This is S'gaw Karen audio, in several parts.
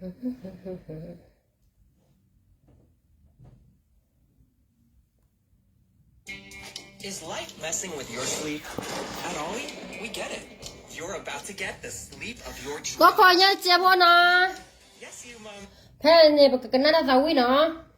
Is life messing with your sleep? At Ollie, we get it. You're about to get the sleep of your dreams. ကီၢ်ခီညါစဲဖိနီၤ. Yes, you, Mom. ဖဲန့ၣ် ပကကနၣ်တၢ်သးဝံၣ်နီၤ.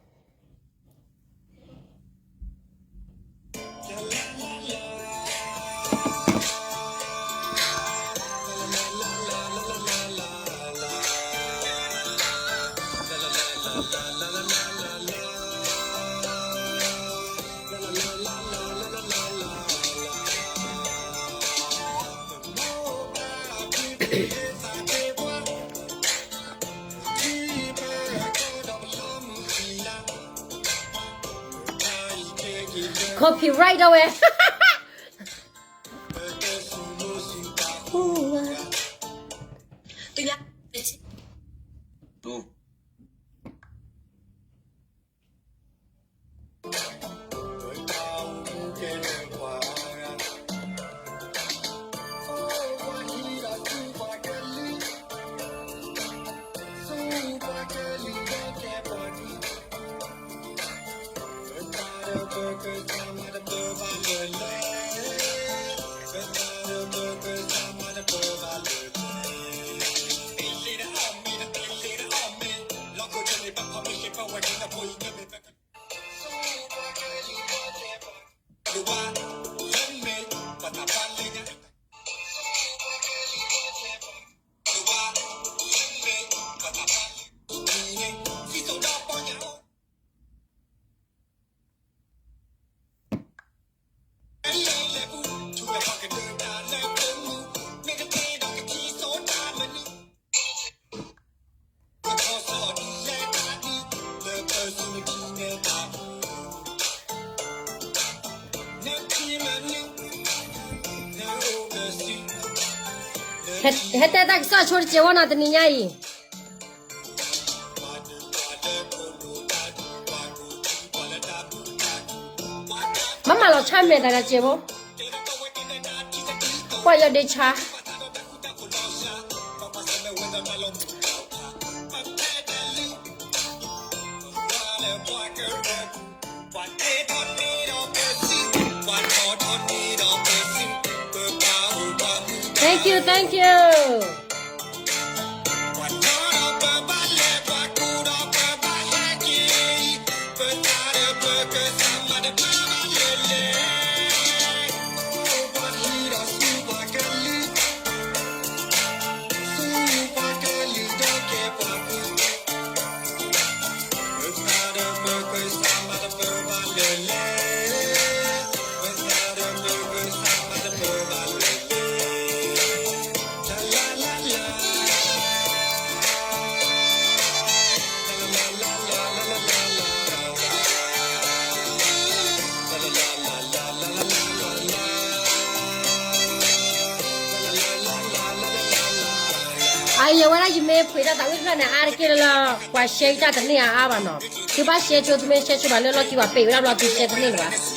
Copyright ဒၣ်ဝဲ. ဟဲတဲတၢ်ကစီၣ်ဆိတစဲးဝဲနီၤ တနံၤညါအံၤ. မ့ၢ်မၤလီၤဆါမဲာ်တၢ်တစဲးဖိ, ပှၤယီၤဒ့ဆါ. Thank you, thank you. အယဝဲဒၣ် ယမ့ၢ်ဖှ့းတၢ်သးဝံၣ်တဖျၢၣ်န့ၣ် အါတက့ၢ်လၢ ပှၤရှဲတၢ်တန့ၢ်အါအါဘၣ်နီၤ. သုဘၣ်ရှဲဆိ သုမ့ၢ်ရှဲဆိဘၣ်လၢလီၢ်ခံဘၣ် ပ့ၤဝဲဒၣ်ဘျီ သုရှဲတန့ၢ်လၢၤဘၣ်.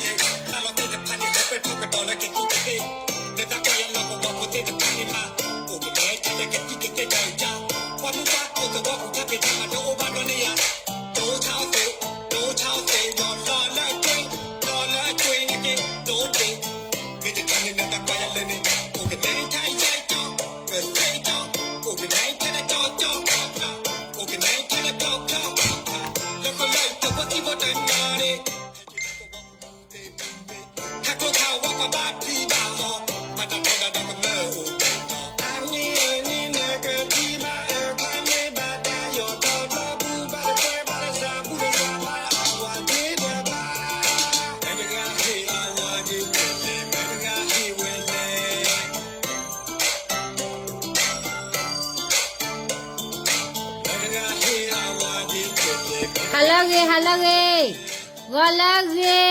ဟါလၢအဂ့ၤ, ဟါလၢအဂ့ၤ, ဂီၤလၢအဂ့ၤ.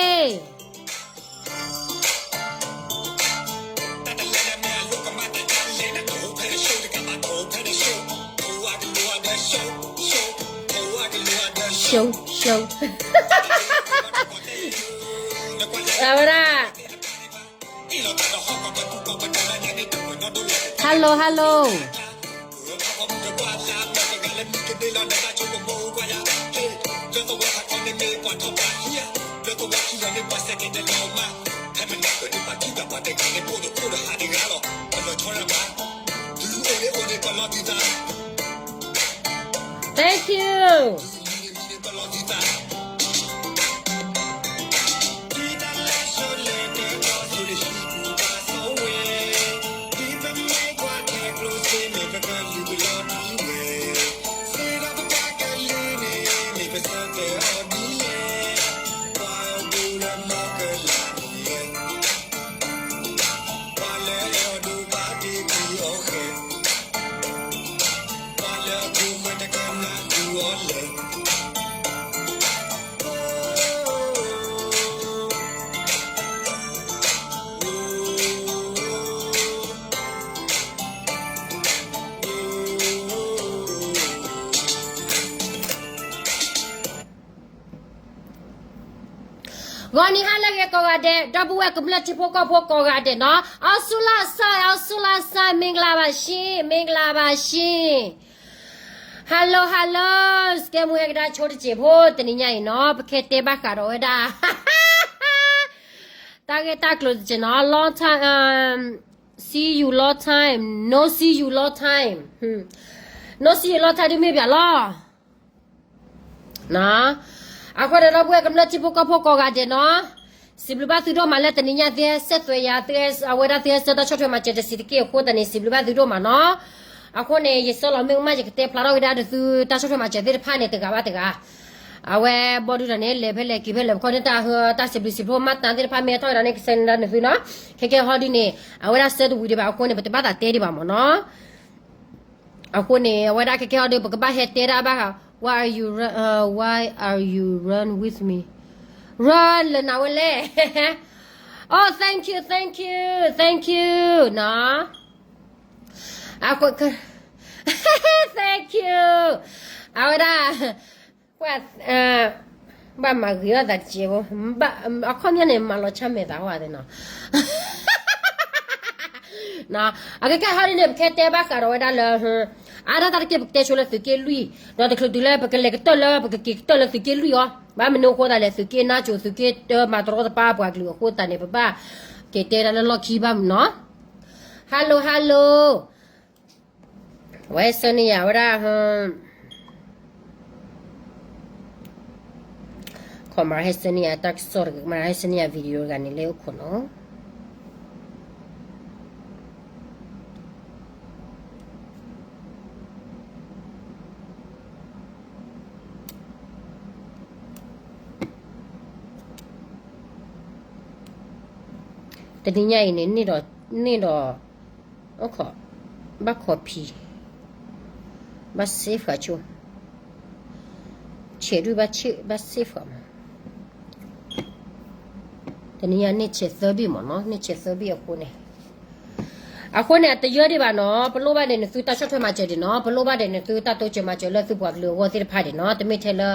အဝဲဒၣ် Hello, hello. Thank you.ဂီၤနံၤဟါလၢအဂ့ၤကိးဂၤဒဲး, ဒီပုၢ်ဝဲၢ်ကမျၢၢ်ထံဖိကီၢ်ဖိကိးဂၤဒဲးနီၤ, အီစူလၢစၢ်, အီစူလၢစၢ်, မင်္ဂလာပါရှင်, မင်္ဂလာပါရှင်. Hello, hello, စကဲမူဟဲကဒါဆိတစဲးဖိ တနံၤညါအံၤနီၤ, ပကဟဲတဲဘၣ်ဃးဒီးဝဲဒၣ် တၢ်ဂ့ၢ်တၢ်ကျိၤတစဲးနီၤ, long time, um, see you long time, no see you long time, no see you long time ဒ်မ့ၢ်ဘၣ်လီၤ. အဃိန့ၣ်ဒီပုၢ်ဝဲၢ်ကမျၢၢ်ထံဖိကီၢ်ဖိကိးဂၤဒဲးနီၤ, စံးဘျုးဘၣ်သုဒိၣ်မးလၢတနံၤညါသုဟဲဆဲးသွဲးယၤ, အဝဲဒၣ်သုဟဲဆၢတၢ်ဆီၣ်ထွဲမၤစၢၤတဆံးတက့ၢ်အဃိသတးန့ၣ် စံးဘျုးဘၣ်သုဒိၣ်မးနီၤ. အဃိန့ၣ် ယဆၢလီၤမ့ၢ်ကမၣ် ယကတဲဖျါထီၣ်ကဒါဒီးသုတၢ်ဆီၣ်ထွဲမၤစၢၤသ့ၣ်တဖၣ်န့ၣ် တဂၤဘၣ်တဂၤ အဝဲဘီဒုတၢ်န့ၣ် လဲၤဖဲလဲၣ်က့ၤဖဲလဲၣ် ပခီန့ၣ်တၢ်ဟၢတၢ်စံးဘျုးစံးဖှိၣ်မၤတၢ်သ့ၣ်တဖၣ် မ့ၢ်ထီၣ်ဝဲဒၣ်န့ၣ် ကဆဲးန့ၢ်ဒၣ်နသုနီၤ, ခဲကဲဟီဒုန့ၣ် အဝဲဒၣ်ဆၢတဝံၤဒံးဘၣ်အဃိန့ၣ် ပတဘၣ်သးတဲဒံးဘၣ်မ့ၢ်နီၤ. အဃိန့ၣ် အဝဲဒၣ်ခဲကဲဟီဒု ပကဘၣ်ဟဲတဲဒၣ်ဘၣ်ဃး why are you run, uh, why are you run with me, run လၢနၤဝဲလဲၣ်. Oh, thank you, thank you, thank you နီၤ. အဃိ thank you အဝဲဒၣ် ကွၢ် ဘၣ်မၤဂ့ၤအီၣ်သးတစဲးဖိ, အခီပညီန့ၣ် မၤလီၤဆါမဲာ်သးဟီသ့နီၤ. အကဲကဲဟီဒ်န့ၣ် ပကတဲဘၣ်ဃးဒီးဝဲဒၣ်လၢ အါဒၣ်တၢ်တက့ၢ် ပကတဲဆိလၢသုးက့လွံၢ်, ဒီးတချုးတုၤလၢပကလဲၤကတၢၢ်လၢ ပကက့ၤကတၢၢ်လၢသုးက့လွံၢ်အီၤ, ဘၣ်မနုၤအဃိသတးလဲၣ် သုးက့နါစိၤ သုးက့တၢ်မၤတရီတပါပှၤကလုာ်အဃိသတးန့ၣ် ပဘၣ်က့ၤတဲဒၣ်လၢလီၢ်ခံဘၣ်မနီၤ. ဟါလိၤ ဟါလိၤ ဝဲဟဲဆှၢန့ၢ်ယၤဝဲဒၣ် ခီမၤဟဲဆှၢန့ၢ်ယၤတၢ်ကစီၣ်တဂၤ မၤဟဲဆှၢန့ၢ်ယၤ video တဂၤန့ၣ်လၢအိၣ်ခိးနီၤ. တနံၤညါအံၤန့ၣ် န့ၢ်ဒီး အိၣ်ခိး ဘၣ် copy ဘၣ် save ဃာ်ဆိ, ဆဲးဒုၣ်ဘၣ်ဆဲး ဘၣ် save ဃာ်မး. တနံၤညါန့ၢ်ဆဲးသၢဘ့ၣ်မ့ၢ်နီၤ, န့ၢ်ဆဲးသၢဘ့ၣ်အဃိန့ၣ်, အဃိန့ၣ် အတယၢဒံးဘၣ်နီၤ, ပလိၣ်ဘၣ်ဒဲးန့ၣ် သုတၢ်ဆီၣ်ထွဲမၤစၢၤဒံးနီၤ, ပလိၣ်ဘၣ်ဒဲးန့ၣ်သုတၢ်တိစၢၤမၤစၢၤလၢသုပှၤကလုာ်အဂီၢ်သ့ၣ်တဖၣ်ဒံးနီၤ, တမ့ၢ်ထဲလၢ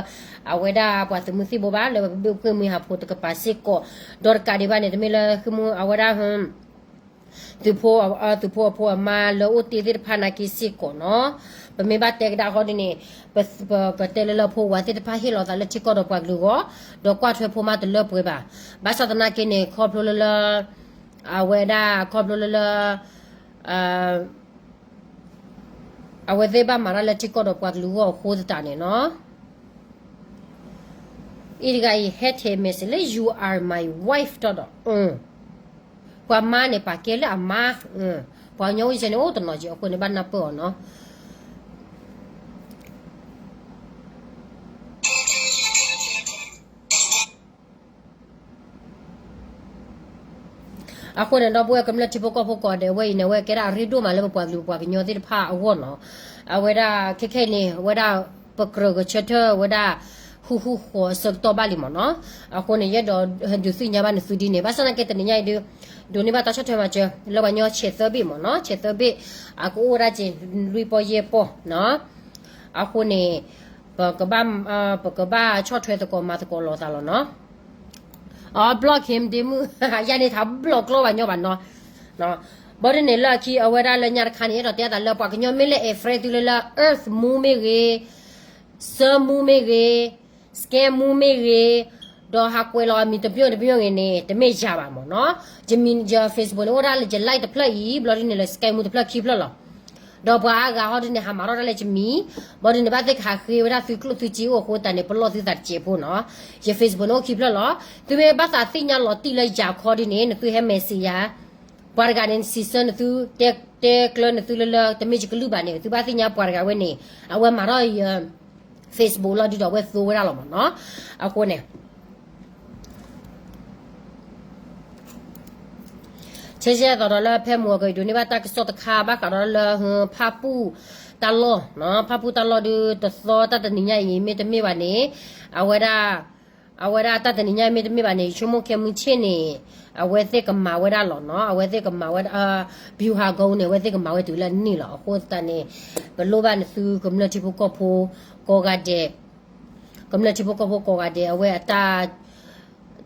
အဝဲဒၣ်ပှၤသုးမုၢ်သံၣ်ဘိဘၣ်, လၢပဘ့ၣ်ပဃ့ၢ်မှံဟးဖိတကပၤစ့ၢ်ကီး, ဒီးတကးဒံးဘၣ်န့ၣ် တမ့ၢ်လၢဃ့ၢ်မှံအဝဲဒၣ် သုးဖိ, သုးဖိအဖိအမါလၢအိၣ်တ့ၢ်သ့ၣ်တဖၣ်နာ်က့စ့ၢ်ကီးနီၤ, ပမ့ၢ်ဘၣ်တဲကဒါဃီဒ်န့ၣ်, ပတဲလၢလၢဖိဝၤသ့ၣ်တဖၣ်ဟ့ၣ်လီၤသးလၢထံကီၢ်ဒီးပှၤကလုာ်အဂီၢ်, ဒီးကွၢ်ထွဲဖိမါတလၢပှဲၤဘၣ်, ဘၣ်ဆၣ်သနာ်က့န့ၣ် ခီဖျိလၢလၢ အဝဲဒၣ်ခီဖျိလၢလၢ အဝဲသ့ၣ်ဘၣ်မၤတၢ်လၢထံကီၢ်ဒီးပှၤကလုာ်အဂီၢ်အဃိသတးန့ၣ်နီၤ, အံၤတဂၤအံၤ ဟဲထဲ message လၢ you are my wife တီၢ်ဒီး, ပှၤမါန့ၣ် ပာ်ကဲလၢအမါ, ပှၤကညီအိၣ်စဲန့ၣ် အိၣ်တနီၤက့ၤအဃိန့ၣ် ဘၣ်နၢ်ပၢၢ်အီၤနီၤ. အဃိန့ၣ် ဒီပုၢ်ဝဲၢ်ကမျၢၢ်ထံဖိကီၢ်ဖိကိးဂၤဒဲး အဝဲအံၤန့ၣ် အဝဲကဲဒၣ်အရ့ဒိၣ်မးလၢပပှၤကလုာ်ပပှၤကညီသ့ၣ်တဖၣ်အဂီၢ်နီၤ, အဝဲဒၣ်ခဲခဲအံၤန့ၣ် အဝဲဒၣ်ပကြၢးဂဲၤဆၢထၢၣ်ဝဲဒၣ် ဃူဃူဃီၤအဆၢကတီၢ်ဘၣ်လံမ့ၢ်နီၤ, အဃိန့ၣ် ယအဲၣ်ဒိးဒုးသ့ၣ်ညါဘၣ်နသုဒ်န့ၣ် ဘၣ်ဆၣ်သနာ်က့တနံၤညါအံၤဒုး ဒိးန့ၢ်ဘၣ်တၢ်ဆီၣ်ထွဲမၤစၢၤ လၢပှၤကညီဆဲးသၢဘ့ၣ်မ့ၢ်နီၤ, ဆဲးသၢဘ့ၣ်, အကအိၣ်ဝဲဒၣ်က့ၤလွံၢ်ပီၢ်ယဲၢ်ပီၢ်နီၤ, အဃိန့ၣ် ပကဘၣ် ပကဘၣ်ဆီၣ်ထွဲသကိးမၤသကိးလိာ်သးလီၤနီၤ. အ block him ဒ့မုၣ်, ယၤန့ၣ် တဘျီၣ်ကျီဘၣ်ညီဘၣ်နီၤ, ဘၣ်ဒ်န့ၣ်လၢအခံ အဝဲဒၣ်လၢညါတခါန့ၣ် အဲၣ်ဒိးတဲအသးလၢပှၤကညီမ့ၢ်လဲၤ add friend သုလၢလၢ Earth Moon မ့ၢ်ဂ့ၤ, Sun Moon မ့ၢ်ဂ့ၤ, Sky Moon မ့ၢ်ဂ့ၤ, ဒီးဟးကွဲးလီၤအမံၤတဘျီတဘျီဂ့ၤန့ၣ် တမ့ၢ်ယၤဘၣ်မ့ၢ်နီၤ. ယမံၤ ယ Facebook န့ၣ် အိၣ်ဒၣ်လၢယ like တဖျၢၣ်အံၤ ဘျီဒ်န့ၣ်လၢ Sky Moon တဖျၢၣ်ခံဖျၢၣ်လီၤ. ဒီးပှၤအါဂၤဟီဒ်န့ၣ် ဟးမၤထီၣ်ဒၣ်လၢယမံၤ, ဘျီဒ်န့ၣ် ဘၣ်သ့ၣ်ကဟးဃ့ဝဲဒၣ်သုကျိၣ်သုစ့အိၣ်အဃိသတးန့ၣ် ပလီၢ်သုသးတစဲးဖိနီၤ. ယ Facebook န့ၣ်အိၣ်ခံဖျၢၣ်လီၤ. သုမ့ၢ်ဘၣ်သးသ့ၣ်ညါလီၤတံၢ်လၢယၤခီဒ်န့ၣ် နသုဟဲ message ယၤ ပှၤတဂၤန့ၣ် စံးဆၢနသု, တဲကျၢနသုလၢလၢ တမ့ၢ်ယကလုၢ်ဘၣ်န့ၣ် သုဘၣ်သ့ၣ်ညါပှၤတဂၤဝဲန့ၣ် အဝဲမၤထီၣ်ယ Facebook လီၤဒုးဒီးအဝဲသိဝဲဒၣ်လီၤမ့ၢ်နီၤ. အဃိန့ၣ် ဆဲဆဲသိးဒီးလၢဖဲမုၢ်ဂီၤကဒိးန့ၢ်ဘၣ်တၢ်ကစီၣ်တခါ ဘၣ်ဃးဒီးလၢ ဖၣ်ပူၣ်တၢ်လီၢ်, ဖၣ်ပူၣ်တၢ်လီၢ်ဒုးတသီတၢ်တနံၤညါအံၤ မ့တမ့ၢ်ဘၣ်န့ၣ် အဝဲဒၣ် အဝဲဒၣ်တၢ်တနံၤညါအံၤမ့တမ့ၢ်ဘၣ်န့ၣ် ယဆိကမိၣ်ခဲမုၢ်ဆ့ၣ်န့ၣ် အဝဲသ့ၣ်ကမၤဝဲဒၣ်လီၤနီၤ. အဝဲသ့ၣ်ကမၤဝဲ ဗျူဟာကုန်း န့ၣ် အဝဲသ့ၣ်ကမၤဝဲတုၤလၢအနံၣ်လီၤ. အဃိသတးန့ၣ် ပလိၣ်ဘၣ်နသုကမျၢၢ်ထံဖိကီၢ်ဖိကိးဂၤဒဲး, ကမျၢၢ်ထံဖိကီၢ်ဖိကိးဂၤဒဲး အဝဲအတၢ်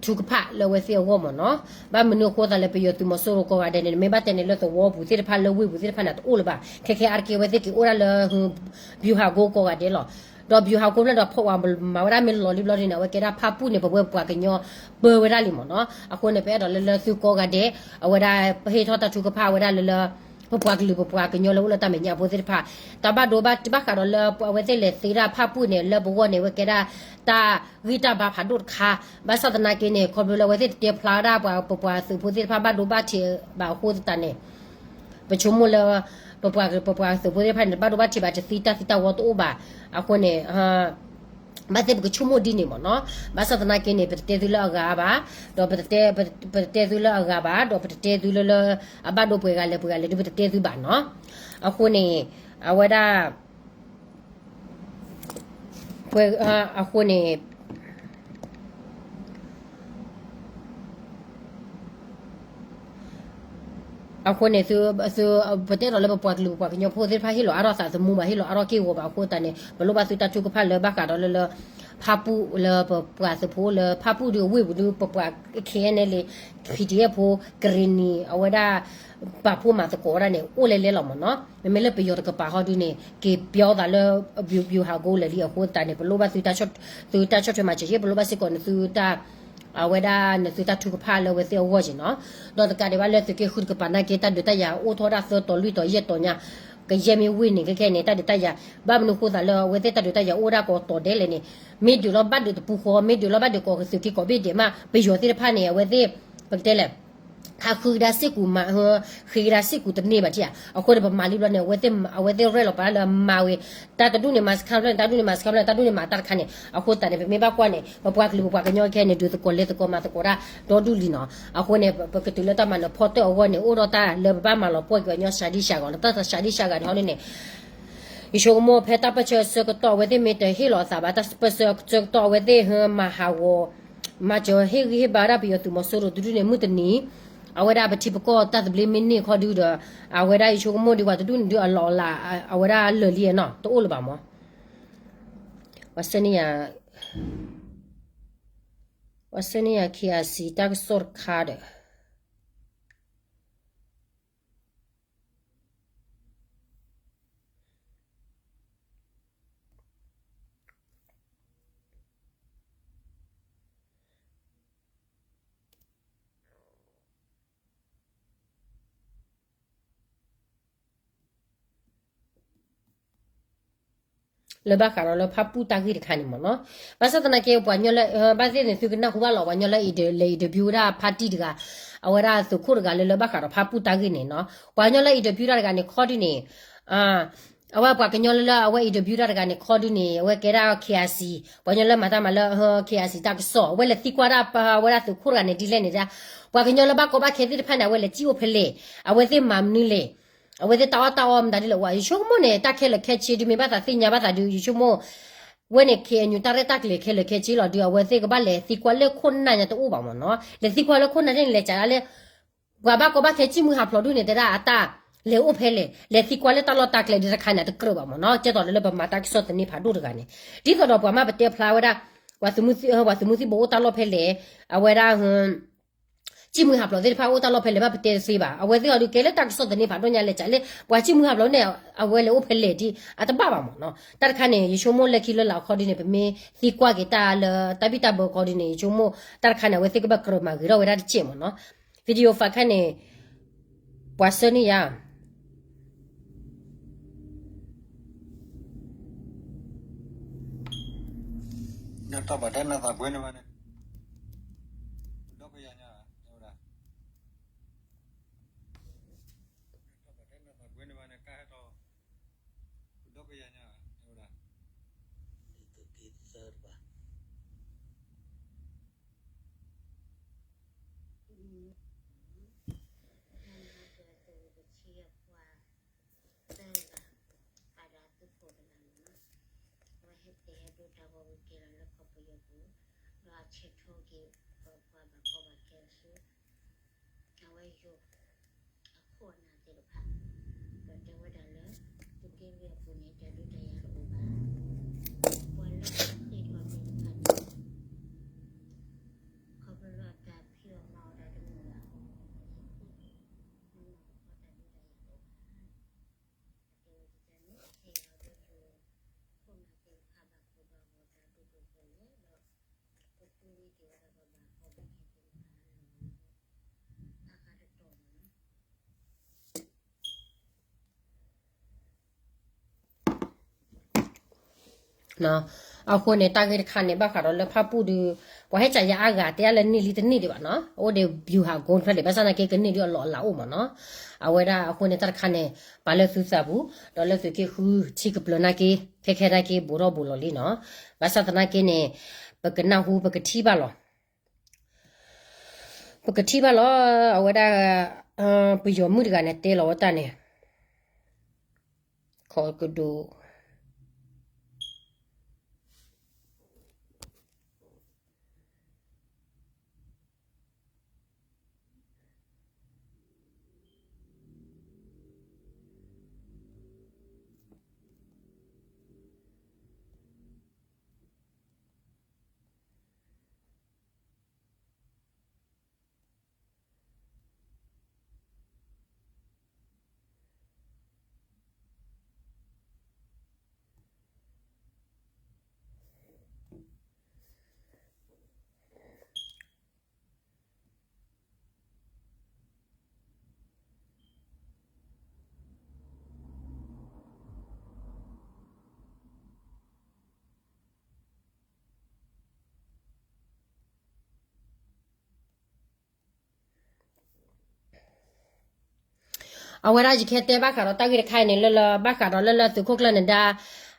ထုကဖၣ်လၢအဝဲသ့ၣ်အဂီၢ်မ့ၢ်နီၤ. ဘၣ်မနုၤအဃိသတးလၢပယီၤသုးမီၤစိရိၤကိးဂၤဒဲးန့ၣ် နမ့ၢ်ဘၣ်တဲန့ၣ်လၢသဝီပူၤသ့ၣ်တဖၣ်လၢဝ့ၢ်ပူၤသ့ၣ်တဖၣ်န့ၣ် တအိၣ်လၢၤဘၣ်. ခဲခဲအါတက့ၢ် အဝဲသ့ၣ်က့ၤအိၣ်ဒၣ်လၢ ဗျူဟာကုန်း ကိးဂၤဒဲးလီၤ. ဒီး ဗျူဟာကုန်း ဖျၢၣ်ဒီးဖီၣ်ဝဲမၤဝဲဒၣ်မ့ၢ်လီၤလံဘျီဒ်န့ၣ် အဝဲကဲဒၣ်ဖၣ်ပူၣ်န့ၣ် ပဝဲပပှၤကညီပၢဝဲဒၣ်လံမ့ၢ်နီၤ. အဃိန့ၣ် ပအဲၣ်ဒိးလၢလၢသုကိးဂၤဒဲး အဝဲဒၣ်ပဟ့ၣ်ထီၣ်တၢ်ထုကဖၣ်ဝဲဒၣ်လၢလၢ ပပှၤကလုာ်ပပှၤကညီလၢအိၣ်လၢတၢ်မဲာ်ညါဖိသ့ၣ်တဖၣ် တၢ်ဘၣ်ဒိဘၣ်ထံးဘၣ်ဃးဒီးလၢအဝဲသ့ၣ်လဲၤသ့ဒၣ်ဖၣ်ပူၣ်န့ၣ် လၢပဂီၢ်န့ၣ် အဝဲကဲဒၣ်တၢ်ဂံၢ်တၢ်ဘါဖးဒိၣ်တခါ, ဘၣ်ဆၣ်သနာ်က့န့ၣ် ခီဖျိလၢအဝဲသ့ၣ်တတဲဖျါဝဲဒၣ်ပှၤပပှၤသုးဖိသ့ၣ်တဖၣ်ဘၣ်ဒိဘၣ်ထံးဘၣ်အဃိသတးန့ၣ် ပဆိကမိၣ်လၢ ပပှၤပပှၤသုးဖိသ့ၣ်တဖၣ်န့ၣ် ဘၣ်ဒိဘၣ်ထံးဘၣ်တသံတၢ်သံတၢ်ဝီတအိၣ်ဘၣ်. အဃိန့ၣ် ဘၣ်သ့ၣ်ပကဆိကမိၣ်ဒ်န့ၣ်မ့ၢ်နီၤ. ဘၣ်ဆၣ်သနာ်က့န့ၣ် ပတတဲသုလၢအဂၤဘၣ်, ဒီး ပတတဲသုလၢအဂၤဘၣ်, ဒီးပတတဲသုလၢလၢ အဘၣ်ဒိပှဲၤဂၤလဲၣ်ပှဲၤဂၤလဲၣ်ဒုး ပတတဲသုဘၣ်နီၤ. အဃိန့ၣ် အဝဲဒၣ် ပှဲၤ အဃိန့ၣ် အဃိန့ၣ် သု ပတဲဒီးလၢပပှၤကလုာ်ပပှၤကညီဖိသ့ၣ်တဖၣ် ဟ့ၣ်လီၤအါထီၣ်သးသမူဘၣ်, ဟ့ၣ်လီၤအါထီၣ်က့ၢ်ဂီၤဘၣ်အဃိသတးန့ၣ် ပလိၣ်ဘၣ်သုတၢ်ထုကဖၣ်လၢဘၣ်ဃးဒီးလၢလၢ ဖၣ်ပူၣ်လၢပပှၤသုးဖိလၢဖၣ်ပူၣ်ဒုးအဝ့ၢ်ပူၤဒုး ပပှၤ K N L A, K D F ဖိ ကရ့ၣ်နံၤ အဝဲဒၣ် ပာ်ဖှိၣ်မၤသကိးဝဲဒၣ်န့ၣ် အိၣ်လဲၤလဲၤလီၤမ့ၢ်နီၤ. မ့မ့ၢ်လၢပယီၤတကပၤဟီဒုးန့ၣ် က့ၤပျီသးလၢ ဗျူဟာကုန်း လၢာ်လံအဃိသတးန့ၣ် ပလိၣ်ဘၣ်သု သုတၢ်ဆီၣ်ထွဲမၤစၢၤယ့ၣ် ပလိၣ်ဘၣ်စ့ၢ်ကီးန့ၣ်သုတၢ် အဝဲဒၣ်န့ၣ်သုတၢ်ထုကဖၣ်လၢအဝဲသ့ၣ်အဂီၢ်က့ၤနီၤ. ဒီးတကးဒံးဘၣ်လၢသုးက့ဃုတကပၤနာ်က့ တၢ်ဒုးတၢ်ယၤအိၣ်ထီၣ်ဒၣ်သၢတီၤလွံၢ်တီၤယဲၢ်တီၤညါ, ကယဲၢ်မ့ၢ်ဝ့ၢ်န့ၣ် ခဲခဲန့ၣ် တၢ်ဒုးတၢ်ယၤ ဘၣ်မနုၤဃိသးလၢအဝဲသ့ၣ်တၢ်ဒုးတၢ်ယၤအိၣ်ဒၣ်ကိးတီၤဒဲးလဲၣ်န့ၣ်, မ့ၢ်ဒုးလီၤဘၣ်ဒုးတပူၤဃီ မ့ၢ်ဒုးလီၤဘၣ်ဒုးကိးသုးက့ကိးဘ့ၣ်ဒဲးမး ပယီၤသ့ၣ်တဖၣ်န့ၣ် အဝဲသ့ၣ် ပကတဲလဲၣ် ဟးဃုကဒါစ့ၢ်ကီးမး, ဃ့ကဒါစ့ၢ်ကီးတန့ၢ်ဘၣ်ထံၣ်ဧါ. အဃိန့ၣ် ပမၤလံဘျီန့ၣ် အဝဲသ့ၣ်ရဲၣ်လီၤပာ်လၢမၤဝဲ တၢ်တဒူၣ်န့ၣ်မၤစခါဖျၢၣ်န့ၣ် တၢ်ဒူၣ်န့ၣ်မၤစခါဖျၢၣ်န့ၣ် တၢ်ဒူၣ်န့ၣ်မၤတၢ်တခါန့ၣ် အဃိသတးန့ၣ် ပမ့ၢ်ဘၣ်ကွၢ်န့ၣ် ပပှၤကလုာ်ပပှၤကညီခဲန့ၣ် ဒုးသကိးလဲၤသကိးမၤသကိးတၢ်ဒီဒူၣ်လံနီၤ. အဃိန့ၣ် ပကတုၤလၢတၢ်မၤနၢၤဖီတၢၣ်အဂီၢ်န့ၣ် အိၣ်ဒီးတၢ်လၢပဘၣ်မၤလီၤပှီၢ်က့ၤပှၤကညီစှၤဒံစှၤဂၤဒီး တၢ်စှၤဒံစှၤဂၤန့ၣ်ဟီဒ်န့ၣ် ယဆိကမိၣ်ဖဲတၢ်ပၢၢ်ဆၢဆၢကတီၢ်အဝဲသ့ၣ်မ့ၢ်တဟ့ၣ်လီၤအသးဘၣ် တၢ်ပၢၢ်ဆၢဆၢကတီၢ်အဝဲသ့ၣ်ဟဲမၤဟးဂီၤ မၤစၢၤဟ့ၣ်ဂံၢ်ဟ့ၣ်ဘါဝဲဒၣ်ပယီၤသုးမီၤစိရိၤတဒူၣ်န့ၣ် မုၢ်တနံၤ အဝဲဒၣ်ပထံပကီၢ်တၢ်သဘျ့မ့ၢ်န့ၢ်ခီဒုဒီး အဝဲဒၣ်ယဆိကမိၣ်ဒ်ပှၤတဒူၣ်န့ၣ်ဒုးအလီၢ်အလၤ အဝဲဒၣ်လၢာ်လံနီၤ တအိၣ်လၢၤဘၣ်မး. ပှၤဆှၢန့ၢ်ယၤ ပှၤဆှၢန့ၢ်ယၤ K I C တၢ်ကစီၣ်တခါဒီး လၢဘၣ်ဃးဒီးလၢဖၣ်ပူၣ်တၢ်ဂ့ၢ်တခါန့ၣ်မ့ၢ်နီၤ. ဘၣ်ဆၣ်သနာ်က့ ပှၤကညီလၢ ဘၣ်သ့ၣ်န့ၣ် သုကနၢ်ဟူဘၣ်လီၤ ပှၤကညီလၢ လဲၤ interview ဝဲဒၣ်ဖါတံၢ်တဂၤ အဝဲဒၣ်သုးခိၣ်တဂၤလၢလၢဘၣ်ဃးဒီးဖၣ်ပူၣ်တၢ်ဂ့ၢ်န့ၣ်နီၤ. ပှၤကညီလၢ interview တၢ်တဂၤန့ၣ် ခီဒုန့ၣ် အဝဲပှၤကညီလၢလၢအဝဲ interview တၢ်တဂၤန့ၣ် ခီဒုန့ၣ် အဝဲကဲဒၣ် K I C ပှၤကညီလၢမၤတၢ်မၤလၢ K I C တၢ်ကစီၣ် အဝဲလဲၤသံကွၢ်ဒၣ် အဝဲဒၣ်သုးခိၣ်တဂၤန့ၣ် ဒ်လဲၣ်န့ၣ်ဒၣ် ပှၤကညီလၢဘၣ်ကီဘၣ်ခဲသ့ၣ်တဖၣ်န့ၣ် အဝဲလဲၤစံၣ်အိၣ်ဖဲလဲၣ် အဝဲသ့ၣ်မၤမနုၤလဲၣ် အဝဲသ့ၣ်တၢ်အီၣ်တၢ်အီမတၤဒ်လဲၣ်ဝဲ ယဆိကမိၣ်န့ၣ် တၢ်ခဲလၢာ်ခဲဆ့ဒုးမ့ၢ်ဘၣ်သးသ့ၣ်ညါဘၣ်သးဒုး ယဆိကမိၣ် ဝဲန့ၣ် K N U တၢ်ရဲၣ်တၢ်ကျဲၤခဲလၢာ်ခဲဆ့လီၤဒုး အဝဲသ့ၣ်ကဘၣ်လဲၤသံကွၢ်လၢခိၣ်နၢ်ညါတအိၣ်ဘၣ်မ့ၢ်နီၤ လဲၤသံကွၢ်လၢခိၣ်နၢ်န့ၣ် လဲၤစးဒၣ်လၢ ပှၤဘၣ်ကီဘၣ်ခဲစံၣ်မုၢ်ဟးဖျိးဒုးန့ၣ် တဲဒၣ်အတၢ်လဲၤအိၣ်ဖဲလဲၣ် လဲၤသံကွၢ်လၢတၢ်လီၢ်တၢ်ကျဲဒုးတခါန့ၣ် တကြၢးဘၣ်မ့ၢ်နီၤ ကဲသိးလၢပမၤတၢ်ကစီၣ်သန့ဖးဒိၣ်တဂၤန့ၣ် ဒ်သိးဒီးပှၤမ့ၢ်ပတဲဖျါဝဲဒၣ် ပှၤသုးမုၢ်သံၣ်ဘိအိၣ်တၢ်လီၢ်ဖဲလဲၣ် အဝဲဒၣ် ပှၤစံၣ်မုၢ်ဟးဖျိးသ့ၣ်တဖၣ်အိၣ်တၢ်လီၢ်ဖဲလဲၣ်ဘၣ် ပတဲတသ့ဘၣ်. အဝဲသ့ၣ်အီၤဒုးကဲလၢတၢ်ကစီၣ်သန့ဖးဒိၣ်ညါလဲၣ် ကလဲၣ် ပှၤစံၣ်မုၢ်ဟးဖျိးန့ၣ် အဝဲလဲၤအိၣ်ဖဲလဲၣ်ဒ် အတဘၣ်ဘၣ်မ့ၢ်နီၤ. တၢ်တခါန့ၣ် ယဆိကမိၣ်လၢခံလၢလာ်အခီဒ်န့ၣ် ပမ့ၢ်သံကွၢ်က့ၤတၢ်လၢတၢ်ဘံၣ်တၢ်ဘၢအခီဒ်န့ၣ် ယဆိကမိၣ် တၢ်တခါန့ၣ် အဝဲသ့ၣ်ကဘၣ်ကြၢးမၤဂ့ၤထီၣ်ဝဲဒၣ်တစဲးမ့ၢ်နီၤ. video file ခါန့ၣ် ပှၤဆှၢန့ၢ်ယၤ ဒီးတၢ်ဘၣ်တဲနသးပှဲၤန့ၢ်ဘၣ်န့ၣ် ဒီကယၤညါ တဲဝဲဒၣ် တၢ်ဘၣ်တဲနသးပှဲၤန့ၢ်ဘၣ်န့ၣ် ကါဟဲထီၣ် ဒီကယၤညါ တဲဝဲဒၣ် လံာ်သုးက့သၢတပၤ သၢဂၤ ပာ်ဒီးအသုးခိၣ်တဂၤန့ၣ်လီၤ. အဝဲဟဲတဲဟဲဒိတၢ်ဂီၤဝံၤက့ၤလီၤလၢကီၢ်ပယီၤပူၤ ဒီးအဆဲးထီၣ်က့ၤ ပှၤဘၣ်ကီဘၣ်ခဲအစု အဝဲယိၤ အခိၣ်အနၢ်သ့ၣ်တဖၣ် ဒီးတဲဝဲဒၣ်လၢ သုးက့လွံၢ်အပူၤန့ၣ် တၢ်ဒုးတၢ်ယၤတအိၣ်ဘၣ်. ပှၤလၢအဃ့ၢ်ထီၣ်သ့ၣ်တဖၣ်န့ၣ် ခီဖျိလၢအတၢ်ဖံးအီၣ်မၤအီၣ်တၢ်တမုာ်ဘၣ်အဃိ မ့ၢ်နီၢ်ကီၢ်တၢ်ဒုးတၢ်ယၤတအိၣ်ဘၣ်. အတဲဝဲဒ်န့ၣ် ဟဲအီၤဒ်သိး ခိၣ်နၢ်သ့ၣ်တဖၣ်ဘၣ်ကိၢ်ဘၣ်ဂီၤတၢ်ဒိၣ်ဒိၣ်ပှဲၤပှဲၤဒီး ပသူဝဲက့ၤဝဲဒၣ်ပဘၣ်ကီဘၣ်ခဲသ့ၣ်တဖၣ်လၢ အဂၤတတီၢ်မ့ၢ်နီၤ. အဃိန့ၣ် တၢ်ဂ့ၢ်တခါန့ၣ် ဘၣ်ဃးဒီးလၢဖၣ်ပူၣ်ဒုး ပှၤဟဲကးယၤအါဂၤ တဲဒၣ်လၢန့ၢ်လံတန့ၢ်ဒံးဘၣ်နီၤ, အိၣ်ဒီး ဗျူဟာကုန်း ဖဲလဲၣ် ဘၣ်ဆၣ်သနာ်က့ ကန့ၢ်ဒုးအလီၢ်အလၤအိၣ်မ့ၢ်နီၤ. အဝဲဒၣ်အဃိန့ၣ် တၢ်တခါန့ၣ် ပာ်လၢသုသးပူၤ ဒီးလၢသုးက့ဃု ထံကပျၢၤနာ်က့ ခဲခဲနာ်က့ ဘူးထီၣ်ဘူးလီၤလံနီၤ. ဘၣ်ဆၣ်သနာ်က့န့ၣ် ပကနၢ်ဟူ ပကထံၣ်ဘၣ်လီၤ ပကထံၣ်ဘၣ်လီၤ အဝဲဒၣ် ပယီၤမုၣ်တဂၤန့ၣ် တဲလီၤဝဲတၢ်န့ၣ် ခီကဒိၣ်အဝဲဒၣ်ယကဟဲတဲဘၣ်ဃးဒီးတၢ်ဂ့ၢ်တခါအံၤန့ၣ် လၢလၢဘၣ်ဃးဒီးလၢလၢသုးခိၣ်ကျၢၢ်နဒါ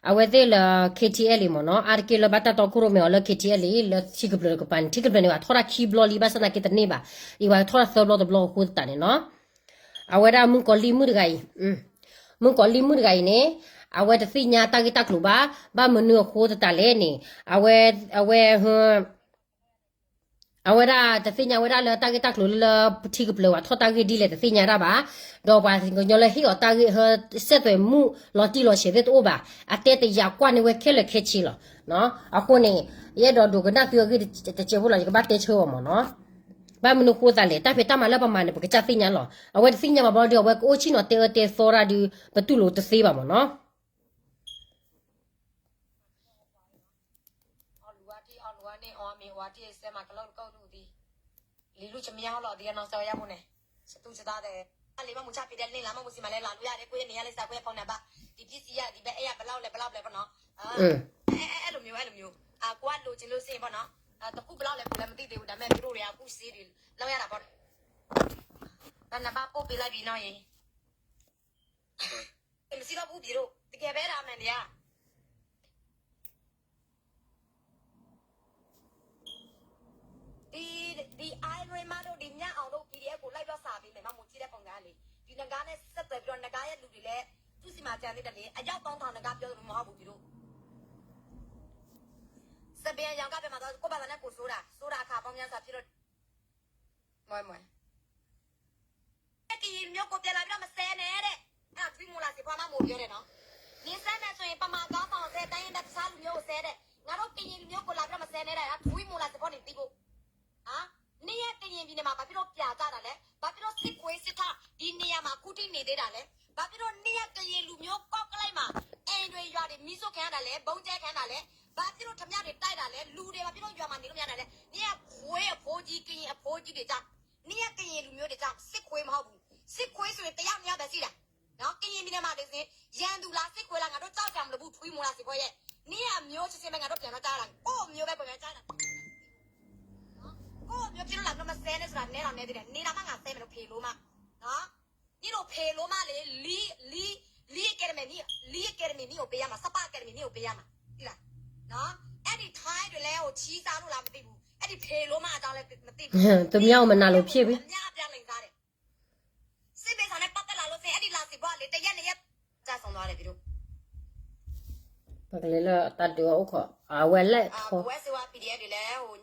အဝဲသ့ၣ်လၢ KTLA မ့ၢ်နီၤ အါတက့ၢ်လၢဘၣ်တၢ်တီခိၣ်ရိၣ်မဲအီၤလၢ KTLA လၢထံကပျၢၤတကပၤန့ၣ် ထံကပျၢၤန့ၣ် ပှၤထီၣ်တၢ်ခံဘျီလံ ဘၣ်ဆၣ်သနာ်က့တန့ၢ်ဘၣ် အံၤပှၤထီၣ်တၢ်သၢဘျီတဘျီအဃိသတးန့ၣ်နီၤ အဝဲဒၣ်မုၣ်ကီၤလံၢ်မုၣ်တဂၤအံၤ မုၣ်ကီၤလံၢ်မုၣ်တဂၤအံၤန့ၣ် အဝဲတသ့ၣ်ညါတၢ်ဂ့ၢ်တၢ်ကျိၤဘၣ် ဘၣ်မနုၤအဃိသတးလဲၣ်န့ၣ် အဝဲ အဝဲ အဝဲဒၣ်တသ့ၣ်ညါဝဲဒၣ်လၢတၢ်ဂ့ၢ်တၢ်ကျိၤလၢလၢထံကပျၢၤပှၤထီၣ်တၢ်ဂ့ၢ်ဒ်လဲၣ်တသ့ၣ်ညါတၢ်ဘၣ်, ဒီးပှၤကညီလၢဟ့ၣ်အီၤတၢ်ဂ့ၢ်ဟဲစဲသွဲးမူးလီၤတံၢ်လီၤဆဲးသ့ၣ်တအိၣ်ဘၣ်, အတဲတယာ်ကွၢ်န့ၢ်ဝဲခဲလၢာ်ခဲဆ့လီၤ. အဃိန့ၣ် ယအဲၣ်ဒိးဒိကနၣ်သုအဂ့ၢ်တစဲးဖိလီၤ ယကဘၣ်တဲဆၢအီၤမ့ၢ်နီၤ. ဘၣ်မနုၤဃိသးလဲၣ် တၢ်ဖံးတၢ်မၤလၢပမၤန့ၣ် ပကစၢ်သ့ၣ်ညါလီၤ. အဝဲတသ့ၣ်ညါဘၣ်ဘျီဒီး အဝဲကအိၣ်ဆ့ၣ်နီၤတဲအၢတဲသီတၢ်ဒီး ပတူၢ်လိာ်တသ့ဘၣ်မ့ၢ်နီၤ. အီၣ်လူဝါထံ အီၣ်လူဝါန့ၣ် အီၣ်မ့ၤဝါထံ စဲမၤကလီကလီဒူၣ်သံ လံၤလူၢ်ဆမံဟီၣ်လီၤ ဒ်အနီၢ်စၢၤဝဲယါဖိန့ၣ် စတူၢ်စသား တၢ်လံၤဘၣ်မူဆါဖံးဒဲးလၢန့ၣ်လၢမ့ၢ်မူဆံမၤလဲလၤလူယါဒ် ကွ့န့ၣ်ယါလံစးကွ့ဖီန့ၣ်ဘၣ် ဒ်ပစံးယါဒ်ဘဲအဲၣ်ယါဘလီၢ်လဲၣ်ဘလီၢ်ဘျဲၣ်ပနီၤ အဲၣ်လူၤမံၤအဲၣ်လူၤမံၤ အကွၢ်လိာ်က့ၤလိာ်စ့ၢ်ဘၣ်နီၤ တကူၣ်ဘလီၢ်လဲၣ်ပူၤလဲၣ်မ့ၢ်သံသ့ဝံၤ ဒၣ်မ့ၢ်ကရူၢ်ရံအကူၣ်စ့ဒ် လီၤယါဒၣ်ဖီ နဘၣ်ပိၢ်ပ့ၤလၢဘံနီၤအံၤ မစံးထီၣ်ပူၤပံၤဒိၣ် တကဲဘဲဒၣ်မဲာ်န့ၣ်ဧါ ဒ် ဒ်အါနွဲမါဒိၣ် ဒ်ညၣ်အီၤဒိၣ် ပံၤဒ်အဲၣ်ကိးလၢဘျီၣ်စးဘ့ၣ်မဲာ် မၤမူထံဒဲးဖီၣ်နဂါလံ ဒ်နဂါန့ၣ် ဆက်သွယ်ပြီးတော့ နဂါယဲလူၤဒ်လဲၣ် တူၢ်စံမၤတၢ်န့ၣ်တလံ အရောက်တောင်းတောင်း နဂါပြောသလို မဟုတ်ဘူး ပံၤဒိၣ် စပင်အရောင်ကဘဲမှာတော့ ကိုယ့်ဘာသာနဲ့ကိုယ်ဆိုတာ ဆိုတာအခါပေါင်းများစွာဖြစ်လို့ မွဲမွဲ ကရင်လူမျိုးကိုပြန်လာပြီးတော့မစဲနဲ့တဲ့ အဲ့ဒါထွေးမူလာစေဖို့ မှမဟုတ်ပြောတယ်နော် နင်စဲမယ်ဆိုရင် ဗမာခေါင်းဆောင်ကိုစဲ တိုင်းရင်းသားတခြားလူမျိုးကိုစဲတဲ့ ငါတို့ကရင်လူမျိုးကိုလာပြီးတော့မစဲနဲ့တဲ့ ထွေးမူလာစေဖို့ နင်သိဖို့ ဟာ နင်ရဲ့ကရင်ပြည်နယ်မှာဘာဖြစ်လို့ပြ ခံရတာလဲၣ်, ဗုံးကြဲခံရတာလဲၣ်, ဘာဖြစ်လို့ ဓားပြတိုက်တာလဲၣ်, လူတွေ ဘာဖြစ်လို့ ရွာမှာ နေလို့ မရတာလဲၣ်. နင်က ခွေးအဖိကြီး, ကရင်အဖိကြီးတွေကြောင့်, နင်က ကရင်လူမျိုးတွေကြောင့်, စစ်ခွေးမဟုတ်ဘူး. စစ်ခွေးဆိုရင် တစ်ယောက် နှစ်ယောက်ပဲ ရှိတာနော်. ကရင်ပြည်နယ်မှာ ဆိုရင် ရန်သူလား စစ်ခွေးလား ငါတို့ ကြောက်စရာမလိုဘူး. ထွေးမူလာ စစ်ခွေးရဲ့, နင်က မျိုး စစ်စစ်ပဲ ငါတို့ ပြန်တော့ ကြားတာ, ကိုယ့်မျိုးပဲ ပြန်တော့ ကြားတာ. ကိုယ့်မျိုး ဖြစ်လို့လား မဆဲနဲ့ဆိုတာ နဲတော့နဲသေးတယ်, နေတာမှ ငါဆဲမယ်လို့ ဖေလိုမနော်. နင်တို့ ဖေလိုမလေး, လေး, လေး, လေး အကယ်ဒမီ နည်း, လေး အကယ်ဒမီ နည်းကို ပေးရမှာ, ဆပ်ပ အကယ်ဒမီ နည်းကို ပေးရမှာ, သိလားနော်. အဲ့ဒီ ထိုင်းတွေလည်း ဟို ချီးစားလို့လား မသိဘူး, အဲ့ဒီ ဖေလိုမ အကြောင်းလည်း မသိဘူး. သူများကို မနာလို့ ဖြစ်ပြီ. အများအပြား လိမ်စားတယ်. စစ်ပေးဆောင်နဲ့ ပတ်သက်လာလို့ရှိရင် အဲ့ဒီ လာစစ်ဘွားလေး တစ်ရက်နှစ်ရက် ကျဆုံးသွားတယ် သူတို့. ပကလဲၤလၢတၢ်ဒုးအအိၣ်ခိး အဝဲလဲၣ်ထီ ကိုဝဲစေဝါ PDF တွေလည်း ဟို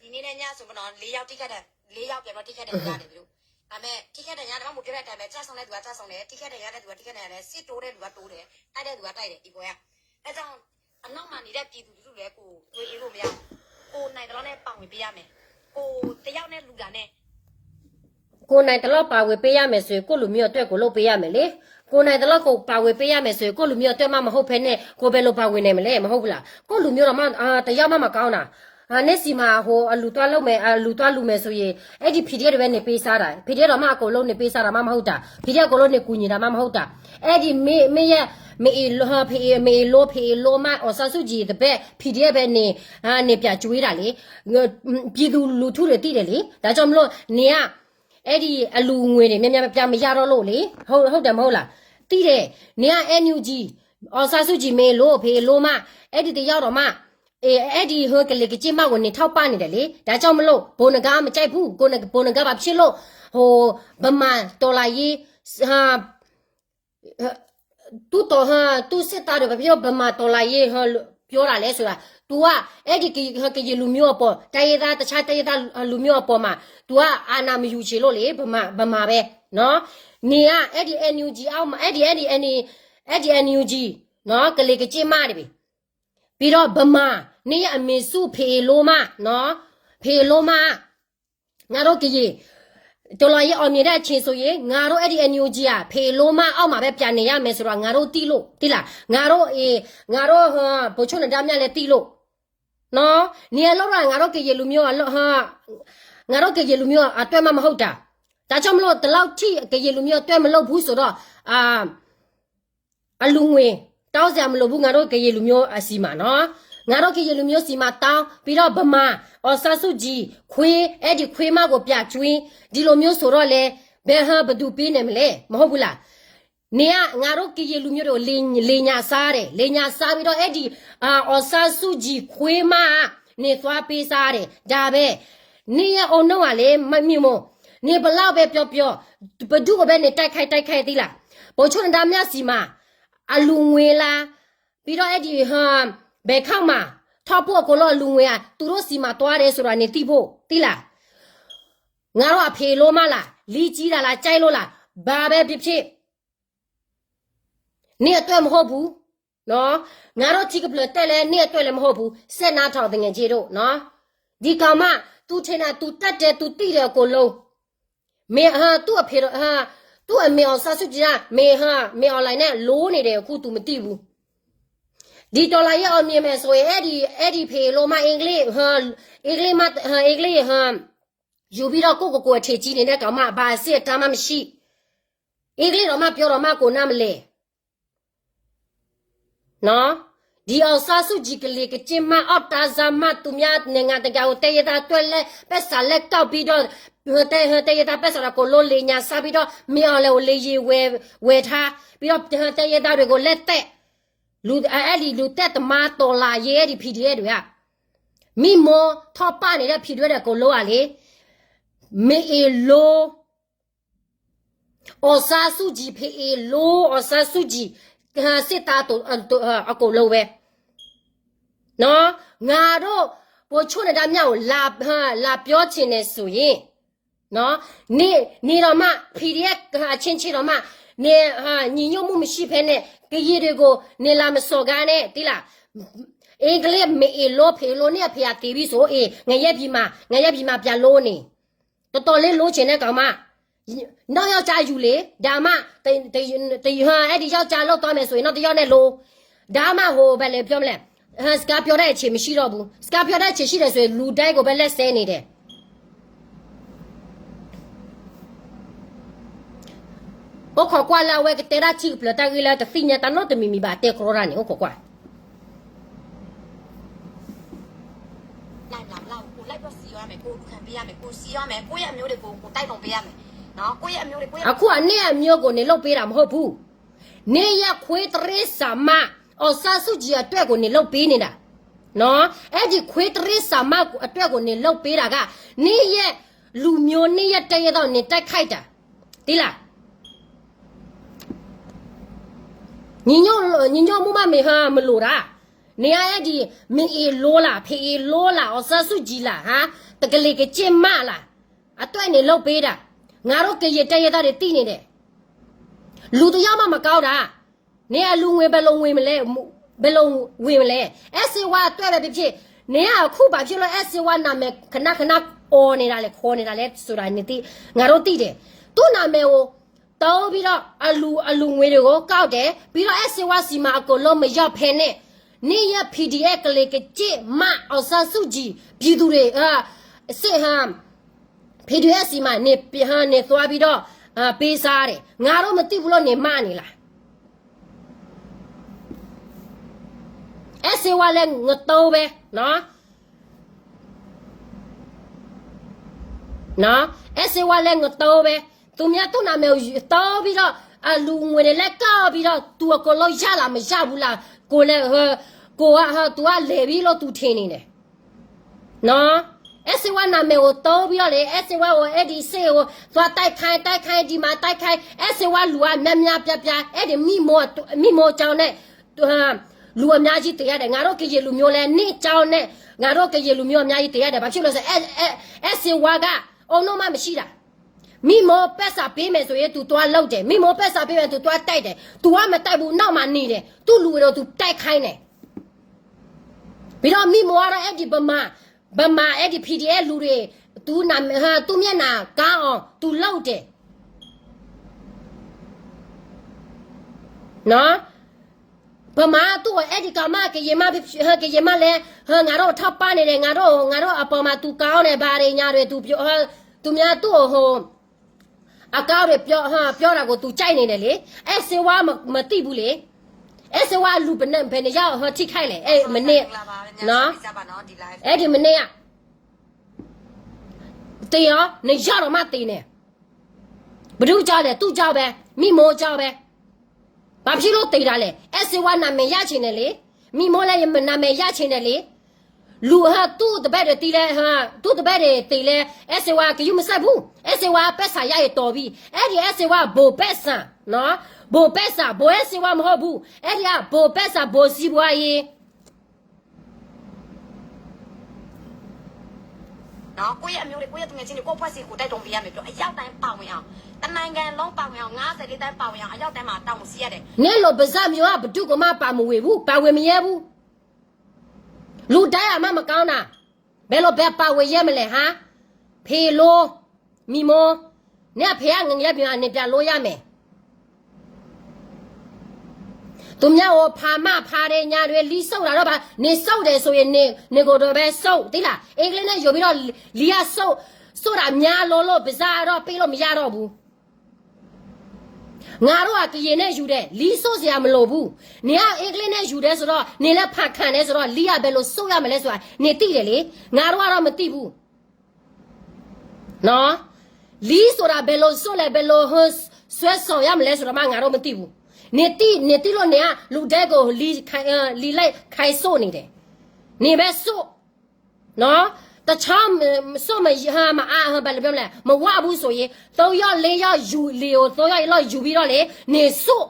ဒီနေ့နဲ့ညဆိုရင်တော့ လေးယောက်ထိခိုက်ဒဏ်-, လေးယောက်ပြန်တော့ ထိခိုက်ဒဏ်ရာရတယ် သူတို့. ဒါပေမဲ့ ထိခိုက်ဒဏ်ရာ ဒီမှာ မူပြောတဲ့အတိုင်းပဲ ကျဆုံးတဲ့သူက ကျဆုံးတယ်, ထိခိုက်ဒဏ်ရာတဲ့သူက ထိခိုက်ဒဏ်ရာတယ်, စစ်တိုးတဲ့သူက တိုးတယ်, တိုက်တဲ့သူက တိုက်တယ်, ဒီပွဲက. အဲကြောင့် အနောက်မှာနေတဲ့ ပြည်သူလူထုလည်း ကိုယ်သွေးအေးလို့မရဘူး. ကိုယ်နိုင်သလောက်နဲ့ ပါဝင်ပေးရမယ်. ကိုယ်တယောက်နဲ့ လူတာနဲ့ ကိုယ်နိုင်သလောက် ပါဝင်ပေးရမယ်ဆိုရင် ကိုယ့်လူမျိုးအတွက် ကိုယ်လုပ်ပေးရမယ်လေ. ကိုယ်နိုင်သလောက် ကိုယ်ပါဝင်ပေးရမယ်ဆိုရင် ကိုယ့်လူမျိုးအတွက်မှ မဟုတ်ဘဲနဲ့ ကိုယ်ဘယ်လိုပါဝင်နိုင်မလဲ, မဟုတ်ဘူးလား. ကိုယ့်လူမျိုးတောင်မှ အာ, တယောက်မှ မကောင်းတာ. အာ, နစံးမး ဟို အလူသွားလုပ်မယ်, အလူသွားလူမယ်ဆိုရင် အဲ့ဒီ PDF တွေပဲ နေပေးစားတာ, PDF တောင်မှ အကုန်လုံး နေပေးစားတာမှ မဟုတ်တာ, PDF အကုန်လုံး နေကူညီတာမှ မဟုတ်တာ. အဲ့ဒီ မင်း, မင်းရဲ့ မင်းအီ, ဖီ, မင်းအီလို, ဖီအီလိုမး, အောင်ဆန်းစုကြည် တပည့် PDF ပဲ နေ, အာ, နေပြကျွေးတာလေ. ပြည်သူလူထုတွေ သိတယ်လေ. ဒါကြောင့်မလို့ နေက အဲ့ဒီအလူငွေတွေ များများပြားပြား မရတော့လို့လေ. ဟုတ်, ဟုတ်တယ်မဟုတ်လား. သိတယ်. နေက NUG, အောင်ဆန်းစုကြည် မင်းအီလို, ဖီအီလိုမး, အဲ့ဒီတယောက်တောင်မှ, အဲ, အဲ့ဒီဟို ကလီကလီကလီမးကို နေထောက်ပံ့နေတယ်လေ. ဒါကြောင့်မလို့ ဗိုလ်နဂါး မကြိုက်ဘူး, ကိုန, ဗိုလ်နဂါး ဘာဖြစ်လို့ ဟို ဗမာတော်လှန်ရေး ဟာ, သူ့တော်, ဟာ, သူ့စစ်သားတွေ ဘာဖြစ်လို့ ဗမာတော်လှန်ရေး ဟာ ပြောတာလဲဆိုတာ, သူက အဲ့ဒီက, ကရင်လူမျိုးအပေါ်, တိုင်းရင်းသား, တခြားတိုင်းရင်းသားလူမျိုးအပေါ်မှာ သူက အာဏာမယူချင်လို့လေ, ဗမာ, ဗမာပဲ, နော်. နေက အဲ့ဒီ NUG အောက်မှာ, အဲ့ဒီ, အဲ့ဒီ, အဲ့ဒီ NUG နော်, ကလီကလီကလီမးတွေပဲ. ပြီးတော့ ဗမာ, နေအမေစု ဖီအီလိုမး, နော်, ဖီအီလိုမး ငါတို့ကရင်, တော်လှန်ရေး အောင်မြင်တဲ့အချိန်ဆိုရင် ငါတို့ အဲ့ဒီ NUG อ่ะ ဖီအီလိုမး အောက်မှာပဲ ပြန်နေရမယ်ဆိုတာ ငါတို့သိလို့, သိလား. ငါတို့, အေ, ငါတို့, ဟို, ဗိုလ်ချုပ်နဒါမြလည်းသိလို့, နော်. နေအလုပ်တာ ငါတို့ကရင်လူမျိုး, အလုပ်, ဟာ, ငါတို့ကရင်လူမျိုးအတွက်မှ မဟုတ်တာ. ဒါကြောင့်မလို့ ဒီလောက်ထိ ကရင်လူမျိုးအတွက် မလုပ်ဘူးဆိုတော့, အာ, အလူငွေ တောင်းစရာမလိုဘူး, ငါတို့ကရင်လူမျိုးအဆီမှာနော်, ငါတို့ကရင်လူမျိုးဆီမှာတောင်း, ပြီးတော့ ဗမာ, အောင်ဆန်းစုကြည် ခွေး, အဲ့ဒီခွေးမးကို ပြာ်ကျွင်း, ဒီလိုမျိုးဆိုတော့လဲ, ဘယ်ဟန် ဘယ်သူပေးနိုင်မလဲ, မဟုတ်ဘူးလား. နေက ငါတို့ကရင်လူမျိုးတွေကို လိမ်, လိမ်ညာစားတယ်, လိမ်ညာစားပြီးတော့ အဲ့ဒီ, အာ, အောင်ဆန်းစုကြည် ခွေးမး နေသွားပေးစားတယ်, ဒါပဲ. နေက အုံနုကလေ, မမိမို့, နေဘယ်လောက်ပဲပြောပြော, ဘယ်သူ့ကိုပဲ နေတိုက်ခိုက်, တိုက်ခိုက် သိလား. ဗိုလ်ချုပ်နဒါမြဆီမှာ အလူငွေလား, ပြီးတော့ အဲ့ဒီ, ဟို, ဘယ်ခါမှာ ထောက်ပို့အကုန်လုံး အလူငွေอ่ะ သူတို့ဆီမှာသွားတယ်ဆိုတာ နေသိဖို့, သိလား. ငါတို့အဖေလိုမးလား, လီကြီးတာလား, ကြိုက်လို့လား, ဘာပဲဖြစ်ဖြစ်, နေအတွက်မဟုတ်ဘူး, နော်. ငါတို့ထံကပျၢၤတက်လဲ နေအတွက်လည်းမဟုတ်ဘူး, ဆက်နားထောင် သူငယ်ချင်းတို့, နော်. ဒီကောင်မ, သူထင်တာ သူတတ်တယ်, သူသိတယ်အကုန်လုံး. မင်း, ဟာ, သူ့အဖေတော့, ဟာ, သူ့အမေအောင်ဆန်းစုကြည်က, မင်း, ဟာ, မင်းအောင်လှိုင်နဲ့ လိုနေတယ်, အခု သူမသိဘူး. ဒီတော်လှန်ရေး အောင်မြင်မယ်ဆိုရင် အဲ့ဒီ, အဲ့ဒီဖီအီလိုမး အင်္ဂလိပ်, ဟာ, အင်္ဂလိပ်မး, ဟာ, အင်္ဂလိပ်, ဟာ, ယူပြီးတော့ ကိုယ့်ကိုယ်ကိုယ် အထင်ကြီးနေတဲ့ကောင်မ, ဘာအဆင့်အတန်းမှမရှိ. အင်္ဂလိပ်တောင်မှ ပြောတော့မှ ကိုယ်နားမလည်. နော်, ဒီအောင်ဆန်းစုကြည် ကလီကလီကလီမး, အော်တၢ်စၢ်မး, သူများနိုင်ငံတကာကို သယံဇာတအတွက် ပိုက်ဆံလဲကောက်ပြီးတော့, သယံဇာတပိုက်ဆံကို လိမ်လည်ညါစားပြီးတော့ မင်းအောင်လှိုင်ကို လေယာဉ်ဝယ်, ဝယ်ထားပြီးတော့ သယံဇာတတွေကို လက်သတ်, လူ, အဲ့ဒီလူသတ်သမား တော်လှန်ရေး အဲ့ဒီ PDF တွေက, မီးမောထောက်ပံ့နေတဲ့ PDF တွေ အကုန်လုံးကလေ, မင်းအီလို အောင်ဆန်းစုကြည် ဖီအီလို, အောင်ဆန်းစုကြည် စစ်သား အကုန်လုံးပဲ. နော်, ငါတို့ ဗိုလ်ချုပ်နဒါမြကို လာ, လာပြောချင်တယ်ဆိုရင်, နော်, နေ, နေတော့မှ PDF အချင်းချင်းတော့မှ နေ, ညီညွတ်မှုမရှိဘဲနဲ့ ကရင်တွေကို နေလာမစော်ကားနဲ့, သိလား. အင်္ဂလိပ် မင်းအီလို ဖီအီလို နဲ့ အဖေက သေပြီဆို, အေး, ငရဲပြည်မှာ, ငရဲပြည်မှာ ပြန်လိုနေ. တော်တော်လေး လိုချင်တဲ့ကောင်မ, နောက်ယောက်ျားယူလေ, ဒါမှ, တ, တ, တ, ဟို, အဲ့ဒီယောက်ျား လုပ်သွားမယ်ဆိုရင် နောက်တစ်ယောက်နဲ့ လို, ဒါမှဟိုဘယ်လိုပြောမလဲ, ဟ စကားပြောတတ်တဲ့ ခြေမရှိတော့ဘူး. စကားပြောတတ်တဲ့ ခြေရှိတယ်ဆိုရင် လူတိုင်းကိုပဲ လက်စဲနေတယ်. အိၣ်ခိးကွၢ်လၢအဝဲကတဲဒၣ်ထံကပျၢၤတၢ်ဂ့ၢ်လၢတသ့ၣ်ညါတၢ်နီတမံၤမံၤဘၣ် တဲကြီတၢ်န့ၣ် အိၣ်ခိးကွၢ် အခုအနည်းအမျိုးကို နင်လုပ်ပေးတာမဟုတ်ဘူး. နင်ရဲ့ခွေးတရစ္ဆာန်မ အောင်ဆန်းစုကြည်အတွက်ကို နင်လုပ်ပေးနေတာ. နော်, အဲ့ဒီခွေးတရစ္ဆာန်မအတွက်ကို နင်လုပ်ပေးတာက နင်ရဲ့လူမျိုး နင်ရဲ့တိုင်းရင်းသားကို နင်တိုက်ခိုက်တာ. သိလား? ညီညွတ်ညီညွတ်မှုမှမဟမလို့တာ. နင်ကအဲ့ဒီ မအ့လိုလား ဖအ့လိုလား အောင်ဆန်းစုကြည်လား ဟါ တကလစ်ကကျင့်မလား အတွက် နင်လုပ်ပေးတာ. ငါတို့ကရင်တိုင်းရင်းသားတွေသိနေတယ်. လူတစ်ယောက်မှမကောင်းတာ. နင်အလူငွေ ဘယ်လိုငွေမလဲ, ဘယ်လိုဝင်မလဲ. အဲၣ်စ့ဝါအတွက်ပဲဖြစ်ဖြစ်, နင်ကအခုဘာဖြစ်လို့ အဲၣ်စ့ဝါနာမည် ခဏခဏ အော်နေတာလဲ ခေါ်နေတာလဲဆိုတာ နင်သိ, ငါတို့သိတယ်. သူ့နာမည်ကို သုံးပြီးတော့ အလူ အလူငွေတွေကို ကောက်တယ်. ပြီးတော့ အဲၣ်စ့ဝါဆီမှာ အကုန်လုံး မရောက်ဖဲနဲ့ နင်ရဲ့ PDF ကလစ်ကကျင့်မ အောင်ဆန်းစုကြည် ပြည်သူတွေ စစ်ဟ PDF ဆီမှာ နင် နင်သွားပြီးတော့ ပေးစားတယ်. ငါတို့မသိဘူးလို့ နင်မနေလား. အဲၣ်စ့ဝါလဲ ငတုံးပဲ, နော်. နော်, အဲၣ်စ့ဝါလဲ ငတုံးပဲ. သူများသူ့နာမည်ကို သုံးပြီးတော့ အလူငွေတွေလည်း ကောက်ပြီးတော့ သူအကုန်လုံး ရလား မရဘူးလား, ကိုယ်လည်း ဟ ကိုယ်က ဟ သူကလဲၤပြီလို့ သူထင်နေတယ်. နော်, အဲၣ်စ့ဝါနာမည်ကို သုံးပြီးတော့လေ အဲၣ်စ့ဝါကို အဲ့ဒီစစ်ကို သွားတိုက်ခိုင်း တိုက်ခိုင်း ဒီမှာ တိုက်ခိုင်း, အဲၣ်စ့ဝါလူက များများပြားပြား, အဲ့ဒီ မိမိုး မိမိုးကျောင်းနဲ့ လူအများကြီးသေရတယ်. ငါတို့ကရင်လူမျိုးလည်း နင့်ကျောင်းနဲ့ ငါတို့ကရင်လူမျိုးအများကြီးသေရတယ်. ဘာဖြစ်လို့လဲဆိုတော့ အဲ အဲ အဲၣ်စ့ဝါက အုံနောက်မှမရှိတာ. မိမိုးပိုက်ဆံ ပေးမယ်ဆိုရင် သူသွားလုပ်တယ်. မိမိုးပိုက်ဆံ ပေးမယ် သူသွားတိုက်တယ်. သူကမတိုက်ဘူး, နောက်မှာနေတယ်. သူ့လူတွေကို သူတိုက်ခိုင်းတယ်. ပြီးတော့ မိမိုးကတော့ အဲ့ဒီဗမာ ဗမာ အဲ့ဒီ PDF လူတွေ သူ့နာမည် ဟ သူ့မျက်နှာ ကောင်းအောင် သူလုပ်တယ်. နော်, ဗမာ သူ့ကို အဲ့ဒီကောင်မ ကရင်မ ဟ ကရင်မလဲ ဟ ငါတို့ထောက်ပံ့နေတယ်, ငါတို့ ငါတို့အပေါ်မှာ သူကောင်းတယ် ဘာတွေညာတွေ သူပြော ဟ သူများသူ့ကို ဟို အကောင်းတွေပြော ဟ ပြောတာကို သူကြိုက်နေတယ်လေ. အဲၣ်စ့ဝါ မ မသိဘူးလေ. အဲၣ်စ့ဝါ လူဘယ်နှစ် ဘယ်နှစ်ယောက် ဟ ထိခိုက်လဲ အဲ့မနေ့, နော်, အဲ့ဒီမနေ့က သေရော နင်ရောက်တော့မှသေနဲ့. ဘယ်သူကြောင့်လဲ, သူ့ကြောင့်ပဲ, မိမိုးကြောင့်ပဲ. ဘာဖြစ်လို့သေတာလဲ. အဲၣ်စ့ဝါ နာမည်ရချင်တယ်လေ. မိမိုးလည်း နာမည်ရချင်တယ်လေ. လူဟ သူ့တပည့်တွေသီလဲ ဟ သူ့တပည့်တွေသေလဲ အဲၣ်စ့ဝါ ဂရုမစိုက်ဘူး. အဲၣ်စ့ဝါ ပိုက်ဆံရရင်တော်ပြီ. အဲ့ဒီ အဲၣ်စ့ဝါ ဘိုးပိုက်ဆံ, နော်, ဘိုးပိုက်ဆံ, ဘိုးအဲၣ်စ့ဝါ မဟုတ်ဘူး. အဲ့ဒီက ဘိုးပိုက်ဆံ, ဘိုးစီးပွားရေး နော်, ကိုယ့်ရဲ့အမျိုးတွေ ကိုယ့်ရဲ့သူငယ်ချင်းတွေ ကိုယ့်အဖွဲ့အစည်းကို တိုက်တွန်းပေးရမယ် ပြော အယောက်တိုင်းပါဝင်အောင် တစ်နိုင်ငံလုံးပါဝင်အောင် ငါးဆယ်လေးတိုင်းပါဝင်အောင် အယောက်တိုင်းမှာ တာဝန်ရှိရတယ်. နလိုပါးစပ်မျိုးက ဘယ်သူကမှ ပါမဝင်ဘူး, ပါဝင်မရဲဘူး. လူတိုင်းအမှ မကောင်းတာ. ဘယ်လိုပဲ ပါဝင်ရဲမလဲ ဟါ. ဖေလို, မိမိုး, နင်အဖေက ငရဲ ပြန် နေပြန်လို့ရမယ်. သူများကို ဖမ်းမဖမ်းတဲ့ညတွေ လီးစို့တာတော့ပါ, နေစို့တယ်ဆိုရင် နေ နေကိုယ်တော်ပဲစို့, သိလား. အင်္ဂလိပ်နဲ့ ယူပြီးတော့ လီးကစို့, စို့တာများလို့လို့ ပါးစပ်တော့ ပိတ်လို့မရတော့ဘူး. ငါတို့က ကရင်နဲ့ ယူတယ်, လီးစို့စရာမလိုဘူး. နင်က အင်္ဂလိပ်နဲ့ ယူတယ်ဆိုတော့ နင်လည်း ဖမ်းခံတယ်ဆိုတော့ လီးက ဘယ်လိုစို့ရမလဲဆိုတာ နင်သိတယ်လေ. ငါတို့ကတော့ မသိဘူး. နော်, လီးဆိုတာ ဘယ်လိုစို့လဲ, ဘယ်လို ဟ ဆွဲဆောင်ရမလဲဆိုတာမှ ငါတို့ မသိဘူး. နင်သိ, နင်သိလို့ နင်က လူတိုင်းကို လီး လီးလိုက် ခိုင်းစို့နေတယ်. နင်ပဲစို့, နော်, တခြား စို့မရ ဟ မအား ဟ ဘယ်လိုပြောမလဲ, မဝဘူးဆိုရင် သုံးယောက်လေးယောက် ယူ လီးကို သုံးယောက်လေးယောက် ယူပြီးတော့လေ နင်စို့.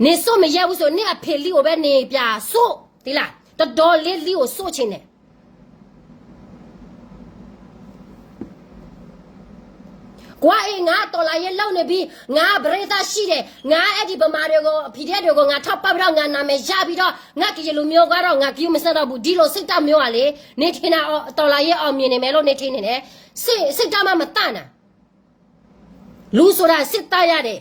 နင်စို့မရဲဘူးဆို နင့်အဖေလီးကိုပဲ နင်ပြန်စို့, သိလား. တတော်လေး လီးကိုစို့ချင်တယ်. ကွၢ်အံၤ ငါတော်လှန်ရေးလုပ်နေပြီ, ငါပရိသတ်ရှိတယ်, ငါအဲ့ဒီဗမာတွေကို PDF တွေကို ငါထောက်ပံ့ပြီးတော့ ငါနာမည်ရပြီးတော့ ငါကရင်လူမျိုးကတော့ ငါဂရုမစိုက်တော့ဘူး, ဒီလိုစိတ်ဓာတ်မျိုးကလေ နင်ထင်တာ တော်လှန်ရေးအောင်မြင်နေမယ်လို့ နင်ထင်နေတယ်. စိတ်စိတ်ဓာတ်မှ မသန်တာ. လူဆိုတာ စိတ်သန်ရတယ်.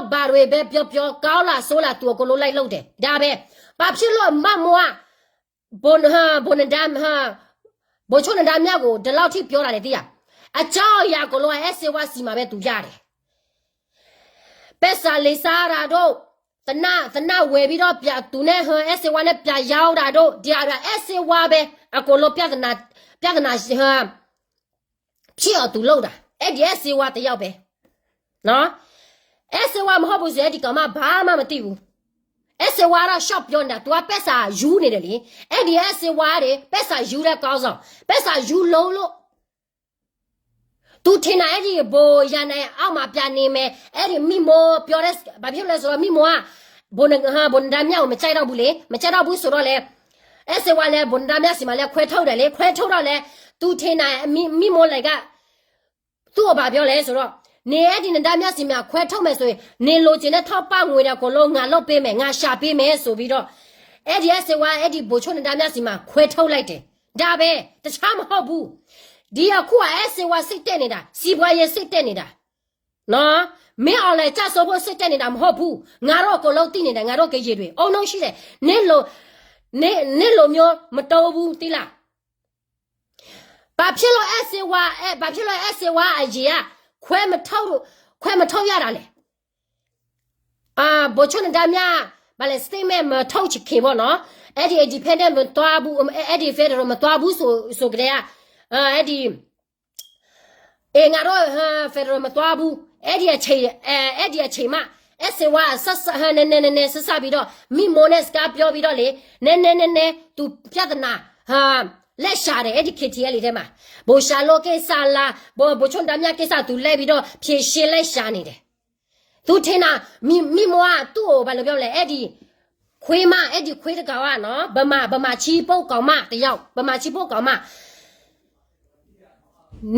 ဘၣ်ရ့ၣ်ဘဲပျီပျီ ကီလၢ်စိလၢ် သူအကလိလိုက်လုပ်တယ် ဒါပဲ ဘာဖြစ်လို့ မမွာ ဗိုလ် ဗိုလ်နဒါ ဗိုလ်ချုပ်နဒါမြတ်ကို ဒီလောက်ထိ ပြောတာလဲ သိရ အကြောင်းအရာအကုန်လုံးက အဲၣ်စ့ဝါဆီမှာပဲ သူရတယ် ပဲစလီစါရတို့ သန သနဝယ်ပြီးတော့ ပြ သူနဲ့ ဟဲ အဲၣ်စ့ဝါနဲ့ ပြရောင်းတာတို့ ဒီအရာ အဲၣ်စ့ဝါပဲ အကုန်လုံး ပြဿနာ ပြဿနာ ဟဲ ဖြစ်အောင် သူလုပ်တာ အဲဒီ အဲၣ်စ့ဝါတစ်ယောက်ပဲ နော် အဲၣ်စ့ဝါ မဟုတ်ဘူးဆိုရင် အဲဒီကောင်မ ဘာမှမသိဘူး အဲၣ်စ့ဝါတော့ ရှော့ပြောနေတာ သူက ပဲစယူနေတယ်လေ အဲဒီ အဲၣ်စ့ဝါတွေ ပဲစယူတဲ့ ခေါင်းဆောင် ပဲစယူလုံးလို့ သူထင်တာ အဲဒီ ဗိုလ်ရန်နိုင် အောက်မှာ ပြန်နေမယ် အဲဒီ မိမော ပြောတဲ့ ဘာဖြစ်လို့လဲဆိုတော့ မိမောက ဗိုလ်န ဗိုလ်နဒါမြတ်ကို မကြိုက်တော့ဘူးလေ မကြိုက်တော့ဘူးဆိုတော့လဲ အဲၣ်စ့ဝါလဲ ဗိုလ်နဒါမြတ်ဆီမှာလဲ ခွဲထုတ်တယ်လေ ခွဲထုတ်တော့လဲ သူထင်တာ မိ မိမောလည်းက သူ့ကို ဘာပြောလဲဆိုတော့ နင် အဲဒီ နဒါမြတ်ဆီမှာ ခွဲထုတ်မယ်ဆိုရင် နင်လိုချင်တဲ့ ထောက်ပံ့ငွေတွေ အကုန်လုံး ငါလုပ်ပေးမယ် ငါရှာပေးမယ် ဆိုပြီးတော့ အဲဒီ အဲၣ်စ့ဝါ အဲဒီ ဗိုလ်ချုပ်နဒါမြတ်ဆီမှာ ခွဲထုတ်လိုက်တယ် ဒါပဲ တခြားမဟုတ်ဘူး ဒ်အခိၣ်အအဲၣ်စ့ဝါစ့ၢ်တဲၣ်န့ၣ်ဒၣ် စံးပှၤယဲစ့ၢ်တဲၣ်န့ၣ်ဒၣ်, မ့ၢ်အီၤလဲၤကၢ်စိဖိစ့ၢ်တဲၣ်န့ၣ်ဒၣ်မ့ၢ်ဟီၣ်ပူၤ, ငါတို့ကလိတံၢ်န့ၣ်ဒၣ် ငါတို့ကယံာ်တွ့ၣ် အုံနုၢ်ဆံးလဲၣ်, န့ၣ်လိၤမ့ၢ်မတအိဘူးတံၢ်လၢ်. ဘာဖြစ်လို့အဲၣ်စ့ဝါ, အဲ, ဘာဖြစ်လို့အဲၣ်စ့ဝါအရေက ခွဲမထုတ်, ခွဲမထုတ်ရတာလဲ. ဗိုလ်ချုပ်နဒါမြ ဘာလဲ statement မထုတ်ချင်ခင်ပေါ့နော်. အဲ့ဒီ independent မသွားဘူး, အဲ့ဒီ federal မသွားဘူးဆို, ဆိုကတည်းက, အဲ့ဒီ အေး ငါတို့ federal မသွားဘူး. အဲ့ဒီအချိန်, အဲ့ဒီအချိန်မှ အဲၣ်စ့ဝါ နည်းနည်းနည်းနည်း ဆက်စပ်ပြီးတော့ မိမိုနဲ့ စကားပြောပြီးတော့လေ, နည်းနည်းနည်းနည်း သူပြဿနာ လက်ရှာတယ် အဲ့ဒီ KTLA ထဲမှာ. ဗိုလ်ရှန်လိုကိစ္စလား, ဗိုလ်ချုပ်နဒါမြကိစ္စ သူလဲပြီးတော့ ဖြေရှင်း လက်ရှာနေတယ်. သူထင်တာ မိ, မိမိုက သူ့ကို ဘာလို့ပြောလဲ, အဲ့ဒီခွေးမ, အဲ့ဒီခွေးတကောင်ကနော်, ဗမာ, ဗမာချီပုတ်ကောင်မတစ်ယောက်, ဗမာချီပုတ်ကောင်မ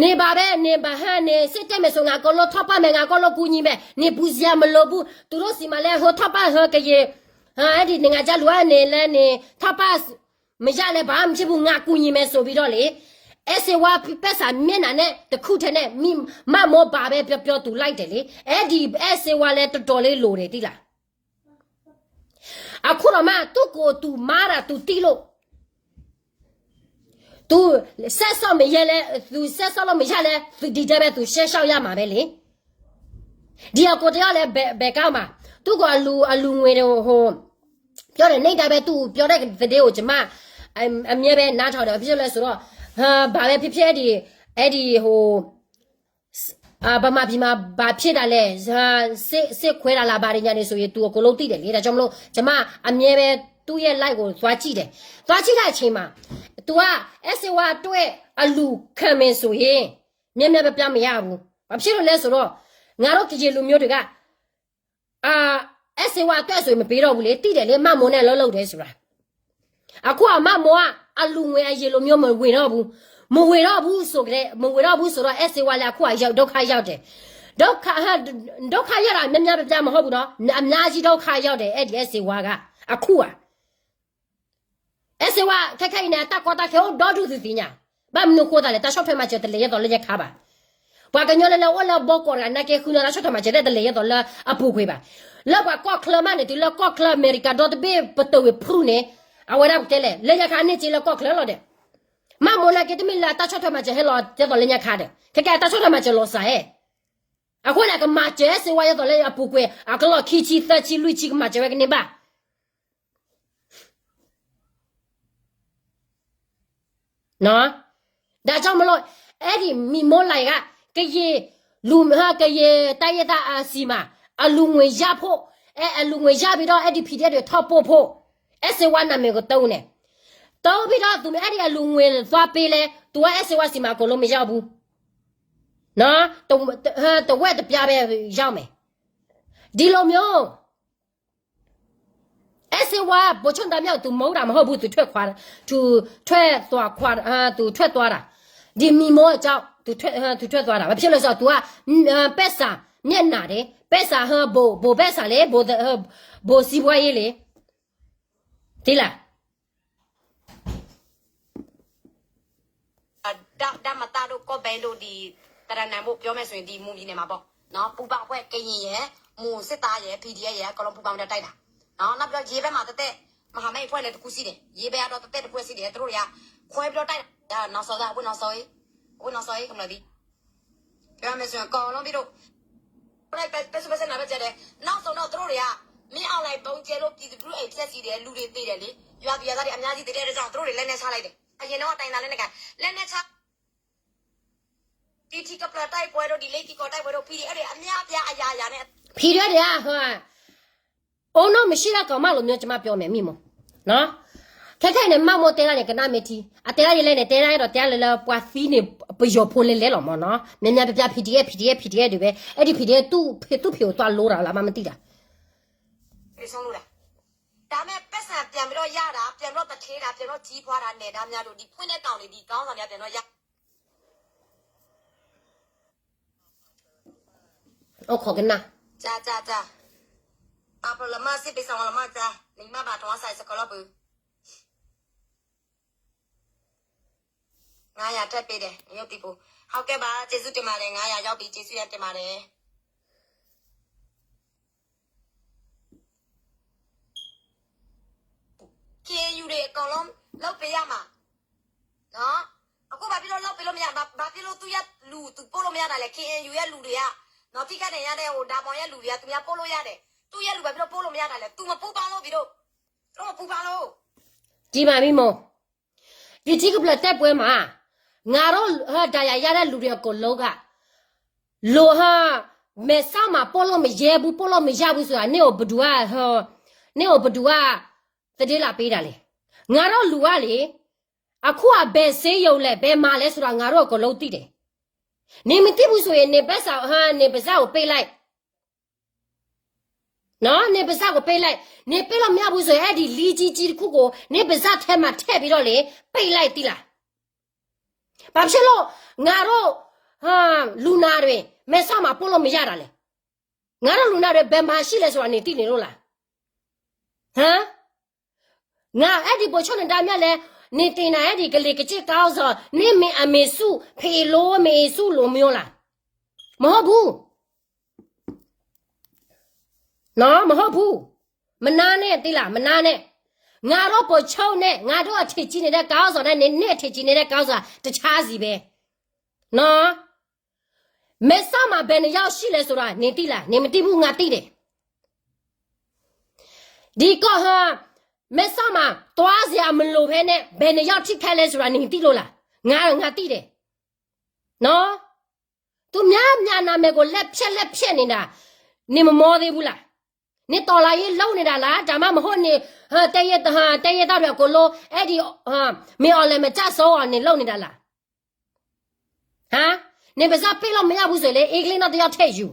နေပါပဲ, နေပါဟဲ, နေစစ်တပ်မယ်ဆို ငါကလို့ထောက်ပံ့မယ်, ငါကလို့ကူညီမယ်, နေပူစရာမလိုဘူး, သူတို့ဆီမှာလည်း ဟိုထောက်ပံ့ ဟိုကရင်, ဟိုအဲ့ဒီနိုင်ငံခြားလူကနေလည်း နေထောက်ပံ့ မရလည်း ဘာမှမဖြစ်ဘူး, ငါကူညီမယ်ဆိုပြီးတော့လေ, အဲၣ်စ့ဝါ ပက်ဆာမျက်နှာနဲ့ တစ်ခုထဲနဲ့ မိ, မမိုး ဘာပဲပြောပြော သူလိုက်တယ်လေ. အဲ့ဒီ အဲၣ်စ့ဝါလည်း တော်တော်လေး လိုတယ် သိလား. အခုတော့မှ သူ့ကိုယ်သူ မာတာ သူသိလို့ သူ ဆက်စောင့်မရဲလဲ, သူ ဆက်စောင့်လို့မရလဲ, သူ ဒီထဲပဲ သူ ဆက်လျှောက်ရမှာပဲလေ. ဒီအကိုတယောက်လဲ ဘယ်, ဘယ်ကောက်မှာ, သူ့ကို အလူ, အလူငွေတွေ ဟို, ပြောတယ်, နေ့တိုင်းပဲ သူပြောတဲ့သတင်းကို ကျွန်မ အ, အမြဲပဲ နားထောင်တယ်. ဘာဖြစ်လို့လဲဆိုတော့, ဟို, ဘာပဲဖြစ်ဖြစ် အဲ့ဒီ, အဲ့ဒီ ဟို, အာ, ဗမာပြည်မှာ ဘာဖြစ်တာလဲ, အာ, စစ်, စစ်ခွဲတာလား ဘာညာတွေဆိုရင် သူအကုန်လုံးသိတယ်လေ. ဒါကြောင့်မလို့ ကျွန်မ အမြဲပဲ သူ့ရဲ့ live ကို သွားကြည့်တယ်. သွားကြည့်တဲ့အချိန်မှာ သူက အဲၣ်စ့ဝါအတွက် အလူခံမယ်ဆိုရင် များများပြားပြား မရဘူး. ဘာဖြစ်လို့လဲဆိုတော့, ငါတို့ ကရင်လူမျိုးတွေက အာ, အဲၣ်စ့ဝါအတွက်ဆိုရင် မပေးတော့ဘူးလေ, သိတယ်လေ, မမိုးနဲ့ အလုပ်လုပ်တယ်ဆိုတာ. အခုက မမိုးက အလူငွေ အရင်လိုမျိုး မဝေတော့ဘူး. မဝေတော့ဘူးဆိုကြတဲ့, မဝေတော့ဘူးဆိုတော့ အဲၣ်စ့ဝါလည်း အခုက ရောက်, ဒုက္ခရောက်တယ်. ဒုက္ခ, ဟဲ, ဒုက္ခရောက်တာ များများပြားပြား မဟုတ်ဘူးနော်, အများကြီး ဒုက္ခရောက်တယ်, အဲ့ဒီ အဲၣ်စ့ဝါက အခုက အဲၣ်စ့ဝါ ခဲခဲအံၤန့ၣ် တၢ်ကီတၢ်ခဲအိၣ် ဒီဒူၣ်သုသ့ၣ်ညါ. ဘၣ်မနုၤဃိသးလဲၣ်, တၢ်ဆီၣ်ထွဲမၤစၢၤ တလဲၤယဲသိးလၢညါခါဘၣ်. ပှၤကညီလၢလၢအိၣ်လၢဘီကီၢ်တဂၤ နာ်က့ ဃုနၢၤတၢ်ဆီၣ်ထွဲမၤစၢၤ တလဲၤယဲသိးလၢအပူၤကွံာ်ဘၣ်. လၢပှၤကီၢ်ချၢမးန့ၣ် တုၤလၢကီၢ်ချၢ အမဲရကၤဒီတဘ့ၣ် ပတုာ်ဝံၤဖုၣ်န့ၣ်, အဝဲဒၣ်ပတဲလဲၣ်, လၢညါခါန့ၣ် စ့လၢကီၢ်ချၢလီၤဒီး, မမိုးနာ်က့ တမ့ၢ်လၢတၢ်ဆီၣ်ထွဲမၤစၢၤ ဟဲလီၤယဲသိးလၢညါခါဒီး, ခဲကဲ တၢ်ဆီၣ်ထွဲမၤစၢၤလီၤစၢ်ဧဲ. အဃိန့ၣ် ကမၤစၢၤအဲၣ်စ့ဝါယဲသိးလၢအပူၤကွံာ် အကလီၢ်ခံဆံ သၢဆံ လွံၢ်ဆံ ကမၤစၢၤဝဲကန့ၢ်ဘၣ်. ဒါကြောင့်မလို့ အဲ့ဒီ မိမိုးလိုင်က ကရင်လူမျိုး, ကရင်တိုင်းရင်းသားအစီမှာ အလူငွေရဖို့, အဲ, အလူငွေရပြီးတော့ အဲ့ဒီ PDF တွေ ထောက်ပို့ဖို့, အဲၣ်စ့ဝါ နာမည်ကို သုံးနေ, သုံးပြီးတော့ သူ အဲ့ဒီ အလူငွေ သွားပေးလဲ, သူက အဲၣ်စ့ဝါ ဆီမှာ အကုန်လုံး မရောက်ဘူး. နော်, တ, တ, ဟဲ, တဝက်တစ်ပြားပဲ ရောက်မယ်. ဒီလိုမျိုး အဲၣ်စ့ဝါ ဗိုလ်ချုပ်နဒါမြကို သူမုန်းတာမဟုတ်ဘူး, သူထွက်ခွာ, သူထွက်သွားခွာ, အာ, သူထွက်သွားတာ. ဒီမိမိုးအကြောင်း သူထွက်, အာ, သူထွက်သွားတာ. ဘာဖြစ်လို့လဲဆိုတော့ သူက, အာ, ပက်ဆာမျက်နှာတယ်, ပက်ဆာ, ဟဲ, ဘို, ဘိုပက်ဆာလေ, ဘို, ဟဲ, ဘိုစီးပွားရေးလေ. သိလား. ဒါ, ဒါမှတတို့ ကော့ဘဲတို့ ဒီ တရနံတို့ ပြောမယ်ဆိုရင် ဒီ မွန်ပြည်နယ်မှာပေါ့နော်, ပူပေါင်းအဖွဲ့ ကရင်ရယ်, မွန်စစ်သားရယ်, PDF ရယ်, အကုန်လုံး ပူပေါင်းပြီးတော့ တိုက်တာနော်. နောက်ပြီးတော့ ရေးဘက်မှာ တသက် မဟာမိတ်အဖွဲ့လည်း တစ်ခုရှိတယ်, ရေးဘက်ကတော့ တသက်တစ်ဖွဲ့ရှိတယ်, သူတို့တွေက ခွဲပြီးတော့ တိုက်တာ. နောက်ဆုံးသား အဝတ်နောက်ဆုံးကြီး, အဝတ်နောက်ဆုံးကြီး ကမ္ဘာဒီ ပြောရမယ်ဆိုရင် အကုန်လုံးပြီးတော့ ပက်ဆူပက်ဆူနာပဲကျဲတယ်. နောက်ဆုံးတော့ သူတို့တွေက မင်းအောင်လှိုင် ဗုံးကျဲလို့ ပြည်သူလူထု အိမ်ပျက်စီးတယ်, လူတွေသေတယ်လေ, ရွာသူရွာသားတွေ အများကြီးသေတဲ့အတွက်ကြောင့် သူတို့တွေ လက်နက်ချလိုက်တယ်. အရင်တော့ တိုင်းရင်းသားလက်နက်ကိုင် လက်နက်ချ, ဒီထံကပျၢၤတိုက်ပွဲတို့, ဒီလေးကီကီတိုက်ပွဲတို့, PDF တွေ အများအပြား အရာရာနဲ့ PDF တွေက အိုးနုတ်မရှိတဲ့ကောင်မလို့မျိုး ကျွန်မပြောမယ် မိမိုးနော်. ခဲခဲအံၤန့ၣ် မမိုးတဲဒၣ်န့ၣ် ကနၣ်မ့ၢ်ထံ, အတဲဒၣ်ယလဲၣ်န့ၣ် တဲဒၣ်အဲၣ်ဒိးတဲဒၣ်လၢ လၢပှၤသံန့ၣ် ပယီၤဖိလဲၤလဲၤလီၤမ့ၢ်နော်. များများပြားပြား PDF, PDF, PDF တွေပဲ, အဲဒီ PDF သူ့ဖံး, သူ့ဖံးအိၣ်သွားလိတာလား မသိတာ. ဒါပေမဲ့ ပိုက်ဆံပြန်ပြီးတော့ရတာ, ပြန်ပြီးတော့သူဌေးတာ, ပြန်ပြီးတော့ကြီးထွားတာ, နယ်ဒါများတို့, ဒီဖွင့်တဲ့ကောင်တွေ, ဒီခေါင်းဆောင်တွေက ပြန်တော့ရ အိၣ်ခိးကနၣ်. จ้า จ้า จ้า. ပါပလမစစ်ပေးဆောင်လမจ้า, နမ့ၢ်ဘၣ်ထွန်းဆိုင်စကလီပူၤ. ငါးရာထည့်ပေးတယ် ရုပ်သီးကို ဟုတ်ကဲ့ပါ ကျေးဇူးတင်ပါတယ် ငါးရာရောက်ပြီ ကျေးဇူးတင်ပါတယ် KNU တွေအကုန်လုံးလုပ်ပေးရမှာနော်အခုဘာဖြစ်လို့လုပ်ပေးလို့မရဘာဘာဖြစ်လို့သူ့ရဲ့လူသူပို့လို့မရတာလဲ KNU ရဲ့လူတွေကနော်ထိခိုက်နေရတဲ့ဟိုဒါမောင်ရဲ့လူတွေကသူများပို့လို့ရတယ်သူ့ရဲ့လူဘာဖြစ်လို့ပို့လို့မရတာလဲသူမပူပေါင်းလို့ပြီးတော့သူမပူပေါင်းလို့ ကြီးပါပြီမို့ ယထံကပျၢၤတဲပှဲၤမး ငါတို့ဟဒါယၤယၤဒၣ်လူၤဒီးအကိးလိက လိၤဟ မဲာ်ဆှးမၤပိာ်လိာ်မယဲဘူးပိာ်လိာ်မယၢ်ဘူးစှၤ န့ၣ်အိၣ်ပဒုးဧါ န့ၣ်အိၣ်ပဒုးဧါ သဒ့လးပ့ဒၣ်လဲၣ် ငါတို့လူၤဧါလံ အခုအဘယ်ဆေးရုံလဲ ဘယ်မှာလဲဆိုတာ ငါတို့အကုန်လုံးသိတယ် နမ့ၢ်သိဘူးဆိုရင် နဘက်စာ ဟ နပါးစပ်ကိုပိတ်လိုက် နော် နပါးစပ်ကိုပိတ်လိုက် နပိတ်လို့မရဘူးဆိုရင် အဲ့ဒီလီကြီးကြီးတစ်ခုကို နပါးစပ်ထဲမှာထည့်ပြီးတော့လေ ပိတ်လိုက်သီးလား ဘာဖြစ်လို့ ငါတို့ ဟ လူနာတွေ မဲာ်ဆှးမၤပိာ်လို့မရတာလဲ ငါတို့လူနာတွေ ဘယ်မှာရှိလဲဆိုတာ နသိနေလို့လား ဟမ် ငါအဲ့ဒီဗိုလ်ချုပ်နဒါမြတ်လဲ နေတင်တာအဲ့ဒီကလေးကချစ်ကောင်းဆောင် နေမင်းအမေစု ဖေလိုမေစုလိုမျိုးလား မဟုတ်ဘူး နော် မဟုတ်ဘူး မနာနဲ့သီးလား မနာနဲ့ ငါတို့ဗိုလ်ချုပ်နဲ့ ငါတို့အထင်ကြီးနေတဲ့ခေါင်းဆောင်နဲ့ နင်နဲ့အထင်ကြီးနေတဲ့ခေါင်းဆောင် တခြားစီပဲ နော် မဲာ်ဆှးမှာ ဘယ်နှစ်ယောက်ရှိလဲဆိုတာ နင်သိလား နင်မသိဘူး ငါသိတယ် ဒီကီၢ်ဟ မဲာ်ဆှးမှာ သွားစရာမလိုဘဲနဲ့ ဘယ်နှစ်ယောက်ထိခိုက်လဲဆိုတာ နင်သိလို့လား ငါ ငါသိတယ် နော် သူများများနာမည်ကို လက်ဖျက်လက်ဖျက်နေတာ နင်မမောသေးဘူးလား နင်တော်လှန်ရေးလုပ်နေတာလား ဒါမှမဟုတ် နင် ဟ တိုင်းရင်းသား ဟ တိုင်းရင်းသားတွေအကုန်လုံး အဲ့ဒီ ဟ မင်းအောင်လှိုင်မကျဆုံးအောင် နင်လုပ်နေတာလား ဟမ် နင်ပါးစပ်ပိတ်လို့မရဘူးဆိုရင်လေ အင်္ဂလိပ်နောက်တစ်ယောက်ထည့်ယူ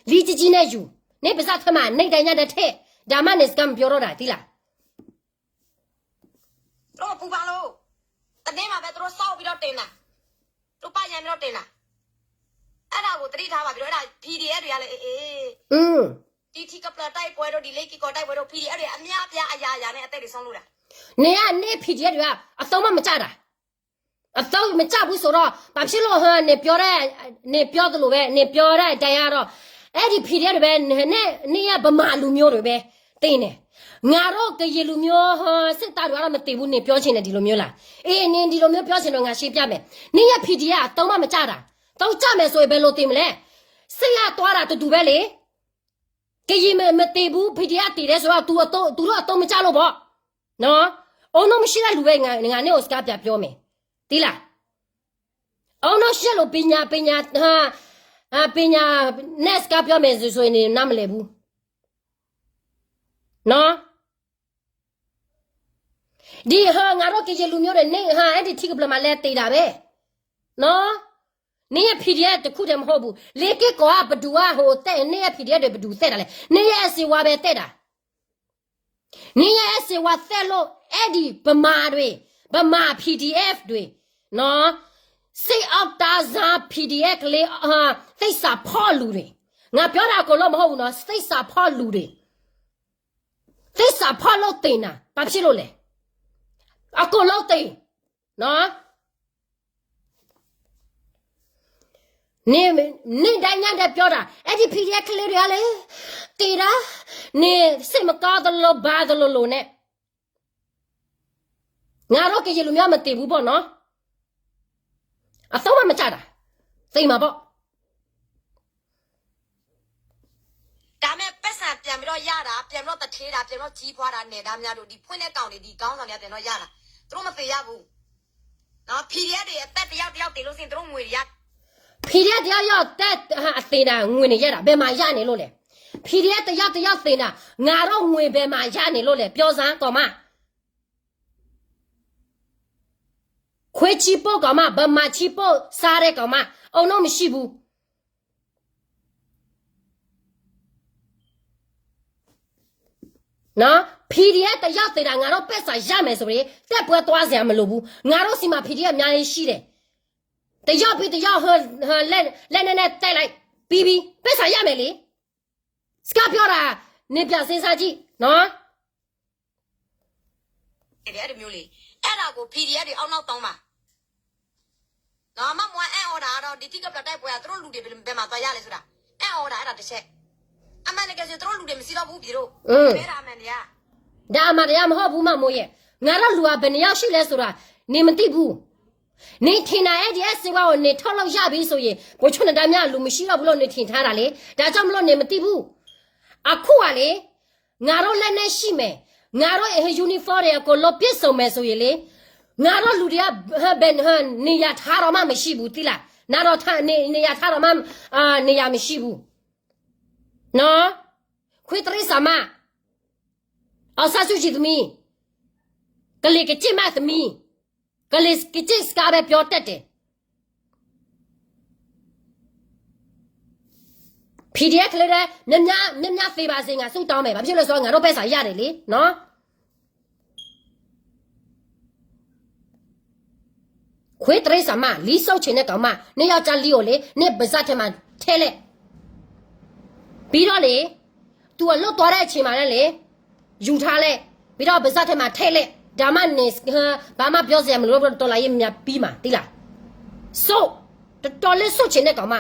လီကြီးကြီးနဲ့ယူ နင်ပါးစပ်ထဲမှာ နှိပ်တညှပ်တထည့် ဒါမှနင်စကားမပြောတော့တာ သိလား သူတို့ပူပန်လို့ တနေ့မှာပဲသူတို့စောင့်ပြီးတော့တင်တာ သူတို့ပညံပြီးတော့တင်တာ အဲ့ဒါကိုသတိထားပါပြီးတော့ အဲ့ဒါ PDF တွေကလည်း အေးအေး อืม တီထီကပျၢၤတိုက်ပွဲတို့ ဒီလေးကီကီတိုက်ပွဲတို့ PDF တွေအများအပြားအရာရာနဲ့အသက်တွေဆုံးလို့တာ နင်က နင့် PDF တွေက အသုံးမမကျတာ အသုံးမကျဘူးဆိုတော့ ဘာဖြစ်လို့ ဟ နင်ပြောတဲ့ နင်ပြောသလိုပဲ နင်ပြောတဲ့အတိုင်းကတော့ အဲ့ဒီ PDF တွေပဲ န နင့်ရဲ့ဗမာလူမျိုးတွေပဲ သိနေ ငါတို့ကရင်လူမျိုး ဟ စစ်သားတွေကတော့မသိဘူး နင်ပြောချင်တယ်ဒီလိုမျိုးလား အေး နင်ဒီလိုမျိုးပြောချင်တော့ ငါရှင်းပြမယ် နင့်ရဲ့ PDF အသုံးမမကျတာ သုံးကျမယ်ဆိုရင် ဘယ်လိုသိမလဲ စစ်ရသွားတာတူတူပဲလေ ကရင်မ မသေဘူး PDF သေတယ်ဆိုတော့ သူအသုံး သူတို့အသုံးမကျလို့ပေါ့ နော် အုံနောက်မရှိတဲ့လူပဲ ငါ ငါနဲ့ Oscar ပြပြောမယ် သိလား အုံနောက်ရှိတဲ့လူ ပညာ ပညာ ဟာ အာ ပညာနဲ့ စကားပြောမယ်ဆိုဆိုရင် နင်နားမလည်ဘူး နော် ဒီဟ ငါတို့ကရင်လူမျိုးတွေ နင့်ဟ အဲ့ဒီထံကပျၢၤမှာလဲသေတာပဲ နော် နင့်ရဲ့ PDF တစ်ခုတည်းမဟုတ်ဘူး လေးကီကီက ဘယ်သူက ဟို သတ် နင့်ရဲ့ PDF တွေ ဘယ်သူသတ်တာလဲ နင့်ရဲ့ အစေဝါပဲ သတ်တာ နင့်ရဲ့ အစေဝါ သတ်လို့ အဲ့ဒီဗမာတွေ ဗမာ PDF တွေ နော် စိတ်အောက်သားစား PDF ကလေး အာ သစ္စာဖောက်လူတွေ ငါပြောတာအကုန်လုံးမဟုတ်ဘူးနော် သစ္စာဖောက်လူတွေ သစ္စာဖောက်လို့သေတာ ဘာဖြစ်လို့လဲ အကုန်လုံးသေ နော် နင် နင့်ဒါညါတပြောတာ အဲ့ဒီ PDF ကလေးတွေကလေ သေတာ နင်စိတ်မကောင်းသလို ဘာသလိုလိုနဲ့ ငါတို့ကရင်လူမျိုးမသေဘူးပေါ့နော် အသုံးမမကျတာ သေမှာပေါ့ ဒါပေမဲ့ပိုက်ဆံပြန်ပြီးတော့ရတာပြန်ပြီးတော့သူဌေးတာပြန်ပြီးတော့ကြီးပွားတာနယ်သားများတို့ဒီဖွင့်တဲ့ကောင်တွေဒီခေါင်းဆောင်တွေကပြန်တော့ရတာသူတို့မသေရဘူးနော် PDF တွေအသက်တယောက်တယောက်သေလို့ရှိရင်သူတို့ငွေတွေရ PDF တယောက်ယောက်အသက်အသေတာငွေနဲ့ရတာဘယ်မှာရနေလို့လဲ PDF တယောက်တယောက်သေတာငါတို့ငွေဘယ်မှာရနေလို့လဲပြောစမ်းကောင်းမ ခွေးချီပို့ကောင်မ ဗမာချီပို့စားတဲ့ကောင်မ အုံနောက်မရှိဘူးနော် PDF တယောက်သေတာငါတို့ပိုက်ဆံရမယ်ဆိုရင်တိုက်ပွဲသွားစရာမလိုဘူးငါတို့ဆီမှာ PDF အများကြီးရှိတယ်တယောက်ပြီးတယောက်ဟိုဟိုလက်လက်နဲ့နဲ့တိုက်လိုက်ပြီးပြီးပိုက်ဆံရမယ်လေစကားပြောတာနေပြန်စဉ်းစားကြည့်နော် PDF တစ်မျိုးလေအဲ့ဒါကို PDF တွေအောက်နောက်သုံးပါ မ့ၢ်မိၢ်အဲၣ်အီၤဒၣ်ဒီး ဒ်ထံကပျၢၤတၢ်ပှဲၤ သရိာ်လူၤဒံး ဘယ်မှာသွားရလဲဆိုတာ အဲၣ်အီၤဒၣ် အဲၣ်ဒၣ်တဆဲး အမၤန့ၣ်ကဲ သရိာ်လူၤဒံး မစံးထီၣ်ဘူး ပဒီး တဲဒၣ်အမၤန့ၣ်ဧါ ဒီးအမၤတယါမဟီၣ်ဘူးမ့ၢ်မိၢ်ယဲၢ် ငါထီၣ်လူၤအဘယ်နှစ်ယောက်ရှိလဲဆိုတာ နင်မသိဘူး နင်ထင်တာ အဲၣ်ဒိးအဲၣ်စ့ဝါအိၣ် နင်ထီၣ်လို့ရပြီဆိုရင် ပိာ်ဆိန့ၣ်ဒါမြလူၤမံၤ ရှိတော့ဘူးလို့ နင်ထင်ထားတာလေ ဒါကြောင့်မလို့ နင်မသိဘူး အခုကလေ ငါတို့လက်နက်ရှိမယ် ငါတို့ uniform တွေအကုန်လုံးပြည့်စုံမယ်ဆိုရင်လေ ငါတို့လူတွေက ဘယ် နေရာ ထားတော့မှမရှိဘူး သိလား နားတော့ ထား နေ နေရာ ထားတော့မှ အာ နေရာမရှိဘူး နော် ခွေးတိရစ္ဆာန်မ အောင်ဆန်းစုကြည်သမီး ကလံၤကစ့ၣ်မသမီး ကလံၤကစ့ၣ်စကားပဲပြောတတ်တယ် PDF ကလေးတွေ များများ များများသေပါစေ ငါဆုတောင်းမယ် ဘာဖြစ်လို့လဲဆိုတော့ ငါတို့ပဲစာရတယ်လေ နော် ခွေးတိရစ္ဆာန်မ လီဆိတ်ချင်တဲ့ကောင်မ နင်ယောက်ျားလီအိုလေ နင်ပါးစပ်ထဲမှာထည့်လိုက် ပြီးတော့လေ သူအလုပ်သွားတဲ့အချိန်မှာလည်းလေ ယူထားလိုက် ပြီးတော့ ပါးစပ်ထဲမှာထည့်လိုက် ဒါမှနင် ဘာမှပြောစရာမလိုတော့ တော်လှန်ရေးများပြီးမှာ သိလား ဆုတ် တော်တော်လေး ဆုတ်ချင်တဲ့ကောင်မ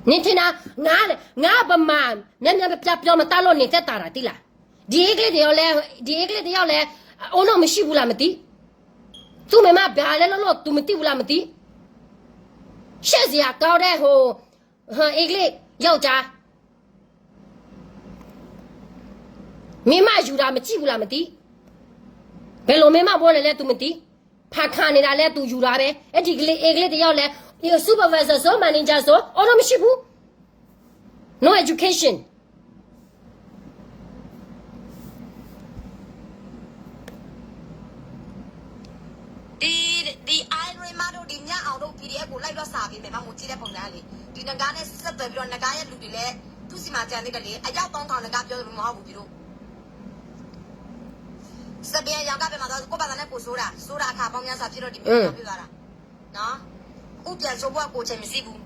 နင်ထင်တာ ငါ ငါဗမာ များများပြားပြားမတတ်လို့ နင်သက်သာတာ သိလား ဒီအင်္ဂလိပ်တယောက်လဲ ဒီအင်္ဂလိပ်တယောက်လဲ အုံနောက်မရှိဘူးလားမသိ သူ့မိန်းမဘာလဲလုပ်လို့ သူမသိဘူးလားမသိ ရှက်စရာကောင်းတဲ့ ဟို ဟို အင်္ဂလိပ်ယောက်ျား မိန်းမယူတာမကြည့်ဘူးလားမသိ ဘယ်လိုမိန်းမဘိုးလဲလဲ သူမသိ ဖာခါနေတာလဲ သူယူတာပဲ အဲ့ဒီကလေး အင်္ဂလိပ်တယောက်လဲ supervisor ဆို manager ဆို အုံနောက်မရှိဘူး no education ဒီ ဒီ Irene မတို့ ဒီ မြအောင်တို့ PDF ကို လိုက်ပြီးတော့ စာပေးမယ် မမိုးကြည့်တဲ့ ပုံစံလေး ဒီ နဂါးနဲ့ ဆက်သွယ်ပြီးတော့ နဂါးရဲ့လူတွေလည်း သူ့ဆီမှာ ကျန်သေးတယ်လေ အယောက် သုံးထောင် နဂါးပြောသလို မဟုတ်ဘူး ပြည်တို့ စပင်ရောက်က ဘယ်မှာသွား ကိုယ့်ဘာသာနဲ့ ကိုယ်စိုးတာ စိုးတာ အခါပေါင်းများစွာ ဖြစ်တော့ ဒီ မြအောင် ဖြစ်သွားတာ နော် ဦးပြန်ဆိုဖို့က ကိုယ်ချိန်မရှိဘူး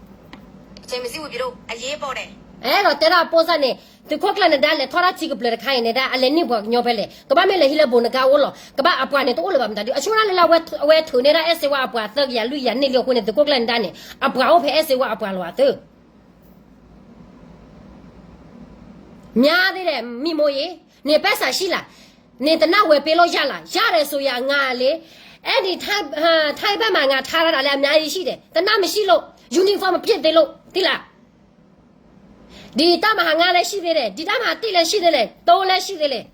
အချိန်မရှိဘူး ပြည်တို့ အရေးပေါ်တယ် အဲၣ်ဒိးတဲဒၣ်အပိၢ်စၢ်န့ၣ် သုးခိၣ်ကျၢၢ်နဒါလဲၤထီၣ်ဒၣ်ထံကပျၢၤတခါအံၤန့ၣ်ဒၣ် အလဲၤန့ၢ်ပှၤကညီဖဲလဲၣ် ကဘၣ်မ့ၢ်လဲၤဟံးလၢဘိးနကါအိၣ်လီၤ ကဘၣ်အပှၤန့ၣ်တအိၣ်လၢၤဘၣ်မတၤဒု အဆိကတၢၢ်လၢလၢ အဝဲထုးန့ၢ်ဒၣ်အဲၣ်စ့ဝါအပှၤသၢကယၤလွံၢ်ကယၤန့ၣ်လံအဃိန့ၣ် သုးခိၣ်ကျၢၢ်နဒါန့ၣ် အပှၤအိၣ်ဖဲအဲၣ်စ့ဝါအပှၤလီၤအသၢ များသေးတယ် မိၢ်မိၢ်ရေ နင်ပိုက်ဆံရှိလား နင်သေနတ်ဝယ်ပေးလို့ရလား ရတယ်ဆိုရင် ငါလေ အဲ့ဒီ ထိုင်း ထိုင်းဘက်မှာ ငါထားထားတာလည်း အများကြီးရှိတယ် သေနတ်မရှိလို့ uniform မဖြစ်သေးလို့ သိလား ဒီတပ်မဟာငါးလည်းရှိသေးတယ် ဒီတပ်မဟာတစ်လည်းရှိသေးတယ် သုံးလည်းရှိသေးတယ်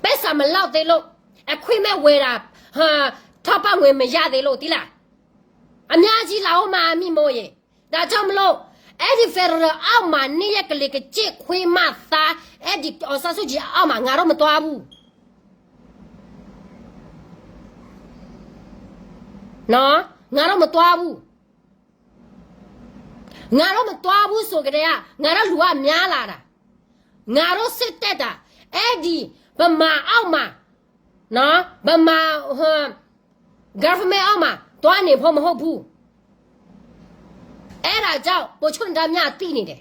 ပိုက်ဆံမလောက်သေးလို့ အခွင့်မဲ့ဝယ်တာ ထောက်ပံ့ငွေမရသေးလို့ သိလား အများကြီးလာဦးမှာ မိၢ်မိၢ်ရေ ဒါကြောင့်မလို့ အဲ့ဒီ federal အောက်မှာ နင့်ရဲ့ကလံၤကစ့ၣ်ခွေးမသား အဲ့ဒီ အောင်ဆန်းစုကြည် အောက်မှာ ငါတို့မသွားဘူး နော် ငါတို့မသွားဘူး ငါတို့မသွားဘူးဆိုကတည်းက ငါတို့လူကများလာတာ ငါတို့စစ်တပ်တာ အဲ့ဒီ ဗမာအောက်မှာ နော် ဗမာ ဟို government အောက်မှာ သွားနေဖို့မဟုတ်ဘူး အဲ့ဒါကြောင့် ဗိုလ်ချုပ်နဒါမြသိနေတယ်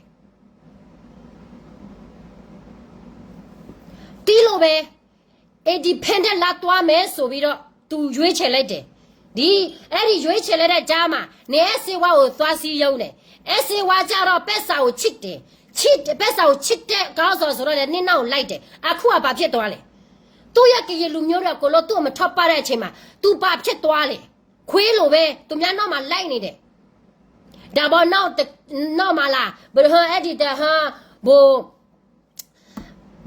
သိလို့ပဲ independent လာသွားမယ်ဆိုပြီးတော့ သူရွေးချယ်လိုက်တယ် ဒီ အဲ့ဒီရွေးချယ်လိုက်တဲ့ကြားမှာ နင်အဲၣ်စ့ဝါကိုသွားစည်းရုံးတယ် အဲၣ်စ့ဝါကျတော့ ပိုက်ဆံကိုချစ်တယ် ချစ် ပိုက်ဆံကိုချစ်တဲ့ခေါင်းဆောင်ဆိုတော့လည်း နင့်နောက်ကိုလိုက်တယ် အခုကဘာဖြစ်သွားလဲ သူ့ရဲ့ကရင်လူမျိုးတွေအကုန်လုံး သူ့ကိုမထောက်ပံ့တဲ့အချိန်မှာ သူဘာဖြစ်သွားလဲ ခွေးလိုပဲ သူများနောက်မှာလိုက်နေတယ် ဒါပေမဲ့နောက်တ နောက်မှာလား ဘယ်ဟို အဲ့ဒီတဟို ဘို